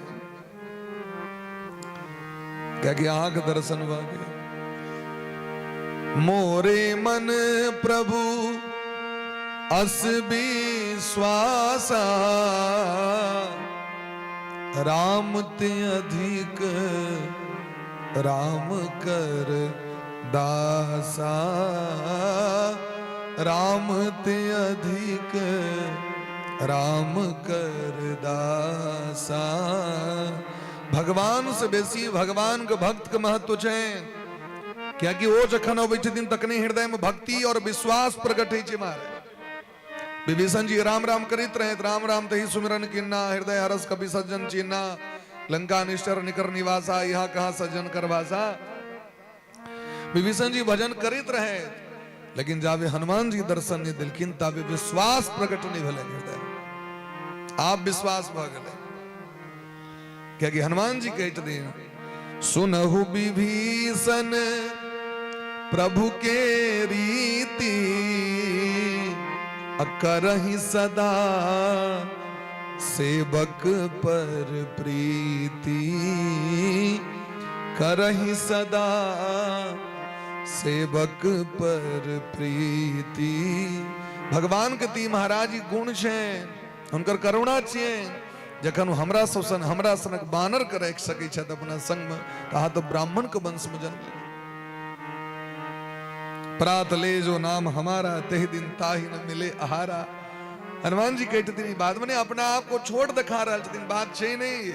कियाकि अहाँके दर्शन भऽ गेल। मोरे मन प्रभु अस विश्वासा, राम ते अधिक राम कर दासा, राम ते अधिक राम कर दासा। भगवान से बेसी भगवान के भक्त के महत्व छै, कियाकि ओ जखन अबै छथिन तखने हृदय में भक्ति और विश्वास प्रकट होइ छै। महाराज विभीषण जी राम राम करैत रहे, राम राम तही सुमिरन किन्ना, हृदय हरस कवि सज्जन चिन्ना, लंका निश्चर निकर निवासा, यहाँ कहाँ सज्जन कर वासा। विभीषण जी भजन करैत रहे, लेकिन जाबे हनुमान जी दर्शन नहीं दिलखिन ताबे विश्वास प्रकट नहीं भेलै हृदय, आप विश्वास भऽ गेलै। कियाकि हनुमान जी कहै छथिन, सुनहु विभीषण प्रभु के रीति, करहि सदा सेवक पर प्रीति, करहि सदा सेवक पर प्रीति। भगवान के ती महाराज जी गुण छनि, हुनकर करुणा छियनि। जखन हमरा सब सन हमरा सनक बानर के राखि सकै छथि अपना संग में, तऽ अहाँ तऽ ब्राह्मण के वंश में जन्म लेलहुँ। प्रात ले जो नाम हमारा, तेहि दिन ताहि न मिले आहारा। हनुमान जी कहै छथिन ई बात, मने अपना आप को छोट देखा रहल छथिन, बात छै नहीं।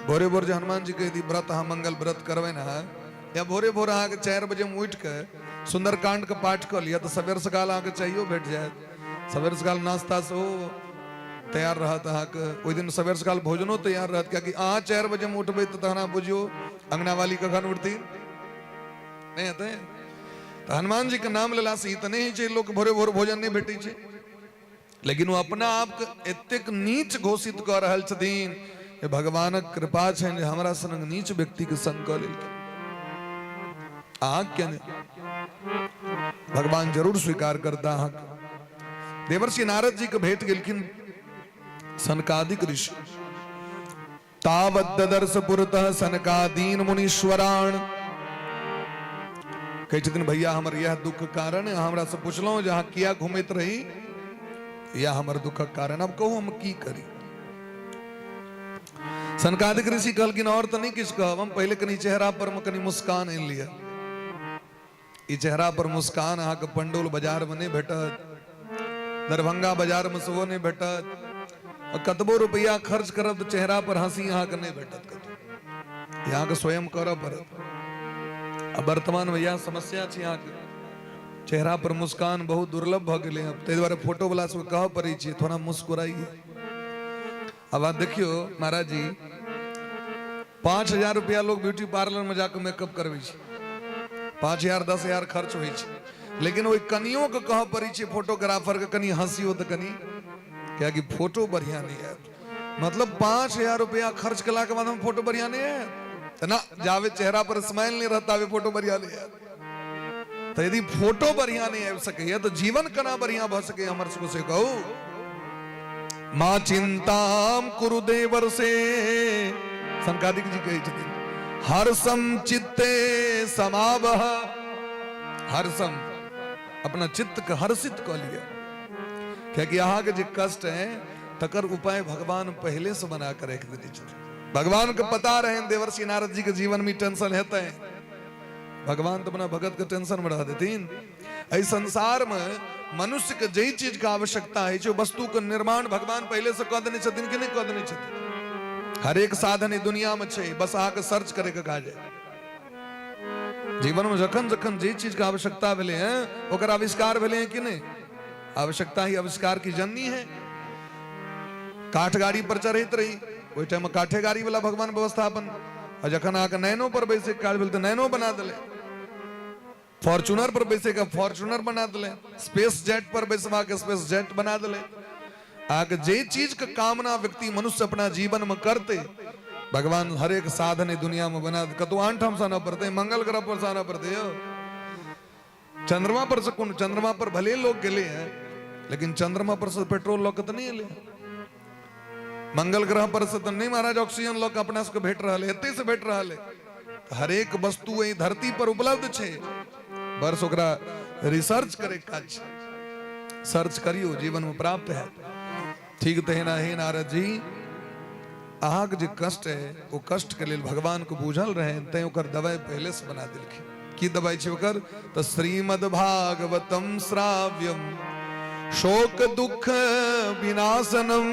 भोरे भोर जे हनुमान जी कहि दी व्रत, अहाँ मंगल व्रत करबै ने, या भोरे भोर अहाँके 4 बजे में उठि के सुंदरकांड के पाठ कऽ लिअ तऽ सबेर सकाल अहाँके चाहियो भेट जायत। सबेर सकाल नाश्ता सेहो तैयार रहत अहाँके, ओहि दिन सबेर सकाल भोजनो तैयार रहत, कियाकि अहाँ 4 बजे में उठबै तऽ तहन अहाँ बुझियौ अंगना वाली कखन उठथिन, नहि हेतै। तऽ हनुमान जी के नाम लेलासँ ई तऽ नहि होइ छै लोक भोरे भोर भोजन नहि भेटै छै, लेकिन ओ अपना आपके एतेक नीच घोषित कऽ रहल छथिन जे भगवानक कृपा छनि जे हमरा सनक नीच व्यक्तिके संग कऽ लेलखिन। अहाँ किया नहि, भगवान जरूर स्वीकार करता अहाँके। देवर्षि नारद जी के भेट गेलखिन सनकादिक ऋषि। तावत ददर्श पुरतः सनकादीन मुनीश्वराण। कहै छथिन भैया हमर यह दुख कारण, हमरा से पुछलहुँ जे अहाँ किया घुमैत रही, यह हमर दुखक कारण, अब कहू हम की करी। सनकादिक ऋषि कहलखिन और तऽ नहि किछु कहब हम, पहिले कनि चेहरा पर मे कनि मुस्कान आनि लिअ। ई चेहरा पर मुस्कान अहाँके पंडौल बाजार मे नहि भेटत, दरभंगा बाजार मे सेहो नहि भेटत, आ कतबो रुपैआ खर्च करब तऽ चेहरा पर हंसी अहाँके नहि भेटत कतौ, ई अहाँके स्वयं करऽ पड़त। आ वर्तमान मे इएह समस्या छै, अहाँके चेहरा पर मुस्कान बहुत दुर्लभ भऽ गेलै हँ, ताहि दुआरे फोटो वाला सबके कहऽ पड़ै छै थोड़ा मुस्कुराइए। आब अहाँ देखियौ महाराज जी, 5000 रुपया लोग ब्यूटी पार्लर में जाके मेकअप करबै छै, 5000 10,000 खर्च होइ छै, लेकिन ओहि कनियो के कहऽ पड़ै छै फोटोग्राफर के कनि हंसियो तऽ कनि, कियाकि फोटो बढ़िया नहि आयत। मतलब 5000 रुपया खर्च केला के बाद हम फोटो बढ़िया नहि आयत तऽ ना, जाबे चेहरा पर स्माइल नहि रहत ताबे फोटो बढ़िया नहि आयत। तऽ यदि फोटो बढ़िया नहि आबि सकैया तऽ जीवन केना बढ़िया भऽ सकैया हमर सबके से कहू। माँ चिंताम कुरु देवर से, सनकादिक जी कहै छथिन, हर्षम चित्ते समावह, हर्षम अपना चित्त के हर्षित कऽ लिअ। कियाकि अहाँके जे कष्ट है तकर उपाय भगवान पहले से बना के रख देने छथिन। भगवान के पता रहे देवर्षि नारद जी के जीवन में टेंशन हेतै, भगवान तो अपना भगत के टेंशन में रह देथिन। एहि संसार में मनुष्य के जई चीज के आवश्यकता है, वस्तु के निर्माण भगवान पहले से कऽ देने छथिन कि नहीं कऽ देने छथिन? हर एक साधन ई दुनिया में छै, बस अहाँके सर्च करे के काज है। जीवन में जखन जखन जे चीज के आवश्यकता भेलै हैं ओकर आविष्कार भेलै हैं कि नहीं? आवश्यकता ही आविष्कार की जननी है। काठ गाड़ी पर चढ़ैत रही, ओहि टाइम में काठे गाड़ी वाला भगवान व्यवस्थापन, आ जखन अहाँके नैनो पर बैसे के काज भेल तऽ नैनो बना देलै, फॉर्चूनर पर बैसे के फॉर्चूनर बना देलै, स्पेस जेट पर बैसबा के स्पेस जेट बना देलै। अहाँके जे चीज के कामना व्यक्ति मनुष्य अपना जीवन में करते, भगवान हर एक साधन दुनिया में बना। कतौ आन ठाम से आनऽ पड़तै, मंगल ग्रह पर से आनऽ पड़तै यौ, चंद्रमा पर से कोन, चंद्रमा पर भले लोग गेले हैं लेकिन चंद्रमा पर से पेट्रोल लऽ के तऽ नहि एलै, मंगल ग्रह पर से तऽ नहि महाराज ऑक्सीजन लऽ के अपना सबके भेट रहल है, एतै से भेट रहल है। हरेक वस्तु एहि धरती पर उपलब्ध छै, बस ओकरा रिसर्च करे काज छै, सर्च करियो जीवन में प्राप्त है। ठीक तहिना हे नारद जी, अहाँके जे कष्ट है ओ कष्ट के लेल भगवान के बूझल रहे, तैं ओकर दवाई पहले से बना देलखिन। की दवाई छै ओकर? तऽ श्रीमद् भागवतम श्राव्यम शोक दुख विनाशनम।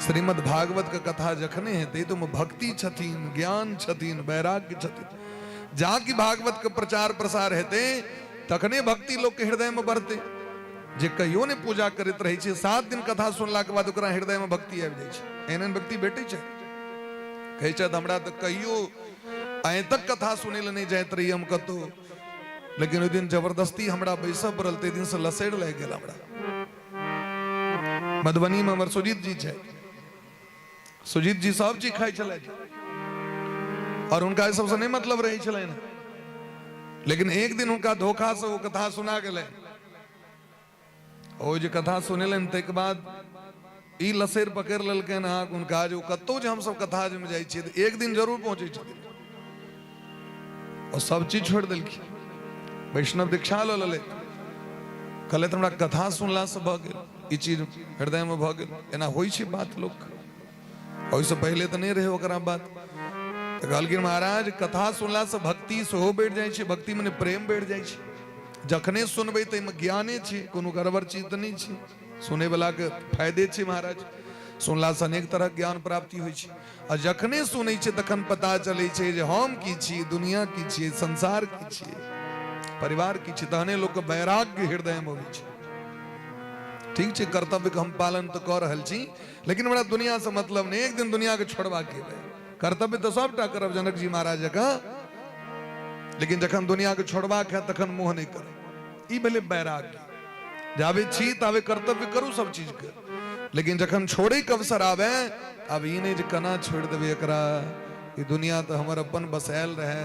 श्रीमद् भागवत के कथा जखने हेतै तऽ ओहिमे भक्ति छथिन, ज्ञान छथिन, वैराग्य छथिन। जहाँ की भागवत के प्रचार प्रसार हेतै तखने भक्ति लोक के हृदय में बढ़तै। जे कहियो नहि पूजा करैत रहै छै, 7 दिन कथा सुनला के बाद ओकरा हृदय में भक्ति आबि जाइ छै। एहन एहन व्यक्ति भेटै छै, कहै छथि हमरा तऽ कहियो आइ तक कथा सुनै लए नहि जाइत रही हम कतहु, लेकिन ओहि दिन जबरदस्ती हमरा बैसऽ पड़ल, ताहि दिन से लसड़ि लागि गेल हमरा। मधुबनी में हमर सुजीत जी छै, सुजीत जी सब चीज खाइ छलथि और हुनका एहि सबसँ नहि मतलब रहै छलनि, लेकिन एक दिन हुनका धोखा से ओ कथा सुना गेलै। ओ जे कथा सुनेलनि ताहिके बाद ई लसैर पकड़ि लेलकनि अहाँके हुनका जे ओ कतहु जे हमसब कथा मे जाइ छियै तऽ एक दिन जरूर पहुँचै छथिन। ओ सब चीज छोड़ि देलखिन, वैष्णव दीक्षा लऽ लेलथि, कहलथि हमरा कथा सुनलासँ भऽ गेल, ई चीज हृदयमे भऽ गेल। एना होइ छै बात लोक, ओहिसँ पहिले तऽ नहि रहै ओकरा बात। तऽ कहलखिन महाराज कथा सुनलासँ भक्ति सेहो बढ़ि जाइ छै, भक्ति मने प्रेम बढ़ि जाइ छै। जखने सुनबै ताहिमे ज्ञाने छै, कोनो गड़बड़ चीज तऽ नहि छै, सुनैवलाके फायदे छै महाराज। सुनलासँ अनेक तरहक ज्ञान प्राप्ति होइ छै। आ जखने सुनै छै तखन पता चलै छै जे हम की छी, दुनिया की छियै, संसार की छियै, परिवार की छियै। तहने लोकके वैराग्य हृदयमे अबै छै। ठीक छै, कर्तव्यके हम पालन तऽ कऽ रहल छी, लेकिन हमरा दुनियासँ मतलब नहि, एक दिन दुनियाके छोड़बाक अइ। कर्तव्य तऽ सबटा करब जनक जी महाराज जकाँ, लेकिन जखन दुनियाके छोड़बाक है तखन मोह नहि करब। ई भेलै वैराग्य। जाबे छी ताबे कर्तव्य करू सब चीजके, लेकिन जखन छोड़ैके अवसर आबे, आब ई नहि जे केना छोड़ि देबै एकरा, ई दुनिया तऽ हमर अपन बसायल रहै,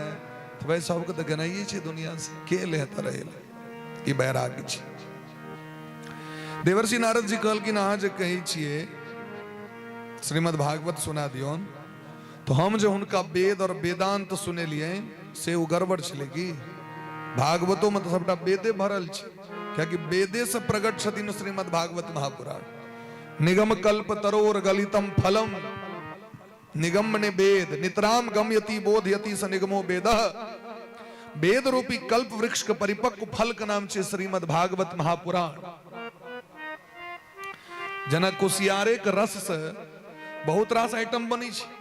तऽ भाइ सबके तऽ गेनाइए छै दुनिया से, के ले तऽ रहै लए। ई वैराग्य छै। देवर्षि नारद जी कहलखिन अहाँ जे कहै छियै श्रीमद् भागवत सुना दियौन, तो हम जे हुनका वेद और वेदांत सुनेलियै से ओ गड़बड़ छलै की? भागवतो में तऽ सबटा वेदे भरल छै, कियाकि वेदे से प्रकट छथिन श्रीमद् भागवत महापुराण। निगम कल्प तरोर गलितम फलम, निगम मने वेद, नितराम गमयति बोधयति स निगमो वेद। वेद रूपी कल्प वृक्ष के परिपक्व फल के नाम छै श्रीमद् भागवत महापुराण। जेना कुसियारे के रस से बहुत रास आइटम बनै छै।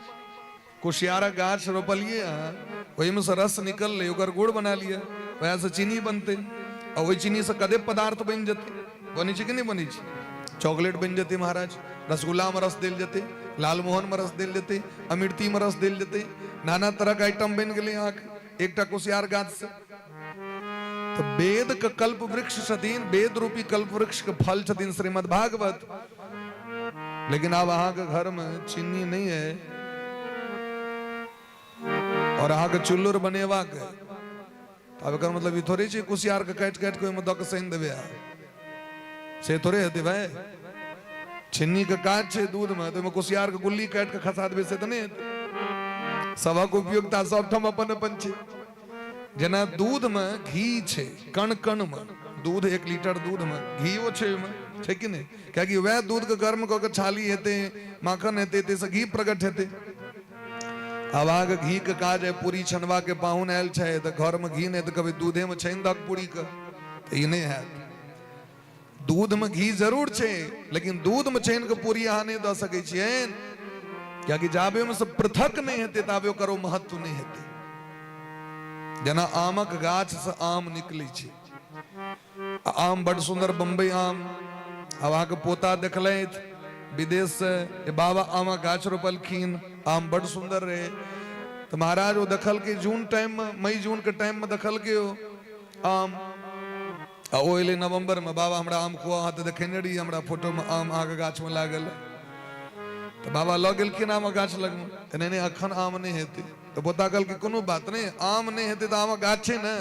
कुसियारक गाछ रोपलियै अहाँ, ओहिमे से रस निकललै, ओकर गुड़ बना लिअ, वएह से चीनी बनतै, आ ओहि चीनी से कते पदार्थ बनि जेतै। बनै छै कि नहि बनै छै? चॉकलेट बनि जेतै महाराज, रसगुल्ला मे रस देल जेतै, लालमोहन मे रस देल जेतै, अमृति मे रस देल जेतै, नाना तरहक आइटम बनि गेलै अहाँके एकटा कुसियार गाछ से। तऽ वेद के कल्प वृक्ष छथिन, वेद रूपी कल्प वृक्ष के फल छथिन श्रीमद् भागवत। लेकिन आब अहाँके घर में चीनी नहीं है और अहाँके चुल्लुर बनेबाक है, आब एकर मतलब ई थोड़े छै कुसियार के काटि काटि के ओहिमे दऽ के सैन देबै अहाँ, से थोड़े हेतै भाई। चिन्नी के काज छै दूध में, तऽ ओहिमे कुसियार के गुल्ली काटि के खसा देबै से तऽ नहि हेतै। सबक उपयोगिता सबठाम अपन अपन छै। जेना दूध में घी छै कण कण में, दूध 1 लीटर दूधमे घीओ छै ओहिमे, छै कि नहि? कियाकि वएह दूधके गर्म कऽ के छाली हेतै, माखन हेतै, ताहिसँ घी प्रकट हेतै। आब अहाँके घीके काज है, पूरी छनबाके पाहुन आयल छै तऽ घरमे घी नहि, तऽ कहबै दूधेमे छानि दहक पूरीके, तऽ ई नहि हैत। दूधमे घी जरूर छै, लेकिन दूधमे छानि कऽ पूरी अहाँ नहि दऽ सकै छियनि, कियाकि जाबे ओहिमे से पृथक नहि हेतै ताबे ओकर ओ महत्व नहि हेतै। जेना आमक गाछ से आम निकलै छै, आम बड सुंदर बम्बई आम। आब अहाँके पोता देखलथि विदेश से, बाबा आमक गाछ रोपलखिन, आम बड सुंदर रहे। तऽ महाराज ओ देखलकै जून टाइम में, मई जून के टाइम में देखलकै ओ आम, आ ओ एलै नवंबर में, बाबा हमरा आम खुआ, अहाँ तऽ देखेने रहियै हमरा फोटो में आम अहाँके गाछ में लागल। तऽ बाबा लऽ गेलखिन आमक गाछ लगमे, तऽ नहि नहि अखन आम नहि हेतै। तऽ पोता कहलकै कोनो बात नहि, आम नहि हेतै तऽ आमक गाछ छै ने,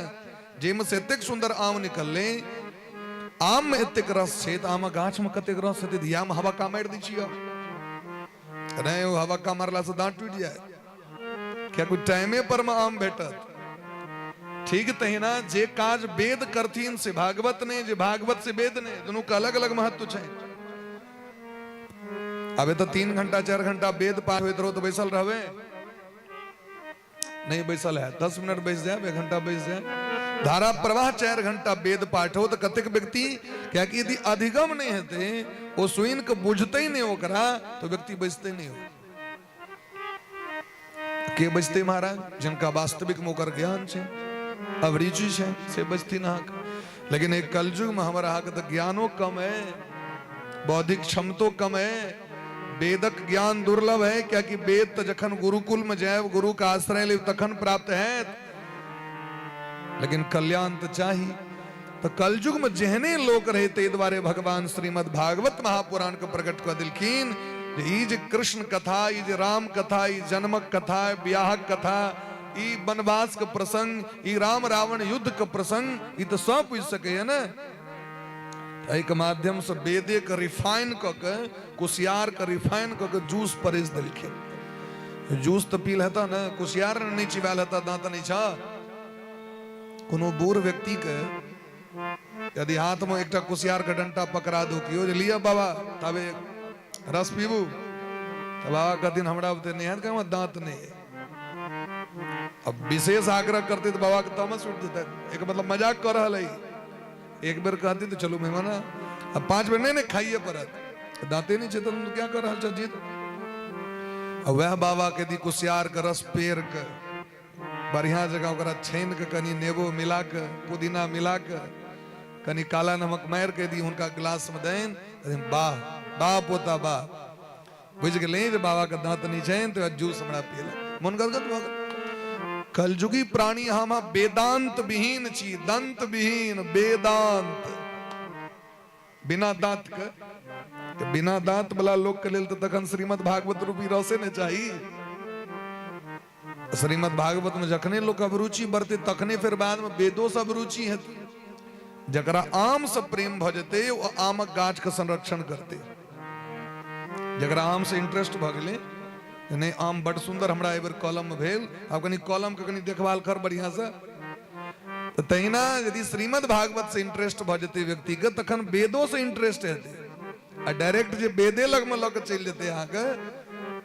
जाहिमे से एतेक सुन्दर आम निकललै, आम में एतेक रस छै तऽ आमक गाछ में कतेक रस हेतै। धिया में हवा मारि दै छियै, नहि ओ हवा मारला से दाँत टूटि जाय, कियाकि टाइमे पर में आम भेटत। ठीक तहिना जे काज वेद करथिन से भागवत नहि, जे भागवत से वेद नहि, दुनू के अलग अलग महत्व छै। आब एतऽ 3 घंटा 4 घंटा वेद पाठ होइत रहो तऽ बैसल रहबै? नहीं बैसल है। 10 मिनट बैस जाए, 1 घंटा बैस जाए, धारा प्रवाह 4 घंटा वेद पाठ हो तऽ कतेक व्यक्ति, कियाकि यदि अधिगम नहीं हेतै, ओ सुनि के बुझतै नहीं ओकरा, तो व्यक्ति बैसते नहीं हो। के बचते महाराज? जिनका वास्तविक में ओकर ज्ञान छै, अभिरुचि छै, से बचथिन अहाँके। लेकिन एक कलयुग में हमर अहाँके तऽ ज्ञानो कम है, बौद्धिक क्षमतो कम है, वेदक ज्ञान दुर्लभ है, कियाकि वेद तऽ जखन गुरुकुल में जायब, गुरु का आश्रय लेब तखन प्राप्त है, लेकिन कल्याण तऽ चाही। तऽ कलयुग में जेहने लोक रहे, ताहि दुआरे भगवान श्रीमद् भागवत महापुराण के प्रकट कऽ देलखिन जे ई जे कृष्ण कथा, ई जे राम कथा, ई जन्मक कथा, ब्याहक कथा, ई वनवास के प्रसंग, ई राम रावण युद्ध के प्रसंग, ई तऽ सब बुझि सकैया ने। एहिके माध्यम से वेदे के रिफाइन कऽ के, कुसियार के रिफाइन कऽ के जूस परसि देलखिन। जूस तऽ पील हेता ने, कुसियार नहि चिबायल हेता, दाँत नहि छ। कोनो बूढ़ व्यक्ति के यदि हाथ में एकटा कुसियार के डंटा पकड़ा दो कियो जे लिअ बाबा तबे रस पीबू, तऽ बाबा कहथिन हमरा बुते नहि हैत, हमरा दाँत नहि है। अब विशेष आग्रह करते तऽ बाबा के तामस उठि जेतै, एक मतलब मजाक कऽ रहल है। एक बेर कहती तऽ चलू मेहमान, अब 5 बेर नहीं नहीं खाइए पड़त, दाँते नहीं छै तऽ क्या कऽ रहल छह जीत। आ वएह बाबा के यदि कुसियार के रस पेर के बढ़िया जगह ओकरा छानि के कनि नेबो मिला के पुदीना मिला के कनि काला नमक मारि के यदि हुनका गिलास में देन, वाह वाह पोता वाह, बुझि गेलै जे बाबा के दाँत नहि छनि तऽ जूस हमरा पियलक, मन गदगद भऽ गेल। कलयुगी प्राणी हम वेदांत विहीन छी, दंत विहीन, वेदांत बिना दांत के, तो बिना दांत वाला लोक के लेल तो तखन श्रीमद् भागवत रूपी रसे ने चाही। श्रीमद् भागवत में जखने लोक अभिरुचि बढ़ते तखने फिर बाद में वेदो से अभिरुचि हेतै। जकरा आम से प्रेम भ जेतै ओ आमक गाछ के संरक्षण करते। जकरा आम से इंटरेस्ट भ गेलै, नहीं आम बड सुंदर हमरा एहि बेर कलम में भेल, आब कनि कलम के कनि देखभाल कर बढ़िया से, तऽ तहिना यदि श्रीमद् भागवत से इंटरेस्ट भऽ जेतै व्यक्ति के तखन वेदो से इंटरेस्ट हेतै। आ डायरेक्ट जे वेदे लगमे लऽ कऽ चलि जेतै अहाँके,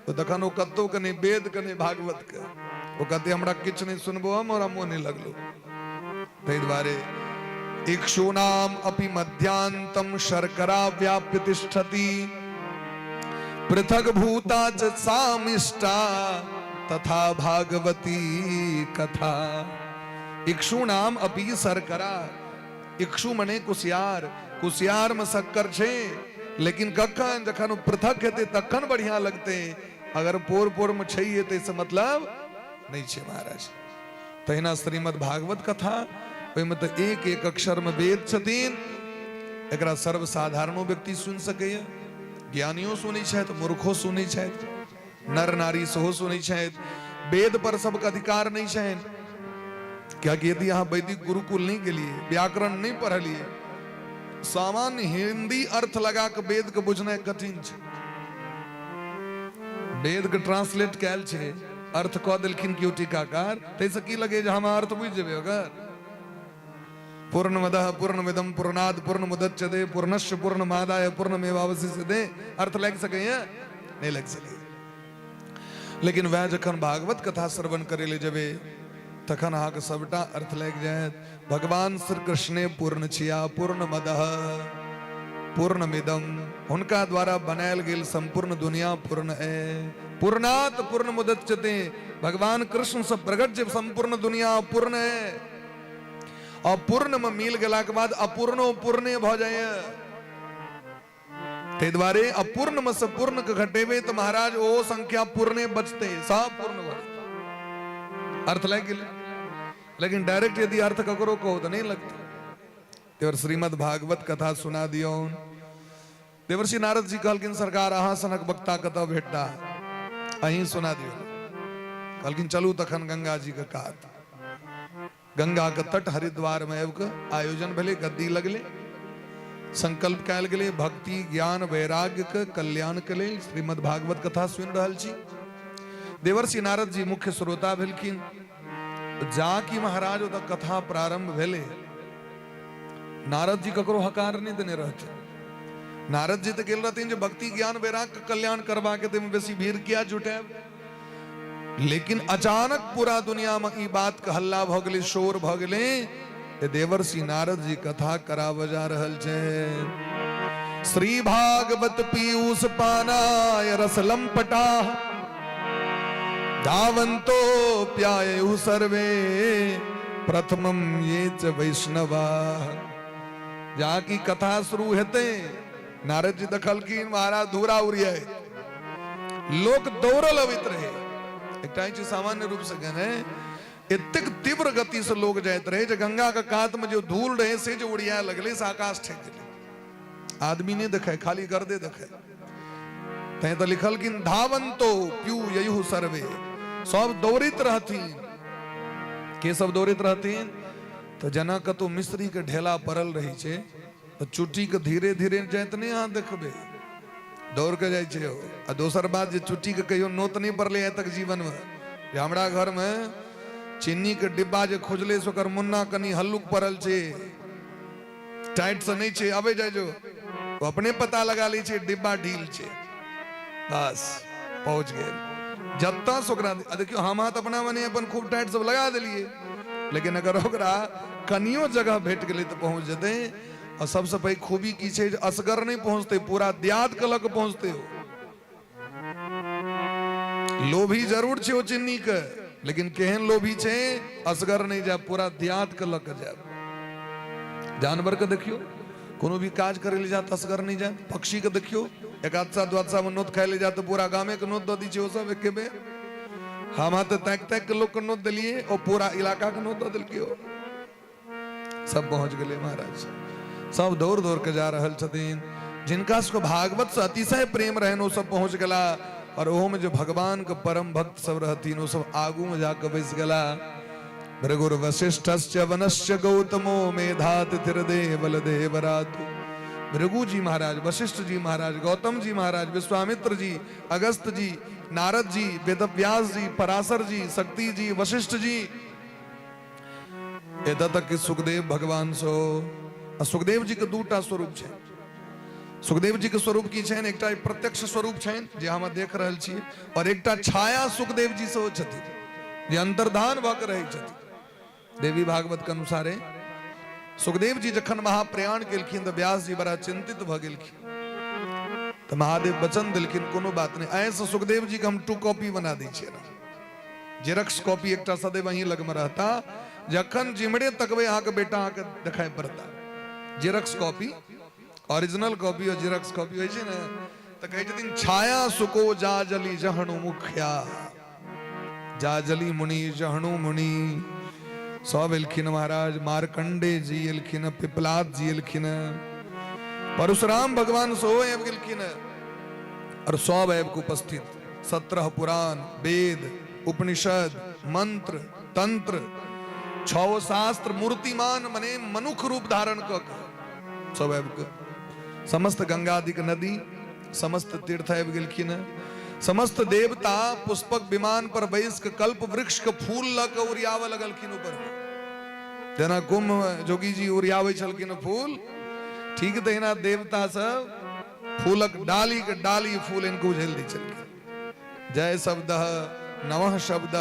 तऽ तखन ओ कतहु के नहि वेद के नहि भागवत के, ओ कहतै हमरा किछु नहि सुनबो हम, हमरा मोन नहि लगलो। ताहि दुआरे इक्षूणाम अपि मध्यांतम शर्करा व्याप्य तिष्ठति पृथक भूता च सामिष्टा तथा भागवती कथा। इक्षूणाम अपि शर्करा, इक्षु मने कुसियार, कुसियार में शक्कर छे, लेकिन कखन जखन ओ पृथक हेतै तखन बढ़िया लगतै, अगर पोर पोर में छै हेतै से मतलब नहीं छे महाराज। तहिना श्रीमद् भागवत कथा, ओहिमे तऽ एक एक अक्षर में वेद छथिन, एकरा सर्वसाधारणो व्यक्ति सुनि सकैए, ज्ञानियो सुनै छथि, मूर्खो सुनै छथि, नर नारी सेहो सुनै छथि। वेद पर सबके अधिकार नहीं छनि, कियाकि यदि अहाँ वैदिक गुरुकुल नहीं गेलिए, व्याकरण नहीं पढ़लिए, सामान्य हिंदी अर्थ लगा के वेद के बुझनाइ कठिन छै। वेद के ट्रांसलेट कयल छै, अर्थ कऽ देलखिन केओ टीकाकार, ताहिसँ की लगे जे हम अर्थ बुझि जेबै ओकर? पूर्णमदः पूर्णमिदं पूर्णात् पूर्णमुदच्यते पूर्णश्च पूर्णमादाय पूर्णमेवावशिष्यते। अर्थ लागि सकैए? नहि लागि सकैए। लेकिन वएह जखन भागवत कथा श्रवण करै लए जेबै तखन अहाँके सबटा अर्थ लागि जायत। भगवान श्री कृष्णे पूर्ण छिया, पूर्णमदः पूर्णमिदम, हुनका द्वारा बनायल गेल संपूर्ण दुनिया पूर्ण है। पूर्णात् पूर्णमुदच्यते, भगवान कृष्ण से प्रकट जे संपूर्ण दुनिया पूर्ण है। और पूर्ण में मिल गेला के बाद अपूर्णो पूर्णे भ जाए। ताहि दुआरे अपूर्ण में से पूर्ण के घटेबे तो महाराज ओ संख्या पूर्णे बचते, सब पूर्ण भ जेतै। अर्थ लागि गेलै, लेकिन डायरेक्ट यदि अर्थ ककरो कहो तो नहीं लगता। देवर श्रीमद् भागवत कथा सुना दियौ। देवर्षि नारद जी कहलखिन सरकार अहाँ सनक वक्ता कतऽ भेटता, अहीं सुना दियौ। कहलखिन चलू तखन गंगा जी के कात, गंगा के तट हरिद्वार में आबि कऽ आयोजन भेलै, गद्दी लगलै, संकल्प कयल गेलै भक्ति ज्ञान वैराग्य के कल्याण के लेल श्रीमद् भागवत कथा सुनि रहल छी। देवर्षि नारद जी मुख्य श्रोता भेलखिन। जा कि महाराज ओतऽ कथा प्रारंभ भेलै, नारद जी ककरो हकार नहि देने रहथिन। नारद जी तऽ गेल रहथिन जे भक्ति ज्ञान वैराग्य के कल्याण करबाके, ताहिमे बेसी भीड़ किया जुटायब। लेकिन अचानक पूरा दुनिया में ई बात के हल्ला भ गेलै, शोर भ गेलै, देवर्षि नारद जी कथा कराबऽ जा रहल छै। श्री भागवत पीयूष पानाय रस लंपटा धावंतो प्यायु सर्वे प्रथमम ये च वैष्णवा। जहाँ की कथा शुरू हेतै नारद जी देखलखिन महाराज धूरा उड़ियाइत लोक दौड़ल अबैत रहे। एकटा चीज सामान्य रूप से कहने एतेक तीव्र गति से लोग जाइत रहे जे गंगा के कात में जो धूल रहे से जो उड़िया लगले से आकाश ठेक गेलै, आदमी नहीं देखे, खाली गर्दे देखे। तैं तो लिखलखिन धावंतो प्यू ययु सर्वे, सब दौड़ित रहथिन। के सब दौड़ित रहथिन? तो जना कतौ मिश्री के ढेला पड़ल रही छै तऽ चुट्टी के धीरे धीरे जाइत नहि अहाँ देखबै, दौड़ के जाइ छै। आ दोसर बात जे चुट्टी के कहियो नोत नहि पड़लै आइ तक जीवनमे, जे हमरा घरमे चीनी के डिब्बा जे खुजलै से ओकर मुन्ना कनि हल्लुक पड़ल छै, टाइट से नहि छै, अबै जाइ जो ओ अपने पता लगा लै छै डिब्बा ढील छै, बस पहुँच गेल जतऽ से ओकरा। देखियौ हम अहाँ तऽ अपना मने अपन खूब टाइट सब लगा देलियै, लेकिन अगर ओकरा कनियो जगह भेट गेलै तऽ पहुँच जेतै। आ सबसँ पैघ खूबी की छै जे असगर नहि पहुँचतै, पूरा दियाद के लऽ कऽ पहुँचतै। ओ लोभी जरूर छै ओ चिन्नी के, लेकिन केहन लोभी छै, असगर नहि जायब, पूरा दियाद के लऽ कऽ जायब। जानवर के देखियौ कोनो भी काज करै लए जायत असगर नहि जायत। पक्षी के देखियौ एकादशा द्वादशा में नोत खाय लए जायत तऽ पूरा गामे के नोत दऽ दै छै ओ सब एके बेर। हम अहाँ तऽ ताकि ताकि के लोक के नोत देलियै, ओ पूरा इलाका के नोत दऽ देलकै। ओ सब पहुंच गेलै महाराज, सब दौड़ दौड़ के जा रहल छथिन। जिनका सबके भागवत से अतिशय प्रेम रहनि ओ सब पहुंच गेला, और ओहो में जो भगवान के परम भक्त सब रहथिन ओ सब आगू में जाके बैस गेला। भृगुर वशिष्ठश्च वनश्च गौतमो मेधातिथिर्देवल देवरातु। भृगु जी महाराज, वशिष्ठ जी महाराज, गौतम जी महाराज, विश्वामित्र जी, अगस्त जी, नारद जी, वेदव्यास जी, पराशर जी, शक्ति जी, वशिष्ठ जी, एतऽ तक कि सुखदेव भगवान सो। आ सुखदेव जी के दूटा स्वरूप छै। सुखदेव जी के स्वरूप की छनि? एकटा प्रत्यक्ष स्वरूप छनि जे हम देख रहल छी, और एकटा छाया सुखदेव जी सेहो छथिन जे अंतर्धान भऽ के रहै छथिन। देवी भागवत के अनुसारे सुखदेव जी जखन महाप्रयाण केलखिन तऽ व्यास जी बड़ा चिंतित भऽ गेलखिन। तऽ महादेव वचन देलखिन कोनो बात नहि, एहिसँ सुखदेव जी के हम 2 कॉपी बना दै छियै, जेरॉक्स कॉपी एकटा सदैव अहीं लगमे रहता, जखन जिम्हरे तकबै अहाँके बेटा अहाँके देखाइ पड़ता। जेरॉक्स कॉपी, ओरिजिनल कॉपी और जेरॉक्स कॉपी होइ छै ने, तऽ कहै छथिन छाया सुको जाजली जहणु मुखिया, जाजली मुनि जहणु मुनि सब एलखिन महाराज। मार्कंडे जी एलखिन, पिपलाद जी एलखिन, परशुराम भगवान सेहो आबि गेलखिन, और सब आबि कऽ उपस्थित। 17 पुराण, वेद, उपनिषद, मंत्र, तंत्र, छओ शास्त्र मूर्तिमान मने मनुख रूप धारण कऽ कऽ सब आबि कऽ, समस्त गंगादिक नदी, समस्त तीर्थ आबि गेलखिन। समस्त देवता पुष्पक विमान पर बैस कऽ कल्प वृक्ष के फूल लऽ कऽ उड़ियाबऽ लगलखिन ऊपर में। जेना कुंभ जोगी जी ओरियाबै छलखिन फूल, ठीक तहिना देवता सब फूलक डाली के डाली फूल इनको उझेल दै छलखिन। जय शब्द, नमः शब्द,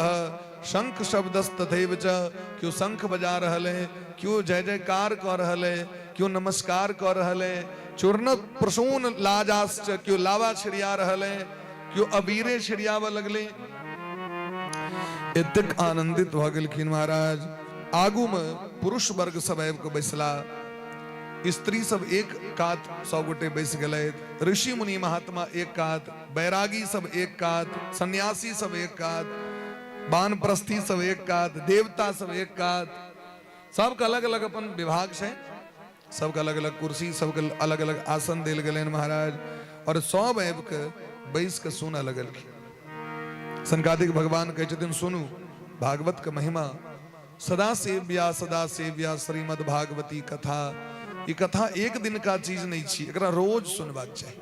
शंख शब्दस्तथैव च, क्यों शंख बजा रहल है, क्यों जय जयकार कऽ रहल है, क्यों नमस्कार कऽ रहल है, चूर्ण प्रसून लाजाश्च, क्यों लावा छिड़िया रहल है, क्यों अबीरे छिड़ियाबऽ लगले। एतेक आनंदित भऽ गेलखिन महाराज। आगू में पुरुष वर्ग सब आबि कऽ बैसला, स्त्री सब एक कात सब गोटे बैस गेलथि, ऋषि मुनि महात्मा एक कात, बैरागी सब एक कात, सन्यासी सब एक कात, वानप्रस्थी सब एक कात, देवता सब एक कात, सबके अलग अलग अपन विभाग छै, सबके अलग अलग कुर्सी, सबके अलग अलग आसन देल गेलनि महाराज। और सब आबि कऽ बैस कऽ सुनऽ लगलखिन। सनकादिक भगवान कहै छथिन सुनू भागवत के महिमा, सदा सेव्या सदा सेव्या श्रीमद् भागवती कथा। ई कथा एक दिन का चीज नहीं छी, एकरा रोज सुनबाक चाही।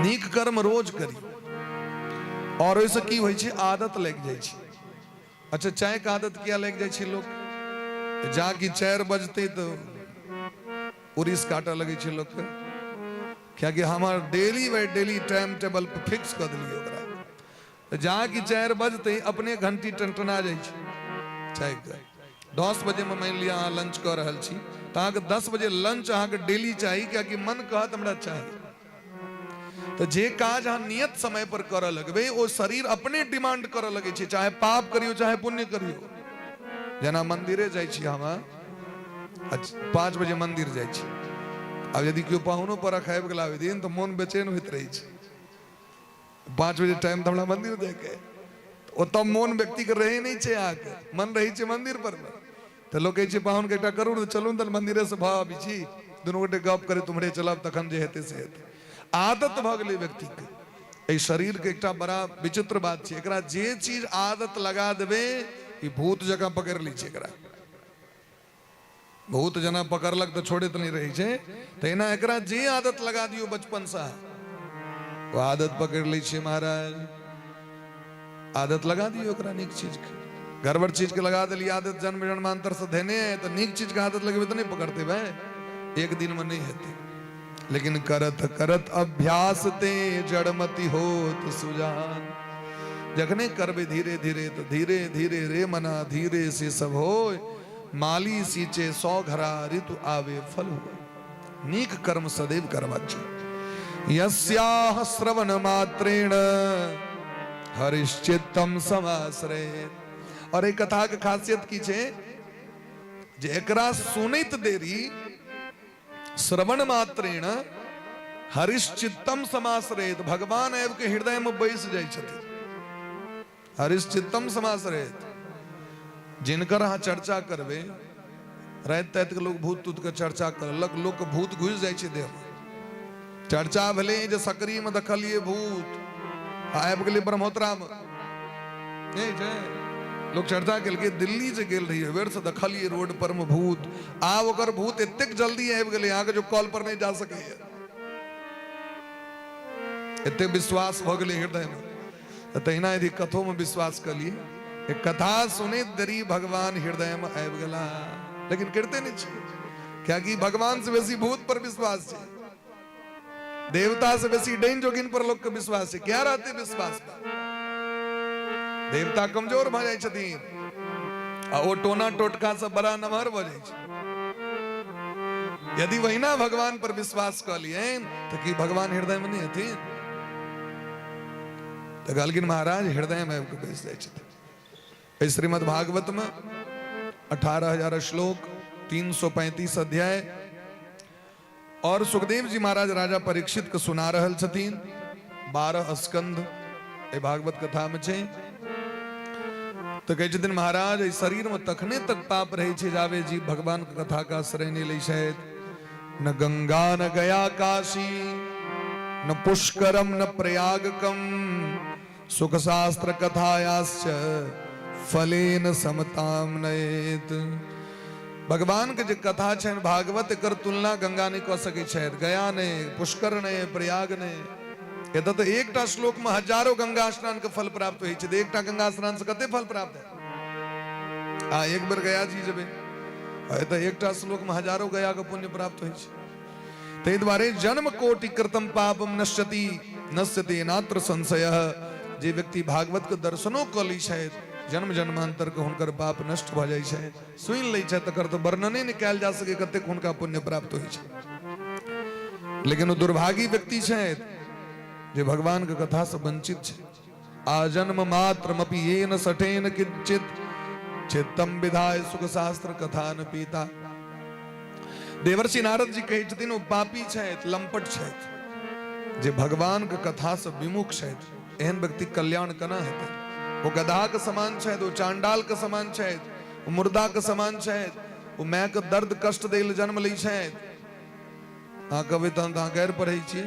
नीक कर्म रोज करी और ओहिसँ की होइ छै, आदत लागि जाइ छै। अच्छा, चाय के आदत किया लागि जाइ छै लोक? जा कि 4 बजते तऽ उड़ीस काटऽ लगै छै लोकके, कियाकि हमर daily by daily time table per fix कऽ देलियै ओकरा। जा कि 4 बजते अपने घंटी टनटना जाइ छै चायके। 10 बजेमे मानि लिअ अहाँ लंच कऽ रहल छी तऽ अहाँके 10 बजे लंच अहाँके डेली चाही, कियाकि मन कहत हमरा चाही। तऽ जे काज अहाँ नियत समय पर करऽ लगबै ओ शरीर अपने डिमांड करऽ लगै छै, चाहे पाप करियौ चाहे पुण्य करियौ। जेना मंदिरे जाइ छी हम, 5 बजे मंदिर जाइ छी, आब यदि केओ पाहुनो परख आबि गेला ओहि दिन तऽ मोन बेचैन होइत रहै छै। 5 बजे टाइम तऽ हमरा मंदिर जाइके, ओतऽ मोन व्यक्तिके रहै नहि छै, अहाँके मन रहै छै मंदिर पर मे। तऽ लोक कहै छै पाहुनके एकटा करू ने, चलू ने तऽ मंदिरेसँ भऽ अबै छी, दुनू गोटे गप करे तुम्हरे चलब, तखन जे हेतै से हेतै। आदत भऽ गेलै व्यक्तिके। एहि शरीरके एकटा बड़ा विचित्र बात छै, एकरा जे चीज आदत लगा देबै ई भूत जकाँ पकड़ि लै छै। एकरा भूत जेना पकड़लक तऽ छोड़ैत नहि रहै छै, तहिना एकरा जे आदत लगा दियौ बचपनसँ ओ आदत पकड़ि लै छै महाराज। आदत लगा दियौ ओकरा नीक चीजके, गड़बड़ चीजके लगा देलियै आदत जन्म जन्मांतरसँ धेने है तऽ नीक चीजके आदत लगेबै तऽ नहि पकड़तै भाय, एक दिनमे नहि हेतै। लेकिन करत करत अभ्यास ते जड़मति होत सुजान, जखने करबै धीरे धीरे तऽ धीरे धीरे रे मना धीरे से सब होय, माली सींचे 100 घरा ऋतु आवे फल हुए। नीक कर्म सदैव करबाक चाही। यस्याह श्रवण मात्रेण हरिश्चित्तम समाश्रयेत। और एक कथा के खासियत की छै जे एकरा सुनैत देरी श्रवण मात्रेण हरिश्चित्तम समाश्रयेत, भगवान आबि के हृदय में बैस जाइ छथिन। हरिश्चित्तम समाश्रयेत, जिनकर अहाँ चर्चा करबै, राति ताति के लोक भूत तूत के चर्चा करलक, लोक के भूत घुसि जाइ छै देह में। चर्चा भेलै जे सकरी में देखलियै भूत, आबि गेलै ब्रह्मोत्तरा में, नहि छै। लोक चर्चा केलकै दिल्ली जे गेल रहियै बेर से देखलियै रोड पर में भूत, आब ओकर भूत एतेक जल्दी आबि गेलै अहाँके जो कॉल पर नहि जा सकैया, एते विश्वास भऽ गेलै हृदय में। तऽ तहिना यदि कथोमे विश्वास कऽ ली, एक कथा सुनैत देरी भगवान हृदयमे आबि गेला, लेकिन करिते नहि छै, कियाकि भगवान से बेसी भूत पर विश्वास छै, देवता से बेसी डाइन जोगिन पर लोक के विश्वास छै। क्या रहते विश्वास पर? देवता कमजोर भऽ जाइ छथिन आ ओ टोना टोटका सब बड़ा नमहर भऽ जाइ छै। यदि वहिना भगवान पर विश्वास कऽ लियनि तऽ की भगवान हृदय में नहि हेथिन? तऽ कहलखिन महाराज हृदय में आबि कऽ बैस जाइ छथिन। एहि श्रीमद् भागवत में 18,000 श्लोक, 335 अध्याय, और सुखदेव जी महाराज राजा परीक्षित के सुना रहल छथिन। 12 स्कंध एहि भागवत कथा में छै। तऽ कहै छथिन महाराज एहि शरीर में तखने तक पाप रहै छै जाबे जीव भगवान के कथा के आश्रय नहि लै छथि। न गंगा न गया काशी, न पुष्करम न प्रयागकम, सुख शास्त्र कथायाश्च फलेन समताम नयेत। भगवान के जे कथा छनि भागवत, एकर तुलना गंगा नहि कऽ सकै छथि, गया नहि, पुष्कर नहि, प्रयाग नहि। एतऽ तऽ एकटा श्लोक में हजारों गंगा स्नान के फल प्राप्त होइ छै, एकटा गंगा स्नान से कते फल प्राप्त है? आ एक बेर गया जी जेबै, एतऽ एकटा श्लोकमे हजारो गयाके पुण्य प्राप्त होइ छै। ताहि दुआरे जन्म कोटि कृतम पापम नश्यति नश्यति नात्र संशय। जे व्यक्ति भागवत के दर्शनो कऽ लै छथि, जन्म जन्मांतर के हुनकर पाप नष्ट भऽ जाइ छै। सुनि लै छथि तकर तऽ वर्णने नहि कयल जा सकै कतेक हुनका पुण्य प्राप्त होइ छै। लेकिन ओ दुर्भागी व्यक्ति छथि जे भगवान के कथा से वंचित छै। आजन्म मात्रमपि येन सठेन किंचित चित्तम विधाय सुख शास्त्र कथा न पीता। देवर्षि नारद जी कहै छथिन ओ पापी छथि, लंपट छथि, जे भगवान के कथा से विमुख छथि। एहन व्यक्ति कल्याण केना हेतै? ओ गधा के समान छथि, ओ चांडाल के समान छथि, ओ मुर्दा के समान छथि, ओ माय के दर्द कष्ट दै लए जन्म लै छथि। अहाँ कहबै तहन तऽ अहाँ गैर पढ़ै छियै।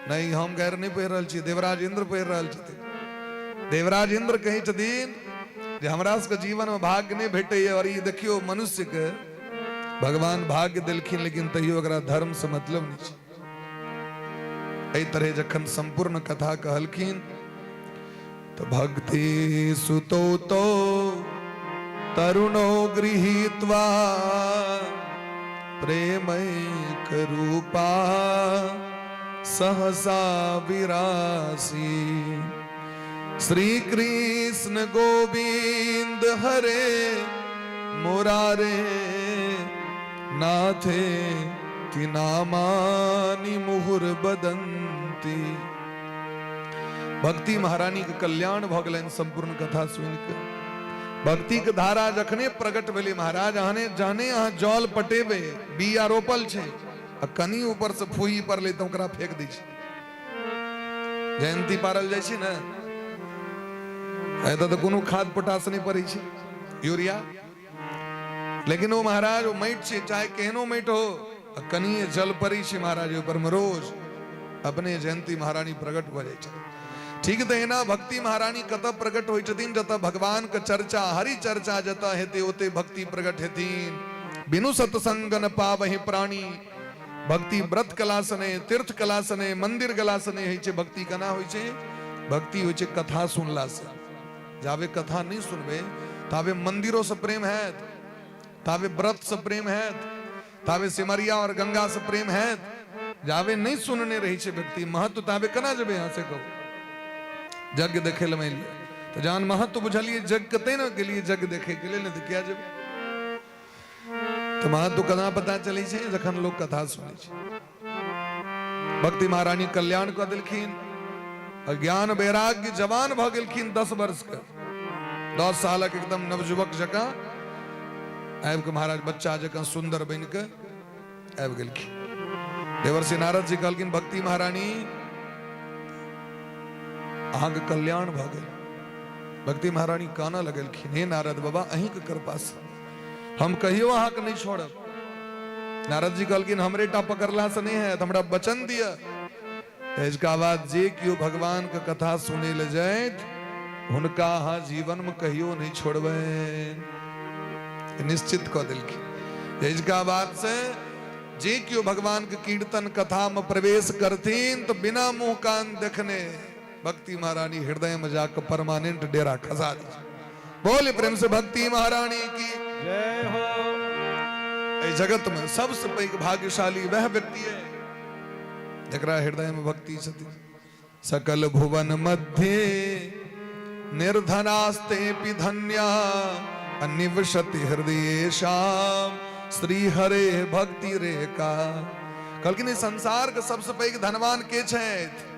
नहि, हम गैर नहि पढ़ि रहल छी, देवराज इंद्र पढ़ि रहल छथिन। देवराज इंद्र कहै छथिन जे हमरा सबके जीवनमे भाग्य नहि भेटैए, और ई देखियौ मनुष्यके भगवान भाग्य देलखिन, लेकिन तैयो एकरा धर्म से मतलब नहि छै। एहि तरह जखन संपूर्ण कथा कहलखिन तऽ भक्ति सुतो तो तरुणो गृहीत्वा प्रेमैक रूपा सहसा विरासी। श्री कृष्ण गोविंद हरे मुरारे नाथे तिनामानि मुहुर बदंती। भक्ति महारानी के कल्याण भऽ गेलनि संपूर्ण कथा सुनि के। भक्ति के धारा जखने प्रकट भेलै महाराज, अहने जहने अहाँ जल पटेबै, बिया रोपल छै आ कनि ऊपर से फूही पड़लै तऽ ओकरा फेंक दै छै। जयंती पारल जाइ छै ने, एतऽ तऽ कोनो खाद पोटास नहि पड़ै छै, यूरिया, लेकिन ओ महाराज ओ माटि छै, चाहे केहनो माटि हो, आ कनिए जल पड़ै छै महाराज ओहि पर मे रोज अपने जयंती महारानी प्रकट भऽ जाइ छै। ठीक तहिना भक्ति महारानी कतऽ प्रकट होइ छथिन? जतऽ भगवान के चर्चा, हरि चर्चा जतऽ हेतै ओते भक्ति प्रकट हेथिन। बिनु सत्संग न पावहि प्राणी। भक्ति व्रत कला से नहि, तीर्थ कला से नहि, मंदिर गेला से नहि होइ छै। भक्ति केना होइ छै? भक्ति होइ छै कथा सुनला से। जाबे कथा नहि सुनबै ताबे मंदिरो से प्रेम हैत, ताबे व्रत से प्रेम हैत, ताबे सिमरिया और गंगा से प्रेम हैत। जाबे नहीं सुनने रही छै व्यक्ति महत्व, ताबे केना जेबै अहाँ से कहू? यज्ञ देखे लए मानि लिअ तऽ जहन महत्व बुझलियै यज्ञ के तैं ने गेलियै यज्ञ देखे के लेल, नहि तऽ किया जेबै? तऽ महत्व केना पता चलै छै? जखन लोक कथा सुनै छै। भक्ति महारानी कल्याण कऽ देलखिन, ज्ञान वैराग्य जवान भऽ गेलखिन। 10 वर्ष के, 10 सालक एकदम नवयुवक जकाँ आबि कऽ महाराज बच्चा जकाँ सुन्दर बनि कऽ आबि गेलखिन। देवर्षि नारद जी कहलखिन भक्ति महारानी अहाँके कल्याण भऽ गेल। भक्ति महारानी कानऽ लगलखिन, हे नारद बाबा, अहींके कृपा से हम कहियो अहाँके नहि छोड़ब। नारद जी कहलखिन हमरे टा पकड़ला से नहि हैत, हमरा वचन दिअ। इसका बाद जे केओ भगवान के कथा सुनै लए जाइत हुनका अहाँ जीवन में कहियो नहीं छोड़बै, निश्चित कऽ देलखिन। इसका बाद से जे केओ भगवान के कीर्तन कथा में प्रवेश करथिन तो बिना मुंह कान देखने भक्ति महारानी हृदय में जाकर परमानेंट डेरा खसा दी। बोले प्रेम से भक्ति महारानी की जय हो। एहि जगत में सबसे पैघ भाग्यशाली वह व्यक्ति है जकरा हृदय में भक्ति छथि। सकल भुवन मध्य निर्धनास्ते धन्या निवसति हृदय श्याम श्री हरे भक्ति रेखा। कहलखिन ई संसार के सबसे पैघ धनवान के छथि?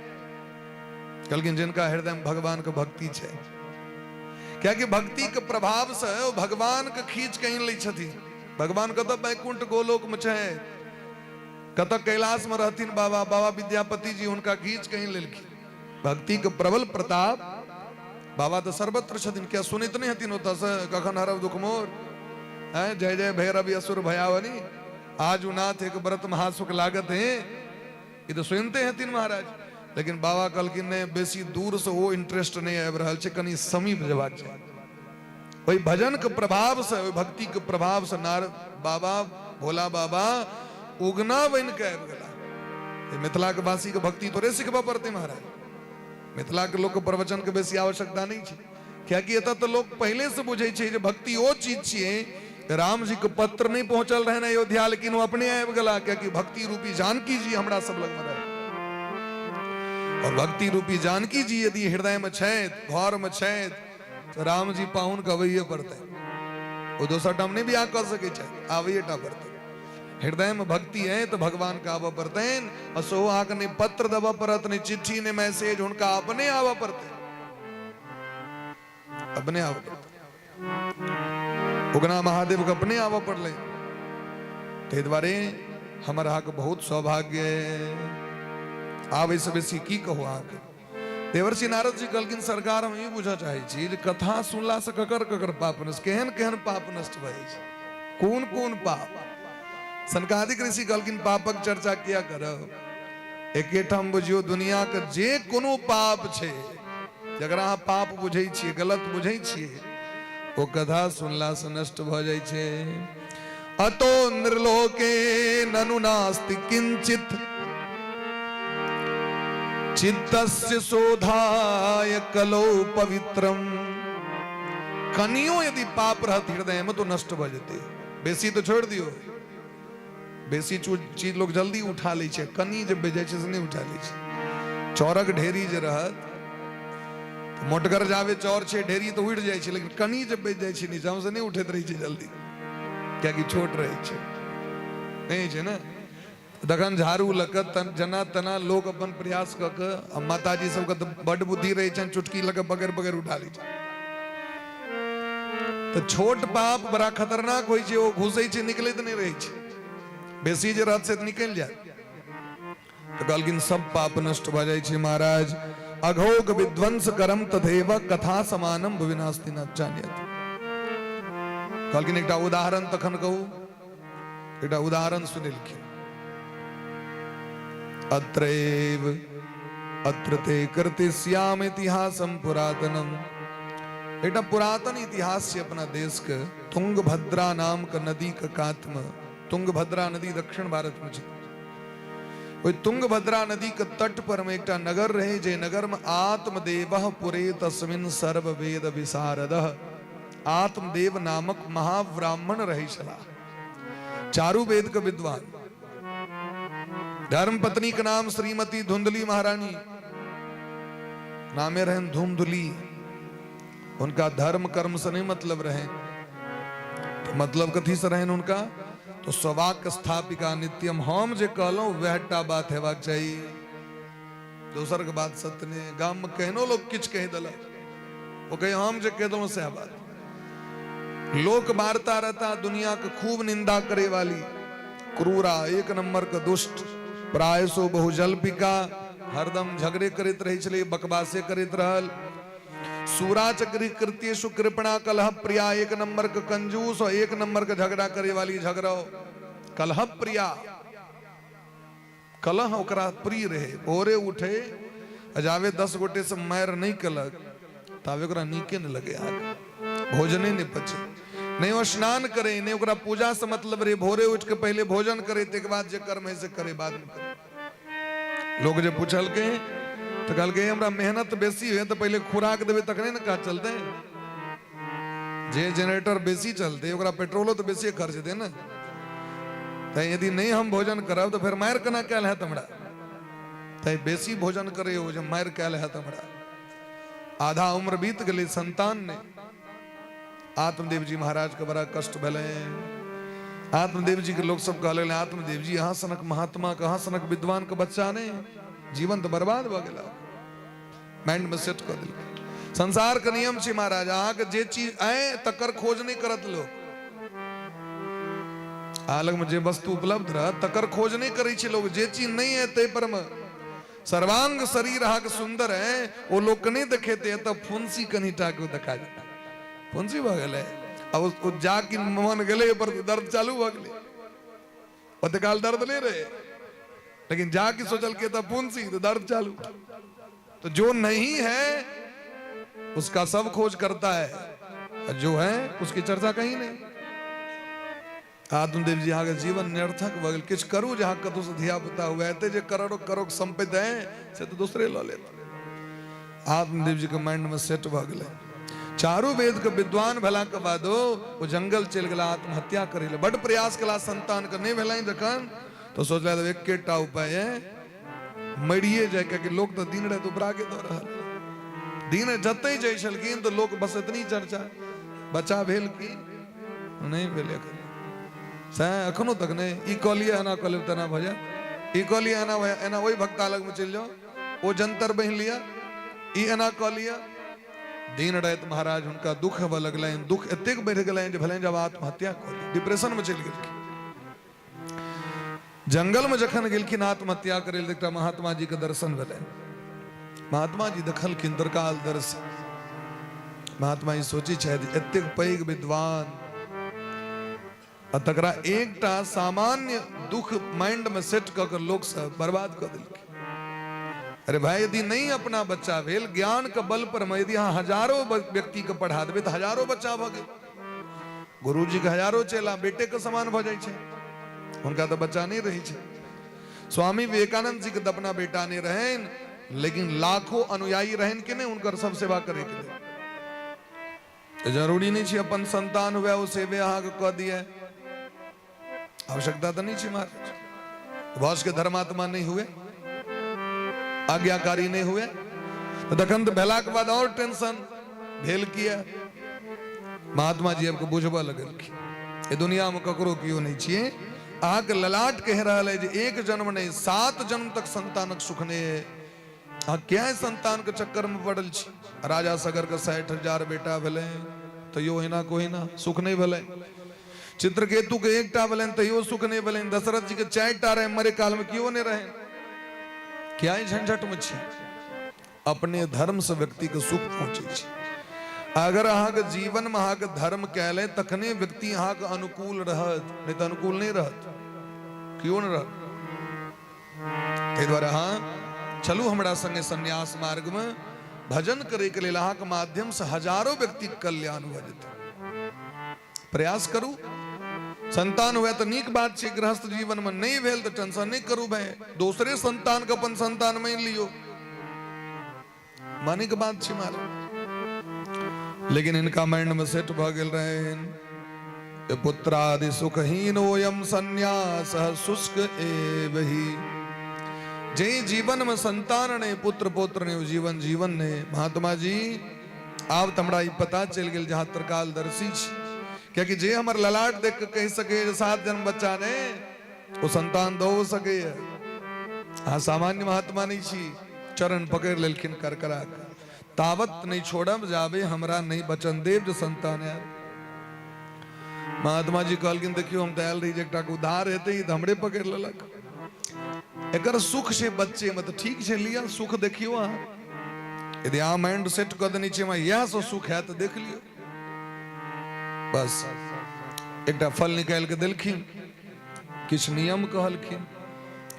कहलखिन जिनका हृदय में भगवान के भक्ति छै। कियाकि भक्ति के प्रभाव से ओ भगवान के खींच के आनि लै छथिन। भगवान कतऽ वैकुंठ गोलोक में छै, कतऽ कैलाश में रहथिन बाबा, बाबा विद्यापति जी हुनका खींच के आनि लेलखिन। भक्ति के प्रबल प्रताप, बाबा तऽ सर्वत्र छथिन, किया सुनैत नहि हथिन ओतऽ से कखन हरब दुख मोर, हैं जय जय भैरव असुर भयावनी आज नाथ एक व्रत महासुख लागत है, ई तऽ सुनिते हेथिन महाराज। लेकिन बाबा कहलखिन नहि, बेसी दूर से ओ इंटरेस्ट नहि आबि रहल छै, कनि समीप जेबाक चाही। ओहि भजन के प्रभाव से, ओहि भक्ति के प्रभाव से नारद बाबा भोला बाबा उगना बनि के आबि गेला। मिथिला के वासी के भक्ति थोड़े सिखबऽ पड़तै महाराज, मिथिला के लोक के प्रवचन के बेसी आवश्यकता नहीं छै। कियाकि एतऽ तऽ लोक पहिले से बुझै छै जे भक्ति ओ चीज छियै। राम जी के पत्र नहि पहुंचल रहनि अयोध्या, लेकिन ओ अपने आबि गेला, कियाकि भक्ति रूपी जानकी जी हमरा सब लगमे रहे। और भक्ति रूपी जानकी जी यदि हृदय में छथि, घर में छथि, तऽ राम जी पाहुन के अबैये पड़तै। ओ दोसर ठाम नहि बियाह कऽ सकै छथि, आबैये टा पड़तै। हृदय में भक्ति है तऽ भगवान के आबऽ पड़तनि, और सेहो अहाँके नहि पत्र देबऽ पड़त, नहि चिट्ठी, नहि मैसेज, हुनका अपने आबऽ पड़तै, अपने आबऽ पड़तै। उगना महादेव के अपने आबऽ पड़लै। ताहि दुआरे हमर अहाँके बहुत सौभाग्य है। आब एहिसँ बेसी की कहू अहाँके। देवर्षि नारद जी कहलखिन, सरकार हम ई बुझऽ चाहै छी जे कथा सुनलासँ ककर ककर पाप नष्ट, केहन केहन पाप नष्ट भऽ जाइ छै, कोन कोन पाप। सनकादिक ऋषि कहलखिन, पापक चर्चा किया करब, एकेठाम बुझियौ दुनियाके जे कोनो पाप छै जकरा अहाँ पाप बुझै छियै, गलत बुझै छियै, ओ कथा सुनलासँ नष्ट भऽ जाइ छै। अतो नृलोके ननु नास्ति किंचित चित्तस्य शोधाय कलौ पवित्रम। कनियो यदि पाप रहत हृदय में तो नष्ट भऽ जेतै। बेसी तो छोड़ि दियौ, बेसी चीज लोग जल्दी उठा लै छै, कनि जे जाइ छै से नहि उठा लै छै। चाउरक ढेरी जे रहत, मोटगर जाबे चाउर छै ढेरी तऽ उठि जाइ छै, लेकिन कनि जे बचि जाइ छै नीचाँ से नहि उठैत रहै छै जल्दी, कियाकि छोट रहै छै, नहि छै ने। तखन झाड़ू लऽ कऽ जेना तेना लोक अपन प्रयास कऽ कऽ, आ माताजी सबके तऽ बड्ड बुद्धि रहै छनि, चुटकी लऽ कऽ पकड़ि पकड़ि उठा लै छै। तऽ छोट पाप बड़ा खतरनाक होइ छै, ओ घुसै छै निकलैत नहि रहै छै, बेसी जे रहत से तऽ निकलि जायत। तऽ कहलखिन सब पाप नष्ट भऽ जाइ छै महाराज। अघोग विध्वंस करम तथैव कथा समानम भुवि नास्ति न जानियत। कहलखिन एकटा उदाहरण तखन कहू। एकटा उदाहरण सुनेलखिन। अत्रैव अत्र ते कृतिश्याम इतिहासम पुरातनम। एकटा पुरातन इतिहास छै अपना देश के, तुंगभद्रा नाम के नदी के कात में। तुंगभद्रा नदी दक्षिण भारत में छै। ओहि तुंगभद्रा नदी के तट पर में एकटा नगर रहे, जे नगर में आत्मदेवः पुरे तस्मिन सर्व वेद विशारदः। आत्मदेव नामक महाब्राह्मण रहे छलाह, चारू वेद के विद्वान। धर्म पत्नी के नाम श्रीमती धुंधली महारानी, नामे रहन धुंधली। उनका धर्म कर्म से नहीं मतलब रहे, तो मतलब कथी से रहन उनका? तो स्ववाक स्थापिका नित्यम, हम जे कहलहुं वह टा बात हेबाक चाहिए, दोसर के बात सत्य नहीं। गाम में केहनो लोग किछु कहि देलक, ओ कहे हम जे कहि देलहुं सएह बात। लोक वार्ता रहता दुनिया के खूब निंदा करे वाली, क्रूरा, एक नंबर के दुष्ट, प्रायसो बहुजल्पिका, हरदम झगड़े करैत रहै छलै, बकवासे करैत रहल। सूरा चक्री कृत्येषु कृपणा कलह प्रिया, एक नंबर के कंजूस और एक नंबर के झगड़ा करे वाली, झगड़ो कलह प्रिया, कलह ओकरा प्रिय रहे। भोरे उठे जावे 10 गोटे से मारि नहि केलक ताबे ओकरा नीके नहि लगे, आगे भोजने नहि पचे, नहि ओ स्नान करे, नहि ओकरा पूजा से मतलब रहे। भोरे उठ के पहले भोजन करे, तकर बाद जे कर्म है से करे, बाद में करे। लोग जे पूछलकै तऽ कहलकै हमरा मेहनत बेसी है तऽ पहिले खुराक देबै तखने ने काज चलतै। जे जनरेटर बेसी चलते ओकरा पेट्रोलो तऽ बेसी खर्च हेतै ने, तैं यदि नहि हम भोजन करब तऽ फेर मारि केना कयल हैत हमरा? तैं बेसी भोजन करे ओ जे मारि कयल हैत हमरा। आधा उम्र बीत गेलै, संतान नहि। आत्मदेव जी महाराज के बड़ा कष्ट भेलै। आत्मदेव जी के लोग सब कहले, आत्मदेव जी अहाँ सनक महात्मा के, अहाँ सनक विद्वान के बच्चा नहि, जीवन तऽ बर्बाद भऽ गेल। माइंड में सेट कऽ देलकै। संसार के नियम छै महाराज, अहाँके जे चीज आय तकर खोज नहि करत लोक। अहाँ लगमे जे वस्तु उपलब्ध रहत तकर खोज नहि करै छै लोक, जे चीज नहि है ताहि पर मे। सर्वांग शरीर अहाँके सुन्दर है ओ लोक नहि देखेतै, एतऽ फुंसी कनि टा के देखा जेतै, फुंसी भऽ गेलै। आ ओ जा कि मन गेलै ओहि पर दर्द चालू भऽ गेलै। ओते काल दर्द नहीं रहे, लेकिन जाके सोचल के तब फुंसी तो दर्द चालू। तो जो नहीं है उसका सब खोज करता है, और जो है उसकी चर्चा कहीं नहीं। आत्मदेव जी अहाँके जीवन निरर्थक भऽ गेल। किछु करू जे अहाँ कतहुसँ धिया पुता हुए, एते जे करोड़ो करोड़ सम्पत्ति है से तऽ दोसरे लऽ लेत। आत्मदेव जी के माइंड में सेट भऽ गेलै। चारू वेद के विद्वान भेला के बादो ओ जंगल चलि गेला आत्महत्या करै लए। बड प्रयास केला संतान के नहि भेलनि जखन, तो सोचला एकेटा उपाय है, मरिए जाए, कियाकि लोक तऽ दिन राति उपरा के दऽ रहल। दिन जतै जाइ छलखिन तऽ लोक बस एतनी चर्चा, बच्चा भेल की नहि भेल एखन, सएह एखनो तक नहि। ई कऽ लिअ एना कऽ लेब तेना भऽ जायत, ई कऽ लिअ एना भऽ एना, ओहि भक्ता लगमे चलि जाउ, ओ जंतर बन्हि लिअ, ई एना कऽ लिअ। दिन राति महाराज हुनका दुख हेबऽ लगलनि, दुख एतेक बढ़ि गेलनि जे भेलनि जब आत्महत्या कऽ ली, डिप्रेशनमे चलि गेलखिन। जंगलमे जखन गेलखिन आत्महत्या करै लए, एकटा महात्मा जी के दर्शन भेलनि। महात्मा जी देखलखिन त्रिकाल दर्शन। महात्मा जी सोचै छथि एतेक पैघ विद्वान आ तकरा एकटा सामान्य दुख माइंड में सेट कऽ के लोक सब बर्बाद कऽ देलखिन। अरे भाई, यदि नहीं अपना बच्चा भेल, ज्ञान के बल पर में यदि अहाँ हजारों व्यक्ति के पढ़ा देबै तऽ हजारों बच्चा भऽ गेल। गुरुजी के हजारों चेला बेटे के समान भऽ जाइ छै, हुनका तऽ बच्चा नहि रहै छै। स्वामी विवेकानंद जी के तऽ अपना बेटा नहि रहनि, लेकिन लाखों अनुयायी रहनि कि नहि हुनकर सब सेवा करे के लेल। तऽ जरूरी नहि छै अपन संतान हुए ओ सेवे अहाँके कऽ दिए, आवश्यकता तऽ नहि छै महाराज। भऽ सके धर्मात्मा नहि हुए, आज्ञाकारी नहि हुए, तऽ तखन तऽ भेलाके बाद आओर टेंशन भेल। किया महात्मा जी आबिके बुझबऽ लगलखिन, एहि दुनियामे ककरो केओ नहि छियै। अहाँके ललाट कहि रहल है जे एक जन्म नहि 7 जन्म तक संतानक सुख नहि है, अहाँ किया संतान के चक्कर में पड़ल छी? राजा सगर के 60,000 बेटा भेलै तैयो ओहिना के ओहिना सुख नहि भेलै। चित्रकेतु के एकटा भेलनि तैयो सुख नहि भेलनि। दशरथ जी के 4टा रहे, मरे काल में केओ नहि रहे। किया झंझट में छी? अपने धर्म से व्यक्ति के सुख पहुंचे छै। अगर अहाँके जीवन में अहाँके धर्म कयल है तखने व्यक्ति अहाँके अनुकूल रहत, नहीं तऽ अनुकूल नहीं रहत, केओ नहि रहत। ताहि दुआरे अहाँ चलू हमरा संगे संन्यास मार्ग में भजन करे के लेल, अहाँके माध्यम से हजारों व्यक्ति के कल्याण भऽ जेतै। प्रयास करू, संतान हुए तऽ नीक बात छै, गृहस्थ जीवन में नहीं भेल तऽ टेंशन नहीं करू भाई, दोसरे संतान के अपन संतान मानि लियो, माने के बात छै महाराज। लेकिन इनका माइंड में सेट भऽ गेल रहनि पुत्रादि सुखहीन ओयम संन्यास शुष्क एव ही। जे जीवन में संतान नहीं, पुत्र पौत्र नहीं, जीवन जीवन नहीं। महात्मा जी आब तऽ हमरा ई पता चलि गेल जहाँ त्रिकालदर्शी छी, कियाकि जे हमर ललाट देख के कहि सके जे 7 जन्म बच्चा ने, ओ संतान दऽ सकैए। अहाँ सामान्य महात्मा नहीं छी। चरण पकड़ि लेलखिन करकरा के, तावत नहीं छोड़ब जाबे हमरा नहीं वचन देव जो संतान आयल। महात्मा जी कहलखिन देखियो हम तऽ आयल रही जे एकटा के उद्धार हेतै, तऽ हमरे पकड़ि लेलक। एकर सुख छै बच्चे में तऽ ठीक छै, लिअ सुख देखियो अहाँ। यदि अहाँ माइंड सेट कऽ देने छियै हमरा इएह से सुख हैत तऽ देख लियौ। बस एकटा फल निकालि कऽ देलखिन, किछु नियम कहलखिन,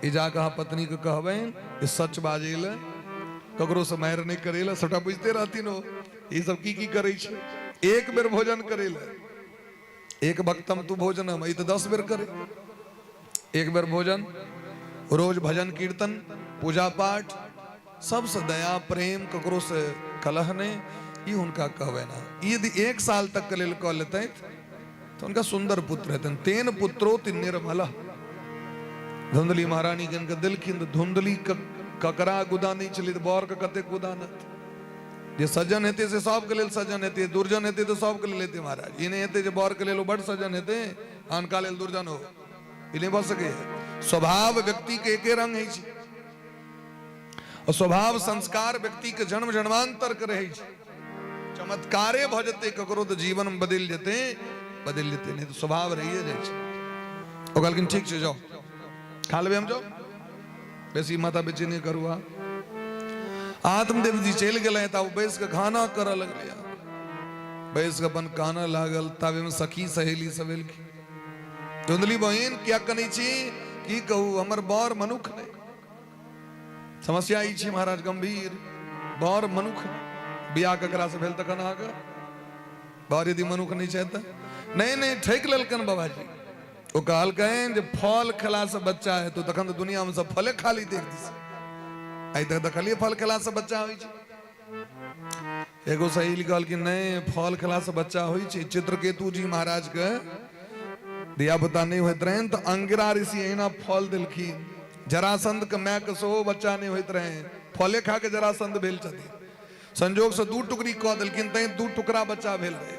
ई जाकऽ अहाँ पत्नीके कहबनि जे सच बाजै लए, ककरोसँ मारि नहि करै लए, सबटा बुझिते रहथिन ओ ई सब की की करै छै। एक बेर भोजन करै लए, एक भक्तम तू भोजनम, ई तऽ 10 बेर करै, एक बेर भोजन, रोज भजन कीर्तन पूजा पाठ, सबसे दया प्रेम, ककरो से कलह नहीं, ई हुनका कहबै ना। यदि 1 साल तक के लेल कऽ लेतै तऽ हुनका सुंदर पुत्र हेतनि। तेन पुत्रोति निर्मल। धुंधली महारानी के इनके देलखिन तऽ धुंधली ककरा गुदा नहीं छलै तऽ बर के कतेक गुदा नत। जे सज्जन हेतै से सबके लेल सज्जन हेतै, दुर्जन हेतै तऽ सबके लेल हेतै महाराज। ई नहि हेतै जे बर के लेल ओ बड सज्जन हेतै, अनका लेल दुर्जन हो, ई नहि भऽ सकैए। स्वभाव व्यक्ति के एके रंग होइ छै, और स्वभाव संस्कार व्यक्ति के जन्म जन्मांतर के रहै छै। चमत्कारे भऽ जेतै ककरो तऽ जीवन मे बदलि जेतै, बदलि जेतै, नहि तऽ स्वभाव रहिए जाइ छै। ओ कहलखिन ठीक छै जाओ खा लेबै हम, जाओ बेसी माथा बेची नहि करू। आत्मदेव जी चलि गेलै तऽ ओ बैस कऽ खाना करऽ लगलै, बैस कऽ अपन कानऽ लागल। ताबेमे सखी सहेली सब एलखिन। धुंधली बहिन किया कनै छी? की कहू, हमर बर मनुख नहि। समस्या ई छै महाराज गंभीर, बर मनुख नहि। बियाह ककरा से भेल तखन अहाँके बर यदि मनुख नहि छै तऽ नहि नहि ठकि लेलकनि बाबाजी। ओ कहलकनि जे फल खेलासँ बच्चा हेतौ, तखन तऽ दुनियामे सब फले खा ली। देख दिस आइ तक देखलियै फल खेलासँ बच्चा होइ छै? एगो सहेली कहलखिन नहि, फल खेलासँ बच्चा होइ छै। चित्रकेतु जी महाराज के धिया पुता नहि होइत रहनि तऽ अंगिरा ऋषि एहिना फल देलखिन। जरासंध के माय के सेहो बच्चा नहि होइत रहनि, फले खा के जरासंध भेल छथिन। संजोग से 2 टुकड़ी कऽ देलखिन, तैं 2 टुकड़ा बच्चा भेल रहे।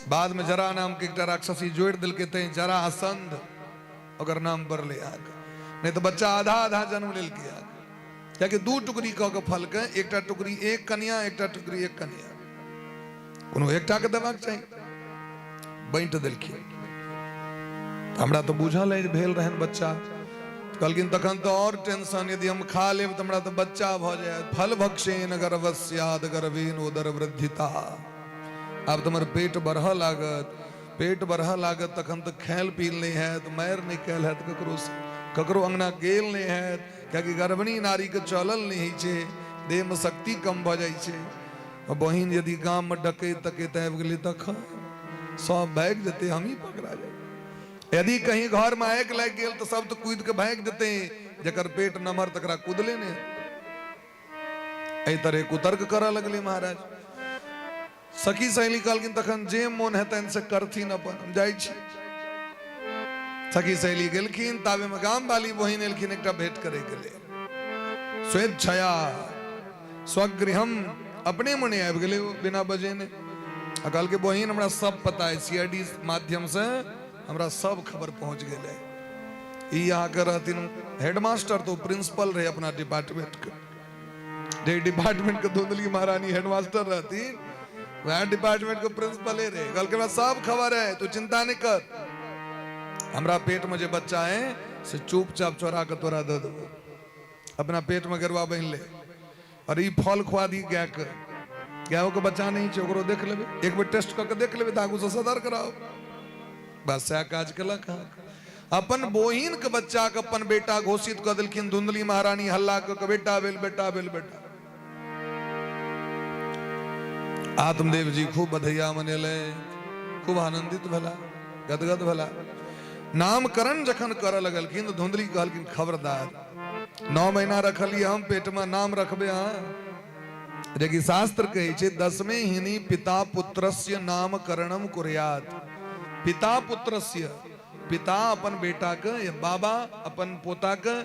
बाद में जरा नाम के एकटा राक्षसी जोड़ि देलकै, तैं जरासंध ओकर नाम पड़लै अहाँके। नहि तऽ बच्चा आधा आधा जन्म लेलकै अहाँके, कियाकि 2 टुकड़ी कऽ के फल के, एकटा टुकड़ी एक कनिया, एकटा टुकड़ी एक कनिया, कोनो एकटा के देबाक चाही, बाँटि देलखिन। हमरा तऽ बुझल है भेल रहनि बच्चा। कहलखिन तखन तऽ और टेंशन, यदि हम खा लेब तऽ हमरा तऽ बच्चा भऽ जायत। फल भक्षेन गर्भस्याद गर्भेन उदर वृद्धिता, आब तऽ हमर पेट बढ़ऽ लागत, पेट बढ़ऽ लागत तखन तऽ खायल पील नहि हैत, मारि नहि कयल हैत ककरो से, ककरो अंगना गेल नहि हैत, कियाकि गर्भिणी नारीके चलल नहि होइ छै, देहमे शक्ति कम भऽ जाइ छै। बहिन यदि गाममे डकैत तकैत आबि गेलै तखन सब भागि जेतै, हमही पकड़ा जायब। यदि कहीं घरमे आगि लागि गेल तऽ सब तऽ कूदि कऽ भागि जेतै, जकर पेट नमहर तकरा कुदले नहि। एहि तरह कुतर्क करऽ लगलै महाराज। सखी सहेली कहलखिन तखन जे मोन हेतनि से करथिन अपन, हम जाइ छी। सखी सहेली गेलखिन, ताबेमे गाम वाली बहिन एलखिन एकटा भेंट करैके लेल। स्वेच्छया स्वगृहम अपने मने आबि गेलै ओ बिना बजेने, आ कहलकै बहिन हमरा सब पता है, सीआईडी माध्यम से हमरा सब खबर पहुंच गेलै। ई अहाँके रहथिन हेडमास्टर, तो प्रिंसिपल रहे अपना डिपार्टमेंट के, जे डिपार्टमेंट के धुंधली महारानी हेडमास्टर रहथिन वह डिपार्टमेंट के प्रिंसिपले रहे। कहलकै हमरा सब खबर है, तू चिंता नहीं कर, हमरा पेट में जे बच्चा है से चुपचाप चोरा के तोरा दे देबो, अपना पेट में गरुआ बान्हि ले और ई फल खुआ दी गाय के, गायो के बच्चा नहीं छै ओकरो देख लेबै, एक बेर टेस्ट कऽ के देख लेबै तऽ आगू से सदर कराओ। बस सएह काज केलक। अपन बहिन के बच्चा के अपन बेटा घोषित कऽ देलखिन धुंधली महारानी, हल्ला कऽ के बेटा भेल, बेटा भेल, बेटा। आत्मदेव जी खूब बधैया मनेले, खूब आनंदित भेला, गदगद भेला। नामकरण जखन करऽ लगलखिन तऽ धुंधली कहलखिन खबरदार, 9 महीना रखलियै हम पेट में, नाम रखबे अहाँ? जेकि शास्त्र कहै छै दसमे हिनी पिता पुत्रस्य नामकरणम कुर्यात। पिता पुत्रस्य, पिता अपन बेटा के या बाबा अपन पोता के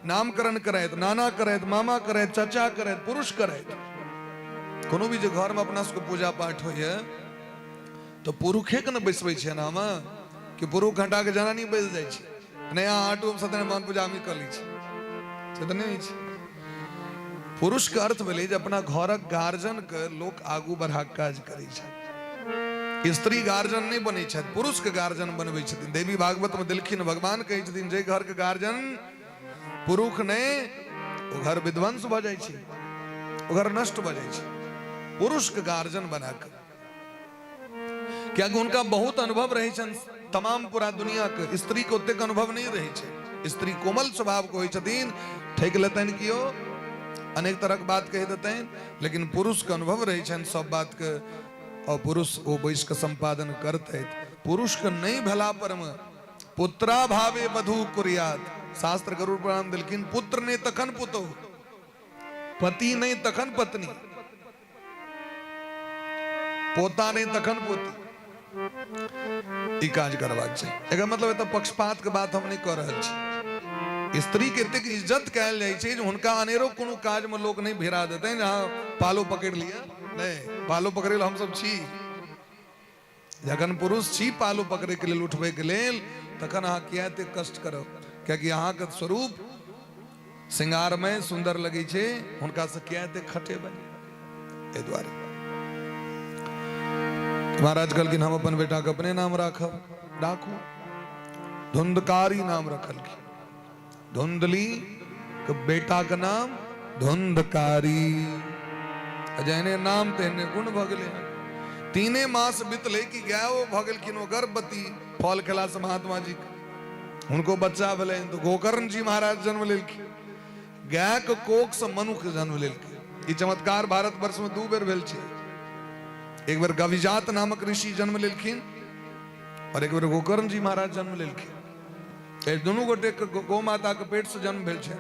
नामकरण करैत, नाना करैत, मामा करैत, चाचा करैत, पुरुष करैत। कोनो भी जे घर में अपना सबके पूजा पाठ होइए तऽ पुरुखे के ने बैसबै छै नाम, कि पुरुख हटा के जनानी बैस जाइ छै? नहि, अहाँ हटू, हम सत्यनारायण भगवान पूजा हमही कऽ लै छी, से तऽ नहि होइ छै। पुरुष के अर्थ भेलै जे अपना घरक गार्जन के लोक आगू बढ़ा के काज करै छै। स्त्री गार्जन नहि बनै छथि, पुरुष के गार्जन बनबै छथिन। देवी भागवत में देलखिन, भगवान कहै छथिन जे घर के गार्जन पुरुष नहि, ओ घर विध्वंस भऽ जाइ छै, ओ घर नष्ट भऽ जाइ छै। पुरुष के गार्जन बना कऽ, कियाकि हुनका बहुत अनुभव रहै छनि तमाम पूरा दुनिया के, स्त्री के ओतेक अनुभव नहि रहै छै। स्त्री कोमल स्वभाव के होइ छथिन, ठकि लेतनि केओ, अनेक तरहक बात कहि देतनि, लेकिन पुरुष के अनुभव रहै छनि सब बात के, और पुरुष ओ बैस के संपादन करतथि। पुरुष के नहि भेला पर में पुत्राभावे वधू कुर्यात, शास्त्र गरुड़ पुराण देलखिन पुत्र नहि तखन पुतोहु, पति नहि तखन पत्नी, पोता नहि तखन पोती। ई काज करबाक छै। एकर मतलब एतऽ पक्षपात के बात हम नहि कऽ रहल छी। स्त्री के एतेक इज्जत कयल जाइ छै जे हुनका अनेरो कोनो काज में लोक नहि भिड़ा देतनि, अहाँ पालो पकड़ि लिअ, नहि, पालो पकड़ै लए हमसब छी। जखन पुरुष छी पालो पकड़ै के लेल, उठबै के लेल, तखन अहाँ किया एतेक कष्ट करब? कियाकि अहाँके स्वरूप श्रृंगारमय सुंदर लगै छै, हुनका से किया एतेक खटेबै? एहि दुआरे महाराज कहलखिन हम अपन बेटा के अपने नाम राखब। राखू, धुंधकारी नाम रखलखिन। धुंधली के बेटा के नाम धुंधकारी, जहने नाम तेहने गुण भऽ गेलै। 3 मास बितलै कि गायो भऽ गेलखिन ओ गर्भवती, फल खेला से महात्मा जी के हुनको बच्चा भेलनि, तऽ गोकर्ण जी महाराज जन्म लेलखिन। गाय के कोख से मनुख जन्म लेलखिन। ई चमत्कार भारत वर्ष में 2 बेर भेल छै। एक बेर गविजात नामक ऋषि जन्म लेलखिन और एक बेर गोकर्ण जी महाराज जन्म लेलखिन। एहि दुनू गोटे के गौ माता के पेट से जन्म भेल छै।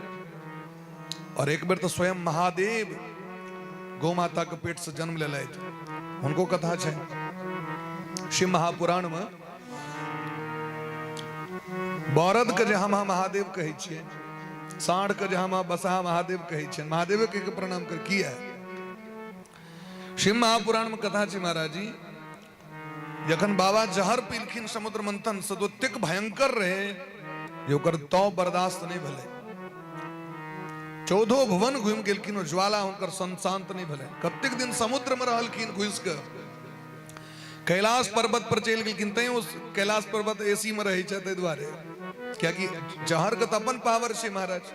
और एक बेर तऽ स्वयं महादेव गौ माता के पेट से जन्म लेलथि, हुनको कथा छै शिव महापुराण में। बरद के जे हम महादेव कहै छियै, साँढ़ के जे हम बसहा महादेव कहै छियै, महादेवे कहि के प्रणाम कर किया। शिव महापुराण में कथा छै महाराज जी, जखन बाबा जहर पीलखिन समुद्र मंथन से, तो ओतेक भयंकर रहे जे ओकर तो बर्दाश्त नहीं भेलै। चौदहो भुवन घुमि गेलखिन, ज्वाला हुनकर शांत नहीं भेलै। कतेक दिन समुद्र में रहलखिन घुसि के, कैलाश पर्वत पर चलि गेलखिन। तैं ओ कैलाश पर्वत एसी में रहै छै ताहि दुआरे, कियाकि जहर के तऽ अपन पावर छै महाराज,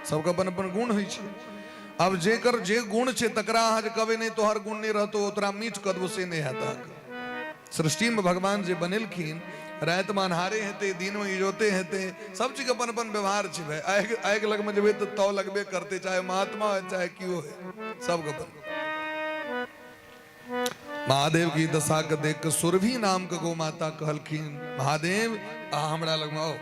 सबके अपन अपन गुण होइ छै। आब जेकर जे गुण छै तकरा अहाँ जे कहबै नहि तोहर गुण नहि रहतो, तोरा मीठ कऽ देबो, से नहि हैत अहाँके। सृष्टिमे भगवान जे बनेलखिन, रातिमे अन्हारे हेतै, दिनमे इजोते हेतै, सब चीजके अपन अपन व्यवहार छै भाइ। आगि आगि लगमे जेबै तऽ ताव लगबे करतै, चाहे महात्मा होइ चाहे केओ होइ, सबके अपन। महादेव की दशा के देख के सुरभि नाम के गौ माता कहलखिन, महादेव अहाँ हमरा लगमे आउ,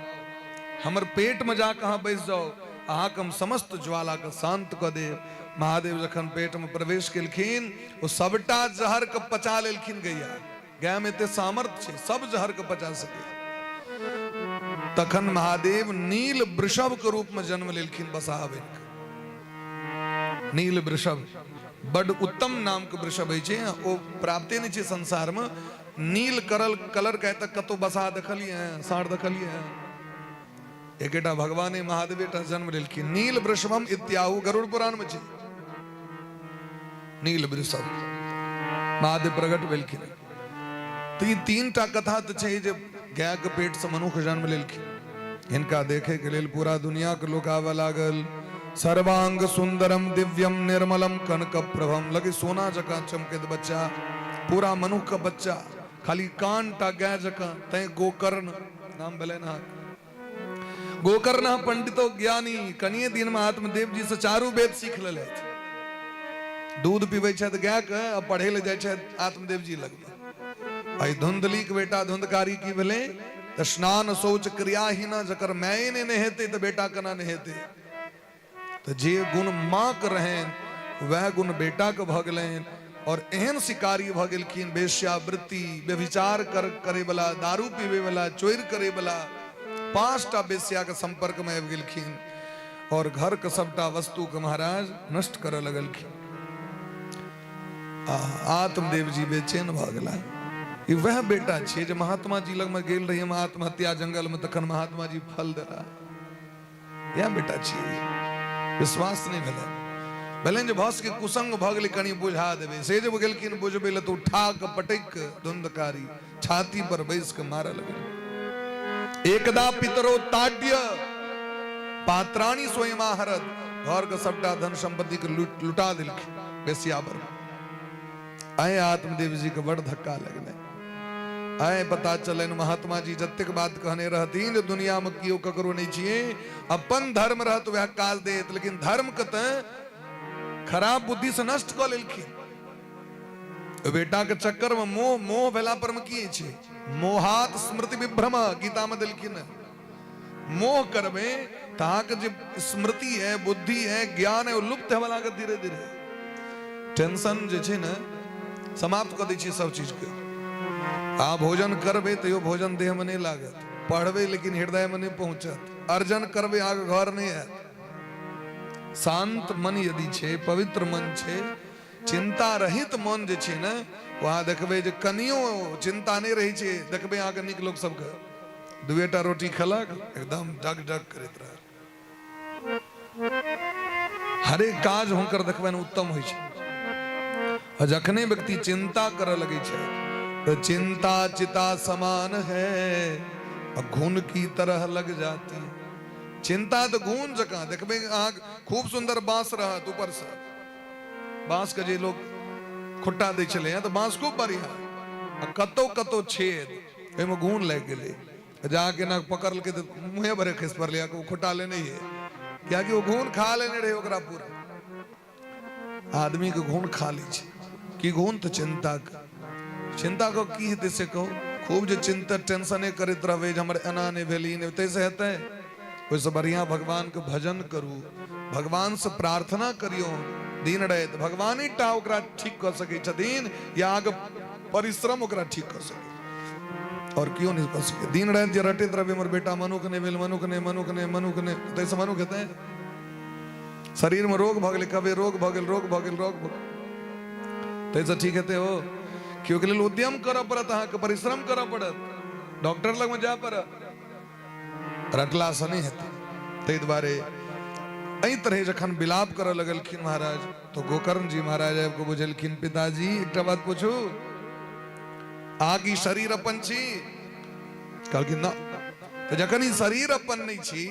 हमर पेट में जाके अहाँ बैस जाउ, अहाँके हम समस्त ज्वाला के शांत कऽ देब। महादेव जखन पेट में प्रवेश केलखिन, ओ सबटा जहर के पचा लेलखिन। गैया गाय में एते सामर्थ्य छै, सब जहर के पचा सके। तखन महादेव नील वृषभ के रूप में जन्म लेलखिन बसहा बनि के। नील वृषभ बड उत्तम नाम के वृषभ होइ छै, ओ प्राप्ते नहि छै संसार में। नील करल कलर के तक कतौ बसहा देखलियै हैं, साँढ़ देखलियै हैं? एकेटा भगवाने महादेवे टा जन्म लेलखिन। नील वृषभम इत्याहु, गरुड़ पुराण में छै। नील वृषभ महादेव प्रकट भेलखिन। तऽ ई तीन टा कथा तऽ छै जे गाय के पेट से मनुख जन्म लेलखिन। हिनका देखे के लेल पूरा दुनिया के लोग आबऽ लागल। सर्वांग सुंदरम दिव्यम निर्मलम कनक प्रभम, लगे सोना जकाँ चमकैत बच्चा, पूरा मनुख के बच्चा, खाली कान टा गाय जकाँ, तैं गोकर्ण नाम भेलनि अहाँके। गोकर्ण पंडितो ज्ञानी, कनिये दिन में आत्मदेव जी से चारू वेद सीख लेलथि। दूध पीबै छथि गाय के आ पढ़े ले जाइ छथि आत्मदेव जी लगमे। एहि धुंधली के बेटा धुंधकारी की भेलै तऽ स्नान शौच क्रियाहीन, जकर माये नहि नहेतै तऽ बेटा केना नहेतै? तऽ जे गुण माँ के रहनि वएह गुण बेटा के भऽ गेलनि, और एहन शिकारी भऽ गेलखिन, वेश्यावृत्ति व्यभिचार करे वाला, दारू पीबे वाला, चोरि करे वाला, 5टा वेश्या के संपर्क में आबि गेलखिन और घर के सबटा वस्तु के महाराज नष्ट करऽ लगलखिन। आ आत्मदेव जी बेचैन भऽ गेला। ई वएह बेटा छियै जे महात्मा जी लगमे गेल रही हम आत्महत्या जंगल में, तखन महात्मा जी फल देला। इएह बेटा छियै? विश्वास नहि भेलै। भेलनि जे भऽ सकै कुसंग भऽ गेलै, कनि बुझा देबै। से जे गेलखिन बुझबै लए तऽ उठा कऽ पटकि कऽ धुंधकारी छाती पर बैस कऽ मारऽ लगलै। एकदा पितरो ताड्य पात्राणी स्वयं आहरत, घर के सबटा धन संपत्ति के लुटा देलखिन बेसिया पर। आए आत्मदेव जी के बड़ धक्का लगलै। आए पता चलनि महात्मा जी जतेक बात कहने रहथिन जे दुनिया में केओ ककरो नहीं छियै, अपन धर्म रहत वएह काज देत, लेकिन धर्म के तऽ खराब बुद्धि से नष्ट कऽ लेलखिन बेटा के चक्कर में। मोह मोह भेला पर में की छै? मोहात स्मृति विभ्रम, गीता में देलखिन। मोह करबे तऽ अहाँके जे स्मृति है, बुद्धि है, ज्ञान है, ओ लुप्त हेबऽ लागत धीरे धीरे। टेंशन जे छै ने समाप्त कऽ दै छै सब चीजके। अहाँ भोजन करबै तैयो भोजन देहमे नहि लागत, पढ़बै लेकिन हृदयमे नहि पहुँचत, अर्जन करबै अहाँके घर नहि आयत। शान्त मन यदि छै, पवित्र मन छै, चिंता रहित मन जे छै ने, ओ अहाँ देखबै जे कनियो चिंता नहि रहै छै। देखबै अहाँके नीक लोक सबके दुएटा रोटी खेलक, एकदम डग डग करैत रहल, हरेक काज हुनकर देखबनि उत्तम होइ छै। आ जखने व्यक्ति चिंता करऽ लगै छै तऽ चिंता चिता समान है, आ घुन की तरह लग जाती है। चिंता तऽ घुन जकाँ देखबै अहाँ, खूब सुंदर बांस रहत, ऊपरसँ बांस के जे लोग खुट्टा दै छलै तऽ बांस खूब बढ़िया, आ कतौ कतौ छेद, ओहिमे घून लागि गेलै, जाके एना पकड़लकै तऽ मुँहे भरे खसि पड़लै। ओ खुट्टा लेने है, कियाकि ओ घून खा लेने रहै ओकरा पूरा। आदमी के घून खा लै छै। की घून? तऽ चिंता के। चिंता के की हेतै से कहू? खूब जे चिंता टेंशने करैत रहबै जे हमर एना नहि भेल, ई नहि, ताहिसँ हेतै? ओहिसँ बढ़िआँ भगवानके भजन करू, भगवानसँ प्रार्थना करियौ। दिन राति भगवाने टा ओकरा ठीक कऽ सकै छथिन या अहाँके परिश्रम ओकरा ठीक कऽ सकै आओर केओ नहि कऽ सकै। दिन राति जे रटैत रहबै हमर बेटा मनुख नहि भेल, मनुख नहि, मनुख नहि, मनुख नहि, ताहिसँ मनुख हेतै? शरीरमे रोग भऽ गेलै, कहबै रोग भऽ गेल, रोग भऽ गेल, रोग भऽ गेल, ताहिसँ ठीक हेतै? हो कि ओहिके लेल उद्यम करऽ पड़त, अहाँके परिश्रम करऽ पड़त, डॉक्टर लगमे जाय पड़त, रटलासँ नहि हेतै। ताहि दुआरे एहि तरहे जखन विलाप करऽ लगलखिन महाराज, तो गोकर्ण जी महाराज आबि कऽ बुझेलखिन, पिताजी एकटा बात पूछू, अहाँके ई शरीर अपन छी? कहलखिन ना। तऽ जखन ई शरीर अपन नहि छी,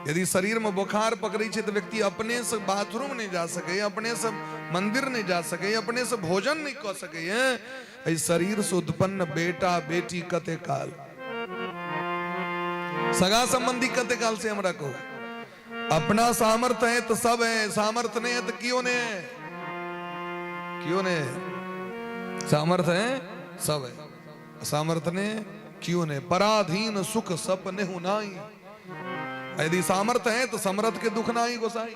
यदि शरीर में बोखार पकड़ै छै तऽ व्यक्ति अपने से बाथरूम नहि जा सकैए, अपने से मंदिर नहि जा सकैए, अपने से भोजन नहि कऽ सकैए, एहि शरीर से उत्पन्न बेटा बेटी कते काल, सगा संबंधी कते काल से हमरा कहू। अपना सामर्थ्य है तो सब है, सामर्थ्य नहीं है तो क्यों नहीं है, क्यों नहीं है? सामर्थ्य है सब है, सामर्थ्य नहीं क्यों नहीं। पराधीन सुख सपने हूं नाई, यदि सामर्थ्य है तो समर्थ के दुख नाई गोसाई।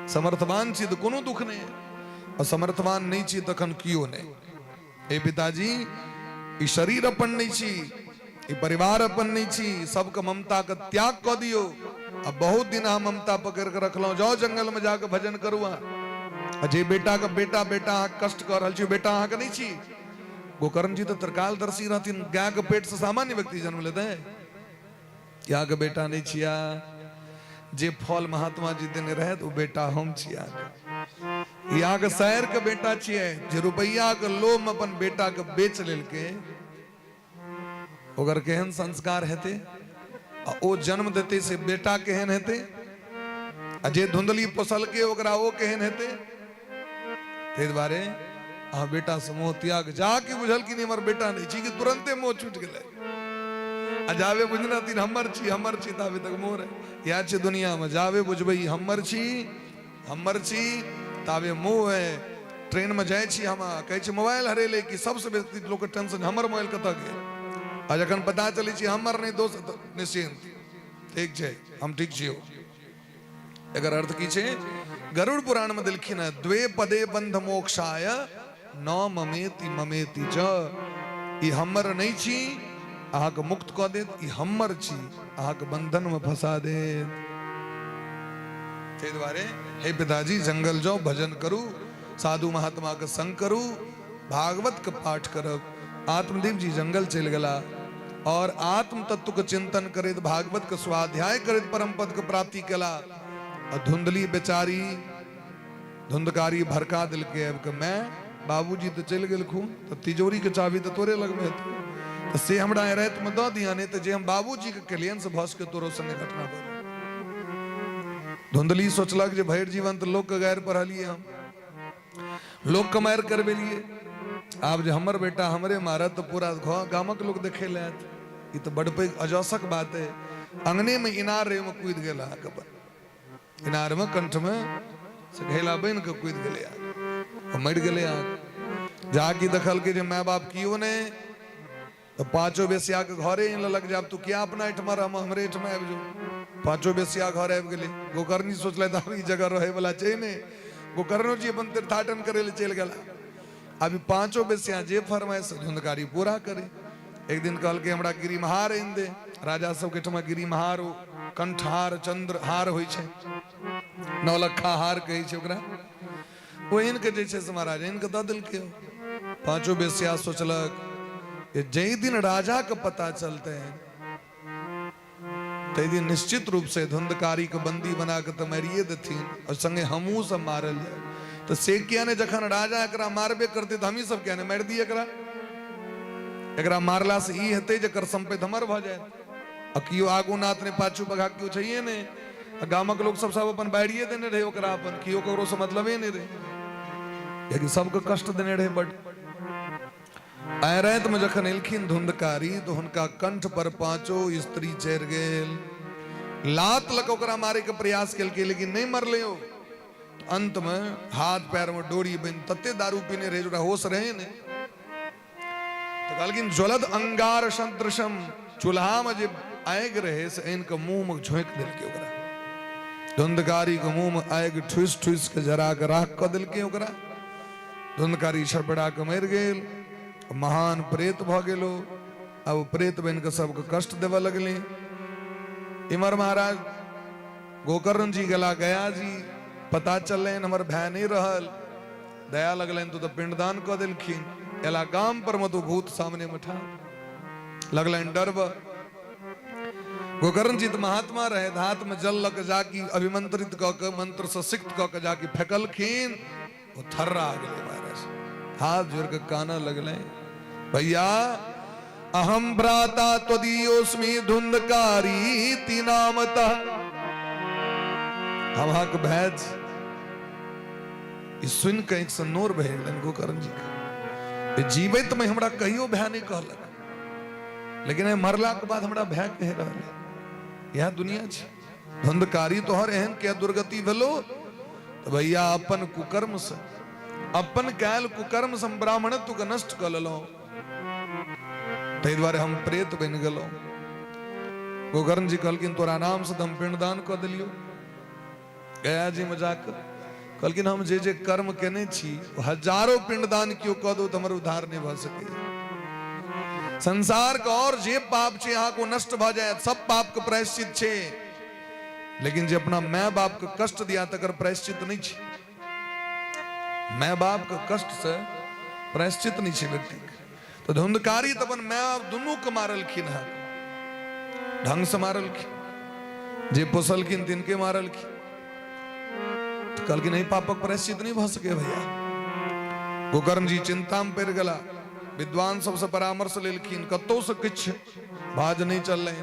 समर्थवान छी तो कोनो दुख नहीं है, और समर्थवान नहीं छी तखन क्यों नहीं। हे पिताजी, ई शरीर अपन नहीं छी, ई परिवार अपन नहीं छी, सबके ममता के त्याग कऽ दियौ। आ बहुत दिन अहाँ ममता पकड़ के रखलहुँ, जाओ जंगल में जाके भजन करू अहाँ। आ जे बेटा के बेटा बेटा अहाँ कष्ट कऽ रहल छी, बेटा अहाँके नहीं छी। गोकर्ण जी तऽ त्रिकालदर्शी रहथिन, गाय के पेट से सामान्य व्यक्ति जन्म लेते हैं, अहाँके बेटा नहीं छिया, जे फल महात्मा जी देने रहे ओ बेटा हम छी अहाँके। ई अहाँके शहर के बेटा छियै जे रुपैया के लोभ में अपन बेटा के बेच लेलकै, ओकर केहन संस्कार हेतै? आ ओ जन्म देतै से बेटा केहन हेतै? आ जे धुंधली पोसलकै ओकरा ओ केहन हेतै? ताहि दुआरे अहाँ बेटा से मोह त्याग। जा के बुझल कि नहीं हमर बेटा नहीं छी कि तुरंते मोह छूट गेलै। आ जाबे बुझना तीन हमर छी, हमर छी, ताबे तक मोह रहे। इएह छै दुनिया में, जाबे बुझबै ई हमर छी, हमर छी, ताबे मोह है। ट्रेन में जाइ छी हम, कहै छी मोबाइल हरेलै कि सबसे बेसी लोकके टेंशन हमर मोबाइल कतऽ गेल। आ जखन पता चलै छै हमर नहि दोस्त, तऽ निश्चिंत, ठीक छै, हम ठीक छियौ। एकर अर्थ की छै? गरुड़ पुराण में देलखिन है, द्वे पदे बंध मोक्षाय न ममेति ममेति च। ई हमर नहीं छी अहाँके मुक्त कऽ देत, ई हमर छी अहाँके बंधन में फंसा देत। ताहि दुआरे हे पिताजी, जंगल जाओ, भजन करू, साधु महात्मा के संग करू, भागवत के पाठ करब। आत्मदेव जी जंगल चलि गेला और आत्म तत्व के चिंतन करैत, भागवत के स्वाध्याय करैत परम पद के प्राप्ति केला। आ धुंधली बेचारी धुंधकारी भड़का दिलके आबि के, मैं बाबूजी तो चलि गेलखुन तऽ तिजोरी के चाबी तऽ तोरे लगमे हेतौ, तऽ से हमरा आइ रातिमे दऽ दिहऽ, नहि तऽ जे हम बाबूजी के केलियनि से भऽ सकै तोरो संगे घटना भऽ जाय। धुंधली सोचलक जे भरि जीवन तऽ लोकके गारि पढ़लियै, हम लोकके मारि करबेलियै, आब जे हमर बेटा हमरे मारत तऽ पूरा गामक लोक देखै लए आयत, ई तऽ बड्ड पैघ अजसक बात अइ। अंगनेमे इनार रहै, ओहिमे कुदि गेल अहाँके, अपन इनारमे कंठमे से घैला बनि कऽ कुदि गेलै अहाँके, मरि गेलै अहाँके। जा कि देखलकै जे माय बाप कियो नहि, तऽ पाँचो बेसियाके घरे आनि लेलक जे आब तू किया अपना एहिठमा रहमे, हमरे एहिठमा आबि जो। पाँचो बेसिया घर आबि गेलै। गोकर्णी सोचलथि आब ई जगह रहैवला छै नहि, गोकर्णो जी अपन तीर्थाटन करै लए चलि गेला। आब ई पाँचो बेसिया जे फरमाइश धुंधकारी पूरा करे। एक दिन कहलकै हमरा गिरिमहार आनि दे। राजा सबके एहिठमा गिरिमहार, कंठहार, चंद्रहार होइ छै, नौलखा हार कहै छै ओकरा, ओ आनि कऽ जे छै से महाराज आनि कऽ दऽ देलकै। पाँचो बेसिया सोचलक जे जाहि दिन राजा के पता चलते ताहि दिन निश्चित रूप से धुंधकारी के बंदी बना के तऽ मारिए देथिन और संगे हमहूँ सब मारल जाए। तऽ से किया नहि, जखन राजा एकरा मारबे करतै तऽ हमही सब किया नहि मारि दियै एकरा? एकरा मारला से ई हेतै जे एकर सम्पत्ति हमर भऽ जायत। आ केओ आगू नाथ नहि पाछू बघा, केओ छैहे नहि। आ गामक लोक सब सब अपन बारिए देने रहै ओकरा, अपन केओ ककरो से मतलबे नहि रहै, कियाकि सबके कष्ट देने रहै बड। आइ रातिमे जखन एलखिन धुंधकारी तऽ हुनका कंठ पर पांचो स्त्री चढ़ि गेल। लात लऽ कऽ ओकरा मारे के प्रयास केलकै लेकिन नहि मरलै ओ। अंतमे हाथ पैरमे डोरी बनि, तते दारू पीने रहै ओकरा होश रहै नहि, तऽ कहलखिन ज्वलद अंगार सदृशम, चूल्हामे जे आगि रहै से आनि कऽ मुँहमे झोंकि देलकै ओकरा। धुंधकारी के मुंह में आगि ठुसि ठुसि के जरा के राख कऽ देलकै ओकरा। धुंधकारी छटपटा के मरि गेल, महान प्रेत भऽ गेल ओ। आब ओ प्रेत बनि कऽ सबके कष्ट देबऽ लगलै। इमहर महाराज गोकर्ण जी गेला गया जी, पता चललनि हमर भाय नहि रहल, दया लगलनि तो पिंडदान कऽ देलखिन। एला गाम पर मे तो भूत सामने मे ठाढ़, लगलनि डरब। गोकर्ण जी तऽ महात्मा रहे, हाथ में जल लऽ के जाकि अभिमंत्रित कऽ के मंत्र से सिक्त कऽ के जाकि फेकलखिन, ओ थर्रा गेलै महाराज, हाथ जोड़ के कानऽ लगलै, भैया अहम भ्राता त्वदीयोस्मि धुंधकारी नामतः, हम अहाँके भाय छी। ई सुनि कऽ आँखिसँ नोर बहि गेलनि गोकर्ण जी के। जीवैत में हमरा कहियो भाय नहि कहलक, लेकिन एहि मरलाके बाद हमरा भाय कहि रहल है। इएह दुनिया छै। धुंधकारी तोहर एहन किया दुर्गति भेलो? तऽ भैया अपन कुकर्म से, अपन कैल कुकर्म से हम ब्राह्मणत्व के नष्ट कऽ लेलहुँ, ताहि दुआरे हम प्रेत बनि गेलहुँ। गोकर्ण जी कहलखिन तोरा नाम से तऽ हम पिंडदान कऽ देलियौ। गया जी में जाकर कहलखिन हम जे जे कर्म केने छी हजारों पिंडदान केओ कऽ दो तऽ हमर उद्धार नहि भऽ सकैए। संसार के और जे पाप छै अहाँके ओ नष्ट भऽ जायत, सब पाप के प्रायश्चित छै, लेकिन जे अपना माय बाप के कष्ट दिया तकर प्रायश्चित नहि छै। माय बाप के कष्ट से प्रायश्चित नहि छै व्यक्ति के। तऽ धुंधकारी तऽ अपन माय बाप दुनू के मारलखिन हँ, ढंग से मारलखिन, जे पोसलखिन तिनके मारलखिन। तऽ कहलखिन एहि पापक प्रायश्चित नहि भऽ सकै भैया। गोकर्ण जी चिंता में पड़ि गेला, विद्वान सबसे परामर्श लेलखिन, कतौ से किछु भाज नहीं चललै।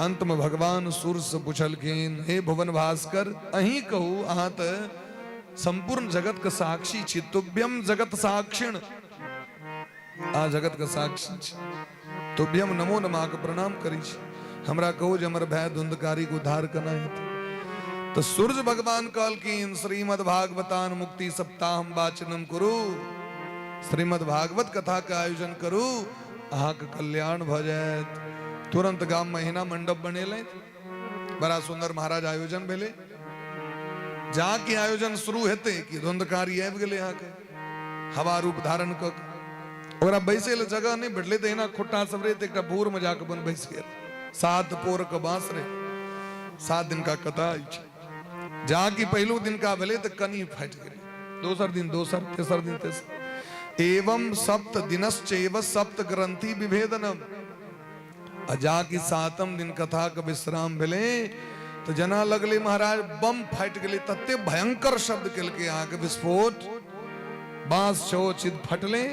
अंत में भगवान सूर्य से पूछलखिन, हे भुवन भास्कर, अहीं कहू, अहाँ तऽ संपूर्ण जगत के साक्षी छी, तुभ्यम जगत साक्षिण, आ जगत के साक्षी छी, तुभ्यम नमो नमः के प्रणाम करै छी, हमरा कहू जे हमर भाय धुंधकारी के उद्धार केना हेतै? तऽ सूर्य भगवान कहलखिन, श्रीमद् भागवतान मुक्ति सप्ताहम वाचनम कुरु, श्रीमद् भागवत कथा के आयोजन करू, अहाँके कल्याण भऽ जायत। तुरंत गाम में एहिना मंडप बनेलथि, बड़ा सुंदर महाराज आयोजन भेलै। जा के आयोजन शुरू हेतै कि धुंधकारी आबि गेलै अहाँके हवा रूप धारण कऽ के। ओकरा बैसै लए जगह नहि भेटलै तऽ एहिना खुट्टा सब रहै तऽ एकटा भूर में जाके बन बैस गेल। 7 पोर के बांस रहे, 7 दिन का कथा अछि। जा कि पहिलो दिन का भेलै तऽ कनी फाटि गेलै, दोसर दिन दोसर, तेसर दिन तेसर, एवं सप्त दिनश्चैव सप्त ग्रंथि विभेदनम। आ जा कि 7म दिन कथा के विश्राम भेलै तऽ जेना लगलै महाराज बम फाटि गेलै, तते भयंकर शब्द केलकै अहाँके विस्फोट, बांस छो चित फटलै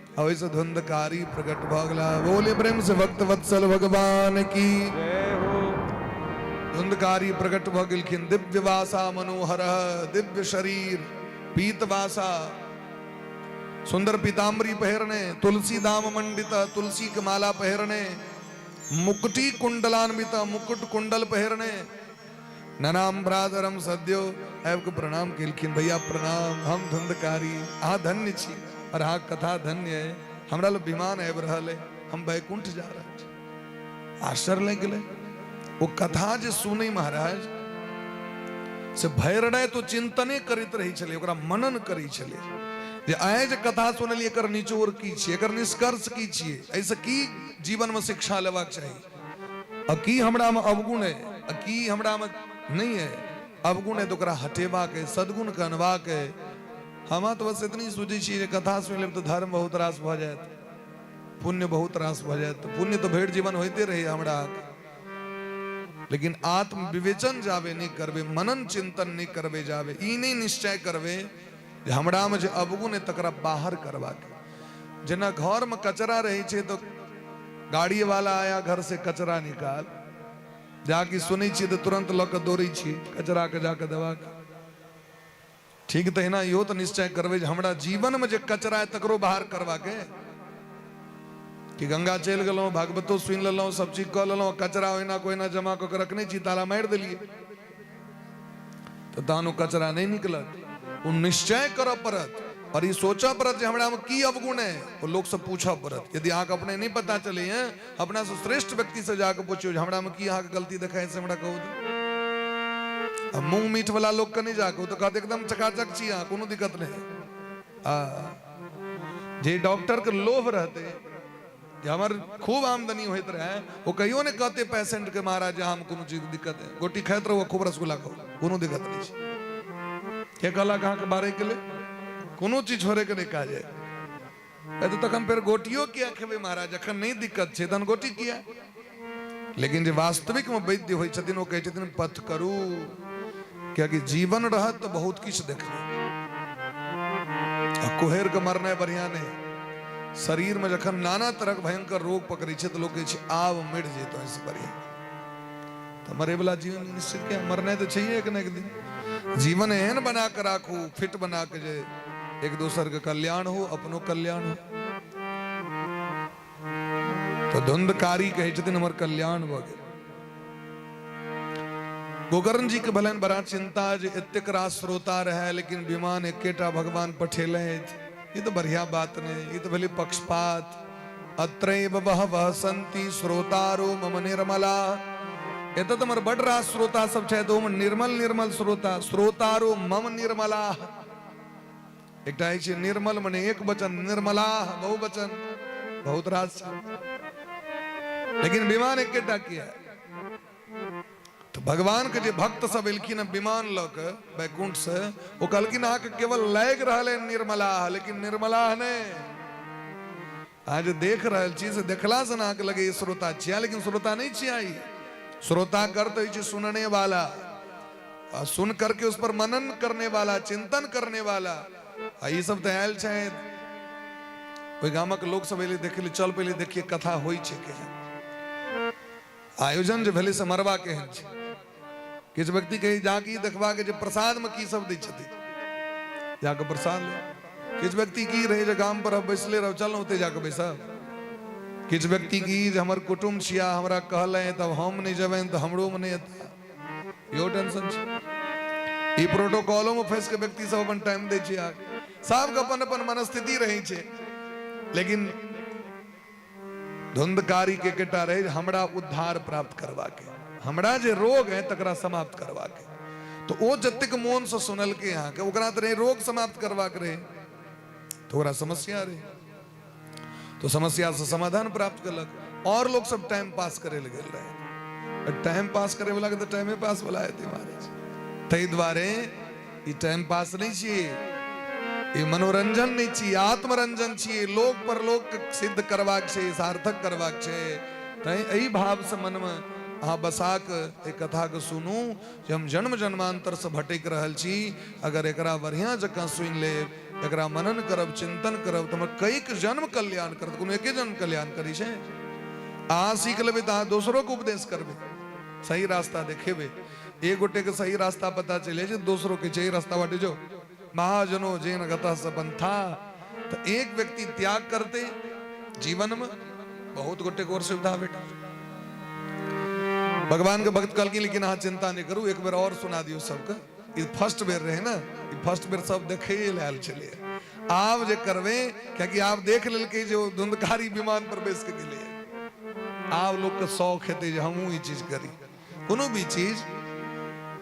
आ ओहिसँ धुंधकारी प्रकट भऽ गेला। बोले प्रेम से भक्त वत्सल भगवान की जय हो। धुंधकारी प्रकट भऽ गेलखिन। दिव्य वासा मनोहर, दिव्य शरीर, पीत वासा, सुंदर पीताम्बरी पहिरने, तुलसी दाम मंडित, तुलसी के माला पहिरने, मुकुटी कुंडलान्वित, मुकुट कुंडल पहिरने, ननाम भ्रातरम सद्यो आबि के प्रणाम केलखिन। भैया प्रणाम, हम धुंधकारी, अहाँ धन्य छी और अहाँ कथा धन्य है, हमरा लग विमान आबि रहल है, हम वैकुंठ जा रहल छी। आश्चर्य लागि गेलै। ओ कथा जे सुनै महाराज से भरि राति ओ चिंतने करैत रहै छलै, ओकरा मनन करै छलै जे आइ जे कथा सुनलियै एकर निचोड़ की छियै, एकर निष्कर्ष की छियै, एहिसँ की जीवनमे शिक्षा लेबाक चाही, आ की हमरामे अवगुण है आ की हमरामे नहि है। अवगुण है तऽ ओकरा हटेबाक है, सद्गुणके अनबाक है। हम तऽ बस एतनी सोचै छियै जे कथा सुनि लेब तऽ धर्म बहुत रास भऽ जायत, पुण्य बहुत रास भऽ जायत। पुण्य तऽ भरि जीवन होइते रहैए हमरा, लेकिन आत्मविवेचन जाबे नहि करबै, मनन चिंतन नहि करबै, जाबे ई नहि निश्चय करबै जे हमरामे जे अवगुण है तकरा बाहर करबाक। जेना घरमे कचरा रहै छै तऽ गाड़ी वाला आया घर से कचरा निकाल, जाकि सुनै छियै तऽ तुरंत लऽ कऽ दौड़ै छियै कचराके जाकऽ देबाक। ठीक तहिना इहो तऽ निश्चय करबै जे हमरा जीवनमे जे कचरा है तकरो बाहर करबाक है। कि गंगा चलि गेलहुँ, भागवतो सुनि लेलहुँ, सब चीज कऽ लेलहुँ, कचरा ओहिना कोहिना जमा कऽ के रखने छी, ताला मारि देलियै, तऽ तहन ओ कचरा नहि निकलत। ओ निश्चय करऽ पड़त और ई सोचऽ पड़त जे हमरामे की अवगुण है। ओ लोकसँ पूछऽ पड़त। यदि अहाँके अपने नहि पता चलैए, अपनासँ श्रेष्ठ व्यक्तिसँ जाकऽ पुछियौ जे हमरामे की अहाँके गलती देखाइ से हमरा कहू। आ मुँह मीठ वाला लोक के नहि जाके ओ तऽ कहत एकदम चकाचक छी अहाँ, कोनो दिक्कत नहि। आ जे डॉक्टर के लोभ रहते जे हमर खूब आमदनी होइत रहे, ओ कहियो नहि कहते पेशेंट के महाराज जे हम कोनो चीज दिक्कत है, गोटी खाइत रहू, खूब रसगुल्ला खाउ, कोनो दिक्कत नहि छै। के कहलक अहाँके बारे के लेल कोनो चीज छोड़े के नहि काज है। तऽ तखन फेर गोटियो किया खेबै महाराज, जखन नहि दिक्कत छै तहन गोटी किया? लेकिन जे वास्तविक में वैद्य होइ छथिन ओ कहै छथिन पथ करू, कियाकि जीवन रहत तऽ बहुत किछु देखबै। आ कुहेर के मरनाइ बढ़िया नहि। शरीर में जखन नाना तरहक भयंकर रोग पकड़ै छै तऽ लोक कहै छै आब मरि जेतौ एहिसँ बढ़िया। तऽ मरैवला जीवन निश्चित किया, मरनाइ तऽ छैहे एक ने एक दिन। जीवन एहन बना कऽ राखू, फिट बना कऽ जे एक दोसर के कल्याण हो, अपनो कल्याण हो। तऽ धुंधकारी कहै छथिन हमर कल्याण भऽ गेल। गोकर्ण जी के भेलनि बड़ा चिंता जे एतेक रास श्रोता रहे लेकिन विमान एकेटा भगवान पठेलथि, ई तऽ बढ़िया बात नहि, ई तऽ भेलै पक्षपात। अत्रैव बहवः सन्ति श्रोतारो मम निर्मला, एतऽ तऽ हमर बड रास श्रोता सब छथि, ओहिमे निर्मल निर्मल श्रोता, श्रोतारो मम निर्मला। एकटा होइ छै निर्मल मने एक वचन, निर्मला बहुवचन, बहुत रास छै, लेकिन विमान एकेटा किया? तऽ भगवान के जे भक्त सब एलखिन हँ विमान लऽ के वैकुंठ से, ओ कहलखिन अहाँके केवल लागि रहल है निर्मला, लेकिन निर्मला नहि। अहाँ जे देख रहल छी से देखला से अहाँके लगे श्रोता छिया, लेकिन श्रोता नहीं छिया। ई श्रोता कर तो छै सुनने वाला, आ सुन करके उस पर मनन करने वाला, चिंतन करने वाला। आ ई सब तऽ आयल छथि ओहि गामक लोक सब एलै देखै लए, चल पहिले देखिए कथा होइ छै केहन, आयोजन जे भेलै से मरबा केहन छै। किछु व्यक्ति कही जाके ई देखबाक जे प्रसादमे की सब दै छथिन, जाके प्रसाद ले। किछु व्यक्ति की रहै जे गाम पर बैसले रहो, चल ओतै जाके बैसब। किछु व्यक्ति की जे हमर कुटुम्ब छिया, हमरा कहलनि तब हम नहि जेबनि तऽ हमरोमे नहि एतै, इहो टेंशन छै। ई प्रोटोकॉलोमे फँसि कऽ व्यक्ति सब अपन टाइम दै छै, सबके अपन अपन मनस्थिति रहै छै। लेकिन धुंधकारी के एकेटा रहे हमरा उद्धार प्राप्त करबाके, हमरा जे रोग है तकरा समाप्त करबाके। तो ओ जतेक मोन से सुनलकै अहाँके, ओकरा तऽ रहे रोग समाप्त करबाक रहे, तो ओकरा समस्या रहे, तो समस्या से समाधान प्राप्त केलक। और लोग सब टाइम पास करे लए गेल रहे, टाइम पास करे वाला के तऽ टाइमे पास वाला हेतै महाराज। ताहि दुआरे ई टाइम पास नहि छियै, ई मनोरंजन नहि छी, आत्मरंजन छी। लोक परलोक सिद्ध करबाक छै, सार्थक करबाक छै। तैं एहि भावसँ मनमे अहाँ बसा कऽ एहि कथाके सुनू जे हम जन्म जन्मान्तरसँ भटकि रहल छी, अगर एकरा बढ़िआँ जकाँ सुनि लेब, एकरा मनन करब, चिंतन करब, तऽ हमर कैक जन्म कल्याण करत। कोनो एके जन्म कल्याण करै छै? अहाँ सीख लेबै तऽ अहाँ दोसरोके उपदेश करबै, सही रास्ता देखेबै। एक गोटे के सही रास्ता पता चले छै, दोसरो के छै रास्ता बाटे जो महाजनो जेन गतः स पंथा। तो एक व्यक्ति त्याग करते जीवन में बहुत गोटे को और सुविधा भेटा। भगवान के भक्त कहलखिन लेकिन अहाँ चिंता नहीं करू, एक बेर और सुना दियौ सबके। ई फर्स्ट बेर रहे ना, ई फर्स्ट बेर सब देखे लए आयल छलै। आब जे करबै, कियाकि आब देख लेलकै जे ओ धुंधकारी विमान पर बैस के गेलै, आब लोक के शौक हेतै जे हमहूँ ई चीज करी। कोनो भी चीज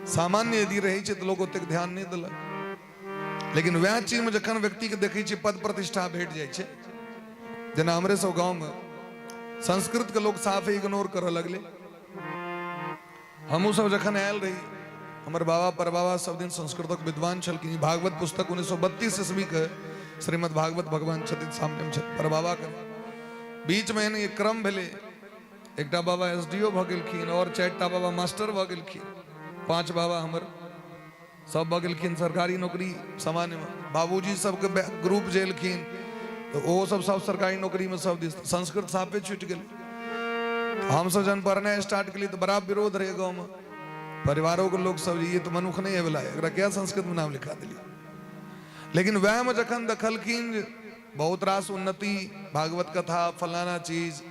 सामान्य यदि रहै छै तऽ लोक ओतेक ध्यान नहि देलक, लेकिन वएह चीजमे जखन व्यक्तिके देखै छियै पद प्रतिष्ठा भेट जाइ छै। जेना हमरे सब गाँवमे संस्कृतके लोक साफे इग्नोर करऽ लगलै। हमहूँ सब जखन आयल रही, हमर बाबा परबाबा सब दिन संस्कृतक विद्वान छलखिन। भागवत पुस्तक 1932 ईस्वीके श्रीमद् भागवत भगवान छथिन सामनेमे छथिन परबाबाके। बीचमे एहन एक क्रम भेलै, एकटा बाबा एस डी ओ भऽ गेलखिन, आओर 4टा बाबा मास्टर भऽ गेलखिन, 5 बाबा हमर सब भऽ गेलखिन सरकारी नौकरी सामान्यमे। बाबूजी सबके ग्रुप जे एलखिन तऽ ओहो सब सब सरकारी नौकरीमे सब दिस संस्कृत साफे छुटि गेलै। हमसब जहन पढ़नाइ स्टार्ट केलियै तऽ बड़ा विरोध रहै गाँवमे, परिवारोके लोक सब जे ई तऽ मनुख नहि होइवला है, एकरा किया संस्कृतमे नाम लिखा देलियै। लेकिन वएहमे जखन देखलखिन बहुत रास उन्नति, भागवत कथा फलाना चीज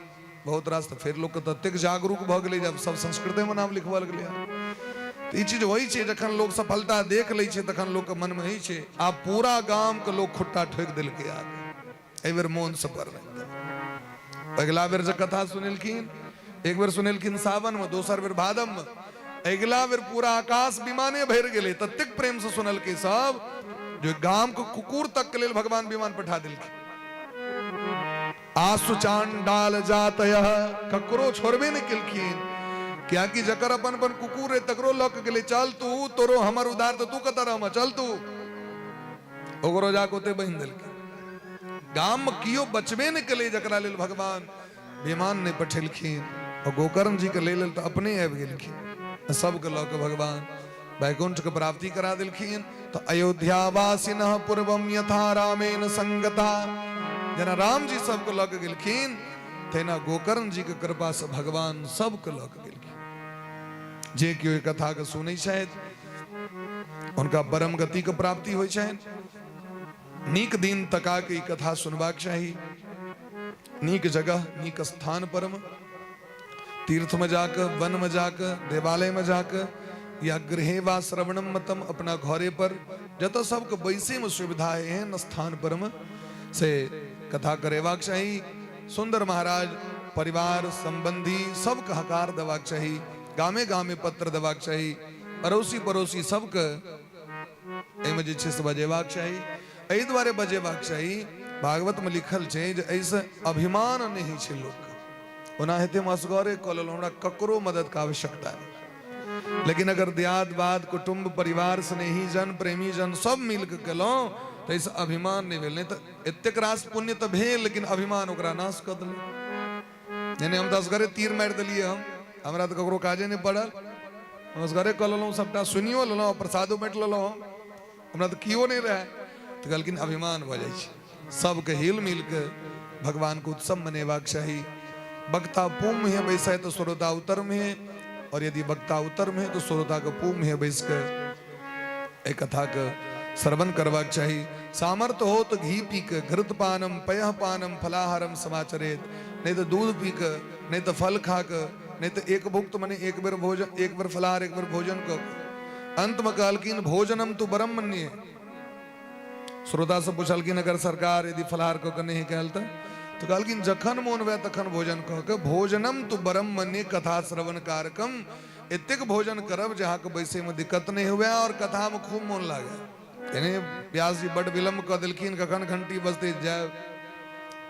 बहुत रास, तऽ फेर लोकके ततेक जागरूक भऽ गेलै जे आब सब संस्कृतेमे नाम लिखबऽ लगलै। तऽ ई चीज होइ छै, जखन लोक सफलता देख लै छै तखन लोकके मनमे होइ छै। आब पूरा गामके लोक खुट्टा ठोकि देलकै, आब एहि बेर मोनसँ पढ़बै। अगिला बेर जे कथा सुनेलखिन, एक बेर सुनेलखिन सावनमे, दोसर बेर भादवमे, अगिला बेर पूरा आकाश विमाने भरि गेलै, ततेक प्रेम से सुनलकै सब जो गाम के कुकुर तक के लेल भगवान विमान पठा देलखिन। आसु चांडाल जातय, ककरो छोड़बे नहि केलखिन, कियाकि जकर अपन अपन कुकुर रहे तकरो लऽ के गेलै, चल तू तोरो हमर उधार तऽ तू कतऽ रहम, चल तू, ओकरो जाके ओते बान्हि देलखिन। गाम में कियो बचबे नहि केलै जकरा लेल भगवान विमान नहि पठेलखिन। और गोकर्ण जी के लेल तऽ अपने आबि गेलखिन, सबके लऽ के भगवान वैकुंठ के प्राप्ति करा देलखिन। तो अयोध्यावासिन पूर्वम यथा रामेण संगता, जेना राम जी सबके लऽ के गेलखिन तहिना गोकर्ण जी के कृपा से भगवान सबके लऽ के गेलखिन। जे केओ एहि कथा के सुनै छथि हुनका परम गति के प्राप्ति होइ छनि। नीक दिन तका के ई कथा सुनबाक चाही, नीक जगह नीक स्थान पर में, तीर्थ में जाके, वन में जाके, देवालय में जाके, या गृहे वा श्रवणम मतम, अपना घरे पर जतऽ सबके बैसे में सुविधा है एहन स्थान पर में से कथा करेबाक चाही। सुंदर महाराज परिवार संबंधी सबके हकार देबाक चाही, गामे गामे पत्र देबाक चाही, अड़ोसी पड़ोसी सबके एहिमे जे छै से बजेबाक चाही। एहि दुआरे बजेबाक चाही, भागवतमे लिखल छै जे एहिसँ अभिमान नहि होइ छै लोकके। ओना हेतै हम असगरे कऽ लेलहुँ, हमरा ककरो मददके आवश्यकता नहि, लेकिन अगर दियाद बाद कुटुम्ब परिवार स्नेही जन प्रेमी जन सब मिलके केलहुँ तऽ एहिसँ अभिमान नहि भेल। नहि तऽ एतेक रास पुण्य तऽ भेल लेकिन अभिमान ओकरा नाश कऽ देलक। यानी हम तऽ असगरे तीर मारि देलियै, हम हमरा तऽ ककरो काजे नहि पड़ल, हम असगरे कऽ लेलहुँ सबटा, सुनियो लेलहुँ, प्रसादो बाँटि लेलहुँ, हम हमरा तऽ केओ नहि रहै। तऽ कहलखिन अभिमान भऽ जाइ छै। सबके हिल मिल के भगवान के उत्सव मनेबाक चाही। वक्ता पूम में बैसे तो श्रोता उतर में, और यदि वक्ता उतर में तो श्रोता के पूम में बैस के एहि कथा के श्रवण करबाक चाही। सामर्थ्य हो तो घी पी के, घृत पानम पयः पानम फलाहारम समाचरेत, नहीं तो दूध पी के, नहीं तो फल खा के, नहीं तो एक भुक्त मने एक बेर भोजन, एक बेर फलाहार एक बेर भोजन क। अंत में कहलखिन भोजनम तु ब्रह्मण्य। श्रोता से पूछलखिन अगर सरकार यदि फलाहार क के नहीं कहल तो कहलखिन जखन मोन हुए तखन भोजन क के, भोजनम तु ब्रह्मण्य कथा श्रवण कारकम, एतेक भोजन करब जे अहाँके बैसे में दिक्कत नहीं हुए और कथा में खूब मोन लागे। यानी व्यास जी बड विलम्ब क देलखिन, कखन घंटी बजते जाय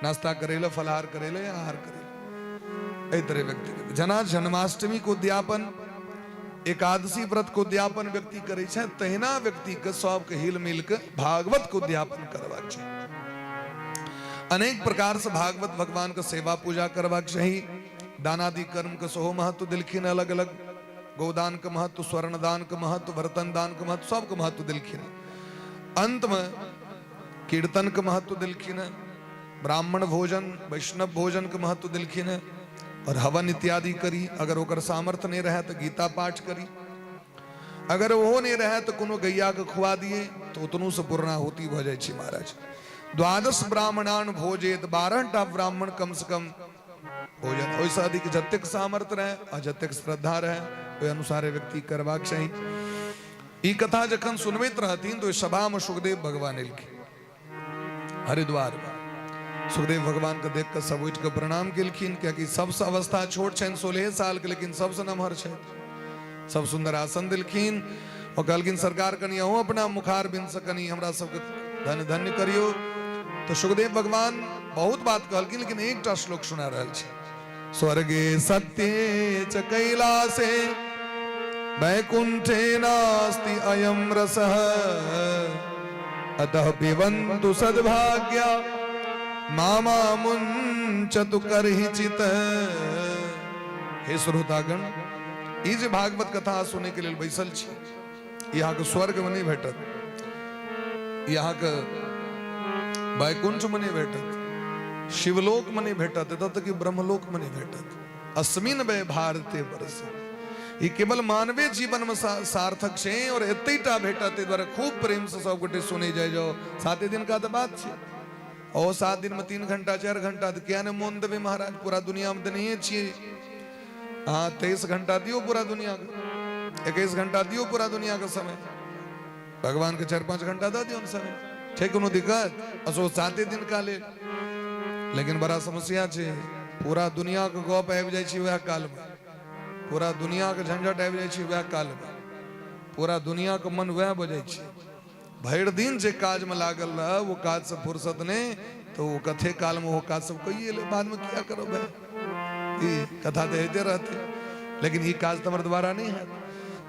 नाश्ता करे ले, फलाहार करे ले या आहार करे ले। एहि तरह व्यक्ति जना जन्माष्टमी को उद्यापन, एकादशी व्रत को उद्यापन व्यक्ति करे छै, तहिना व्यक्ति के सबके हिल मिल के भागवत के उद्यापन करबाक चाही। अनेक प्रकार से भागवत भगवान के सेवा पूजा करबाक चाही। दानादि कर्म के सेहो महत्व देलखिन, अलग अलग गोदान के महत्व, स्वर्ण दान के महत्व, बर्तन दान के महत्व, सबके महत्व देलखिन। अंत में कीर्तन के महत्व देलखिन, ब्राह्मण भोजन वैष्णव भोजन के महत्व देलखिन, और हवन इत्यादि करी। अगर ओकर सामर्थ्य नहीं रहे तो गीता पाठ करी, अगर वो नहीं रहे तो कोनो गैया के खुआ दिए तो उतनू से पूर्णाहुति भ जाइ छै। महाराज द्वादश ब्राह्मणान भोजेत, 12 टा ब्राह्मण कम से कम भोजन, ओहिसँ अधिक जतेक सामर्थ्य रहे आ जतेक श्रद्धा रहे ओहि अनुसार व्यक्ति करबाक चाही। ई कथा जखन सुनबैत रहथिन तो सभा में सुखदेव भगवान एलखिन हरिद्वार में। सुखदेव भगवान के देख के सब उठि के प्रणाम केलखिन, कियाकि सबसे अवस्था छोट छनि, 16 साल के, लेकिन सबसे नमहर छथि। सब सुंदर आसन देलखिन और कहलखिन सरकार कनि अहूँ अपना मुखार बिन से कनि हमरा सबके धन्य धन्य करियौ। तो सुखदेव भगवान बहुत बात कहलखिन, लेकिन एकटा श्लोक सुना रहल छै। स्वर्गे सत्ये च कैलासे वैकुंठे नास्ति अयम रसः अतः पिबन्तु सद्भाग्या मामा मुंचतु करहिचित। हे श्रोतागण, ई जे भागवत कथा सुनै के लेल बैसल छी, ई अहाँके स्वर्ग में नहीं भेटत, ई अहाँके वैकुंठ में नहीं भेटत, शिवलोक में नहीं भेटत, एतऽ तक कि ब्रह्मलोक में नहीं भेटत। अस्मिन वै भारते वर्ष, ई केवल मानवे जीवन में सार्थक छै और एतैटा भेटत। एहि दुआरे खूब प्रेम से सब गोटे सुनै जाइ जाओ। 7 दिन का तऽ बात छै, ओ 7 दिन में 3 घंटा 4 घंटा तऽ किया नहि मोन देबै महाराज? पूरा दुनिया में तऽ नहिए छियै। अहाँ 23 घंटा दियौ पूरा दुनिया के, 21 घंटा दियौ पूरा दुनिया के समय, भगवान के 4-5 घंटा दऽ दियौ समय, छै कोनो दिक्कत? असो 7 दिन का लेल। लेकिन बड़ा समस्या छै, पूरा दुनिया के गप आबि जाइ छै वएह काल में। पूरा दुनियाके झंझट आबि जाइ छै वएह कालमे, पूरा दुनियाके मन वएह भऽ जाइ छै। भरि दिन जे काजमे लागल रहब ओ काजसँ फुर्सत नहि, तऽ ओ कथे कालमे ओ काज सब कइए ले, बादमे किया करब भाय, ई कथा तऽ होइते रहतै, लेकिन ई काज तऽ हमर द्वारा नहि हैत।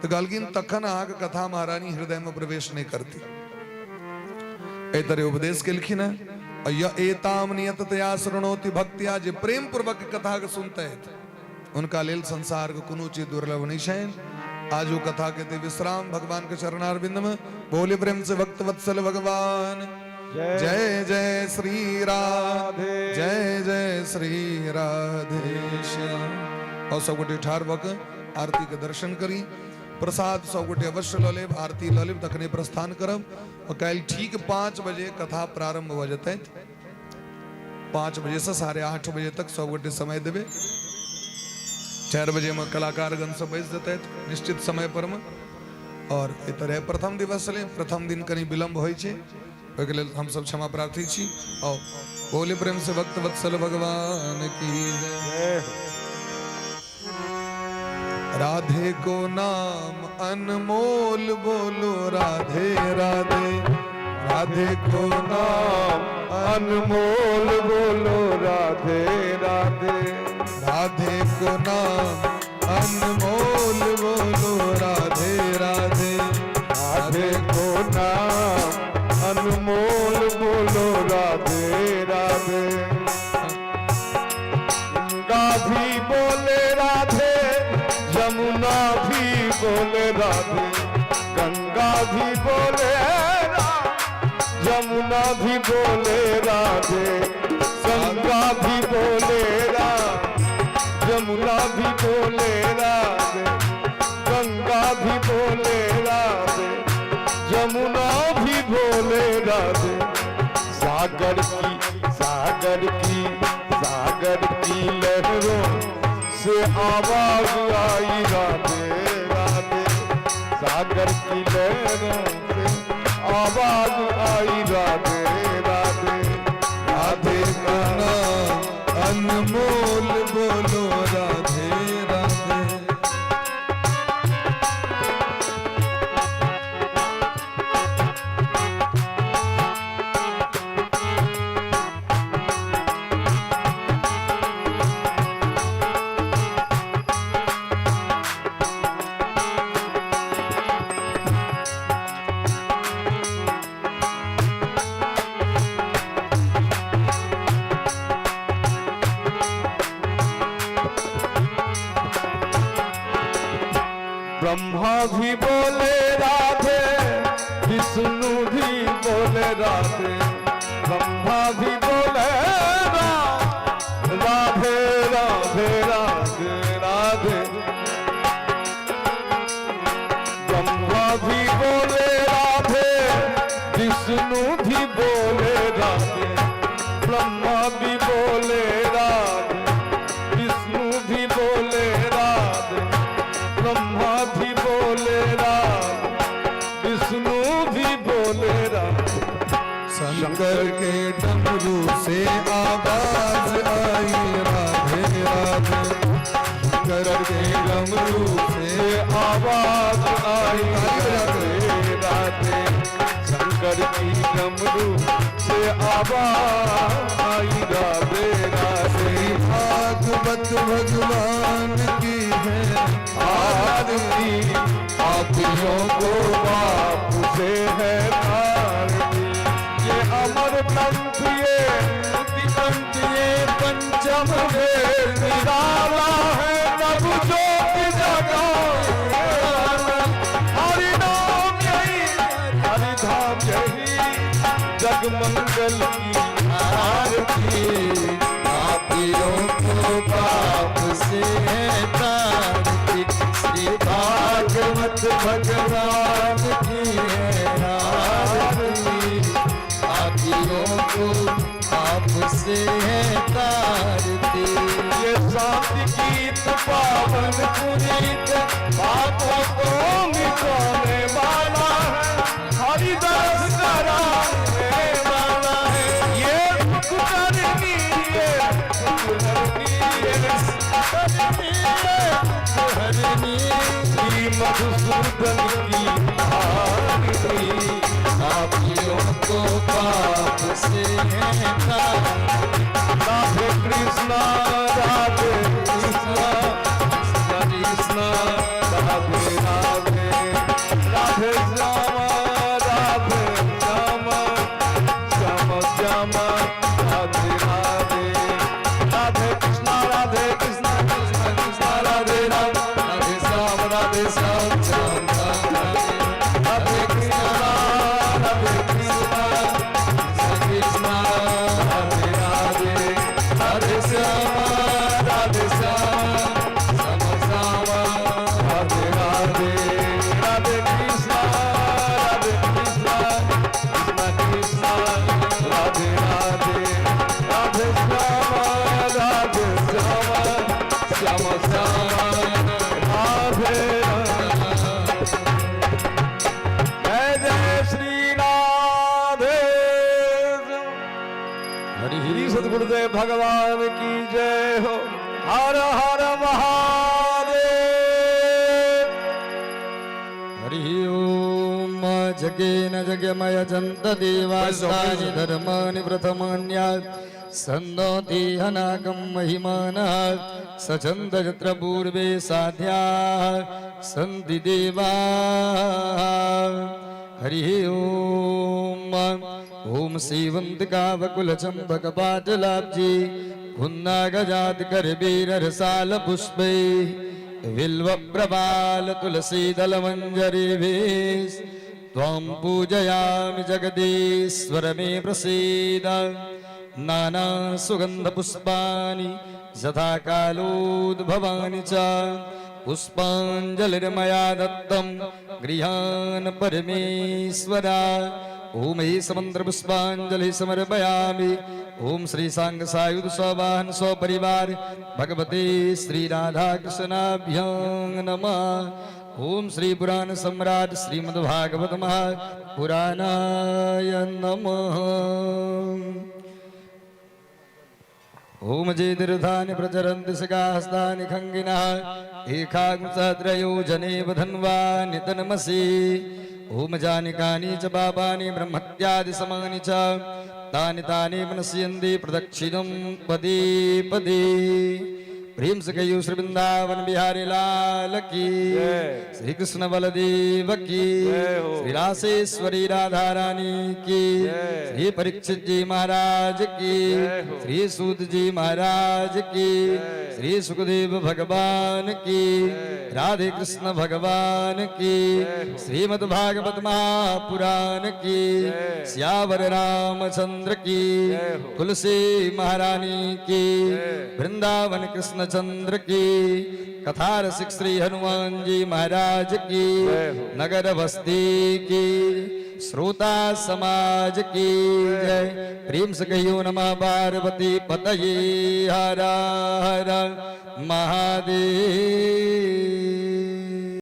तऽ कहलखिन तखन अहाँके कथा महारानी हृदयमे प्रवेश नहि करती। एहि तरह उपदेश केलखिन हेँ। य एताम नियततया शृणोति भक्तिया, जे प्रेम पूर्वक कथा के सुनते उनका लेल संसार के कोनो चीज दुर्लभ नहीं छनि। आज वो कथा के ते विश्राम भगवान के चरणारविंद में। बोले प्रेम से भक्त वत्सल भगवान जय जय श्री राधे, जय जय श्री राधे श्याम। और सब गोटे ठाढ़ भऽ के आरती के दर्शन करी, प्रसाद सब गोटे अवश्य लऽ लेब, आरती लऽ लेब, तखने प्रस्थान करब। और काल्हि ठीक 5 बजे कथा प्रारंभ भऽ जेतै, 5 बजे से 8:30 बजे तक सब गोटे समय देबै। 4 बजे में कलाकारगण सब बैस जेतै निश्चित समय पर में। और एहि तरह प्रथम दिवस छलै, प्रथम दिन कनि विलम्ब होइ छै, ओहिके लेल हमसब क्षमा प्रार्थी छी। और बोले प्रेम से भक्त वत्सल भगवान की जय। राधे को नाम अनमोल बोलो राधे राधे, राधे को नाम अनमोल बोलो राधे राधे, राधे को नाम अनमोल बोलो राधे राधे, राधे को नाम अनमोल बोलो राधे राधे। गंगा भी बोले राधे, यमुना भी बोले राधे, गंगा भी बोले राधे, यमुना भी बोले राधे, गंगा भी बोले राधे, यमुना भी बोले राधे, गंगा भी बोले राधे, यमुना भी बोले राधे। सागर की सागर की सागर की लहरों से आवाज आई राधे राधे, सागर की लहरों से आवाज आई राधे राधे। राधे का नाम अनमोल बोलो राधे राधे। ब्रह्मा भी बोले राधे, विष्णु भी बोले राधे, ब्रह्मा भी बोले राधे राधे राधे राधे। ब्रह्मा भी बोले राधे, विष्णु भी बोले राधे, ब्रह्मा भी बोले राधे, विष्णु भी बोले राधे, ब्रह्मा भी बोले राधे, विष्णु भी बोले राधे। शंकर के डमरू से आवाज आई राधे राधे, शंकर के डमरू से आवाज आई राधे राधे, शंकर की डमरू से आवाज आई राधे राधे। भागवत भगवान की है आरती, पापियों को पाप से है आरती। ये अमर पंथ ये पंथ ये पंचम वेद निराला है, नव ज्योति जगा हरि नाम यही हरि धाम यही जग मंगल की आरती। पापियों को पाप से है तारती, श्री भागवत भगवान की है आरती। पापियों को पाप से है तारती। ये शांति गीत पावन पुनीत, पापों को मिटाने वाला है, हरिदास कराने वाला है। ये सुख करनी ये सुख हरनी ये सुख करनी ये सुख भगवान की जय हो। हर हर महादेव। हरि ओम। जगेन जगमय जन्त देवास्तानि धर्माणि प्रथमान्या सन्दोति हनाकं महिमानः सचन्द यत्र पूर्वे साध्याः सन्ति देवाः। हरि ओम। ॐ सेवन्तिकावकुलचम्पकपाटलाब्जी पुन्नागजातकरबीररसालपुष्पैः बिल्वप्रबाल तुलसीदलमञ्जरीभिस्त्वां पूजयामि जगदीश्वर मे प्रसीद। नानासुगन्धपुष्पाणि यथा कालोद्भवानि च पुष्पाञ्जलिर्मया दत्तं गृहान् परमेश्वरा। ॐ हि समन्त्रपुष्पाञ्जलि समर्पयामि। ॐ श्री साङ्ग सायुध सवाहन सपरिवार भगवते श्री राधा कृष्णाभ्यां नमः। ॐ श्री पुराण सम्राट श्रीमद्भागवत महापुराणाय नमः। ॐ जे तीर्थानि प्रचरन्ति शिखाहस्तानि खङ्गिनः एकाग्सहस्रयोजनेव धन्वानि तन्मसि। ॐ जानि कानि च पापानि ब्रह्मत्यादिसमानि च तानि तानि मनस्यन्ति प्रदक्षिणं पदे पदे। प्रेम से कहियो श्री वृंदावन बिहारी लाल की, श्री कृष्ण बलदेव की, श्री रासेश्वरी राधा रानी की, श्री परीक्षित जी महाराज की, श्री सूत जी महाराज की, श्री सुखदेव भगवान की, राधे कृष्ण भगवान की, श्रीमद् भागवत महापुराण की, सियावर रामचंद्र की, तुलसी महारानी की, वृंदावन कृष्ण चंद्र की, कथा रसिक श्री हनुमान जी महाराज की, नगर बस्ती की, श्रोता समाज की जय। प्रेम से कहियो नमः पार्वती पतये, हर हर महादेव।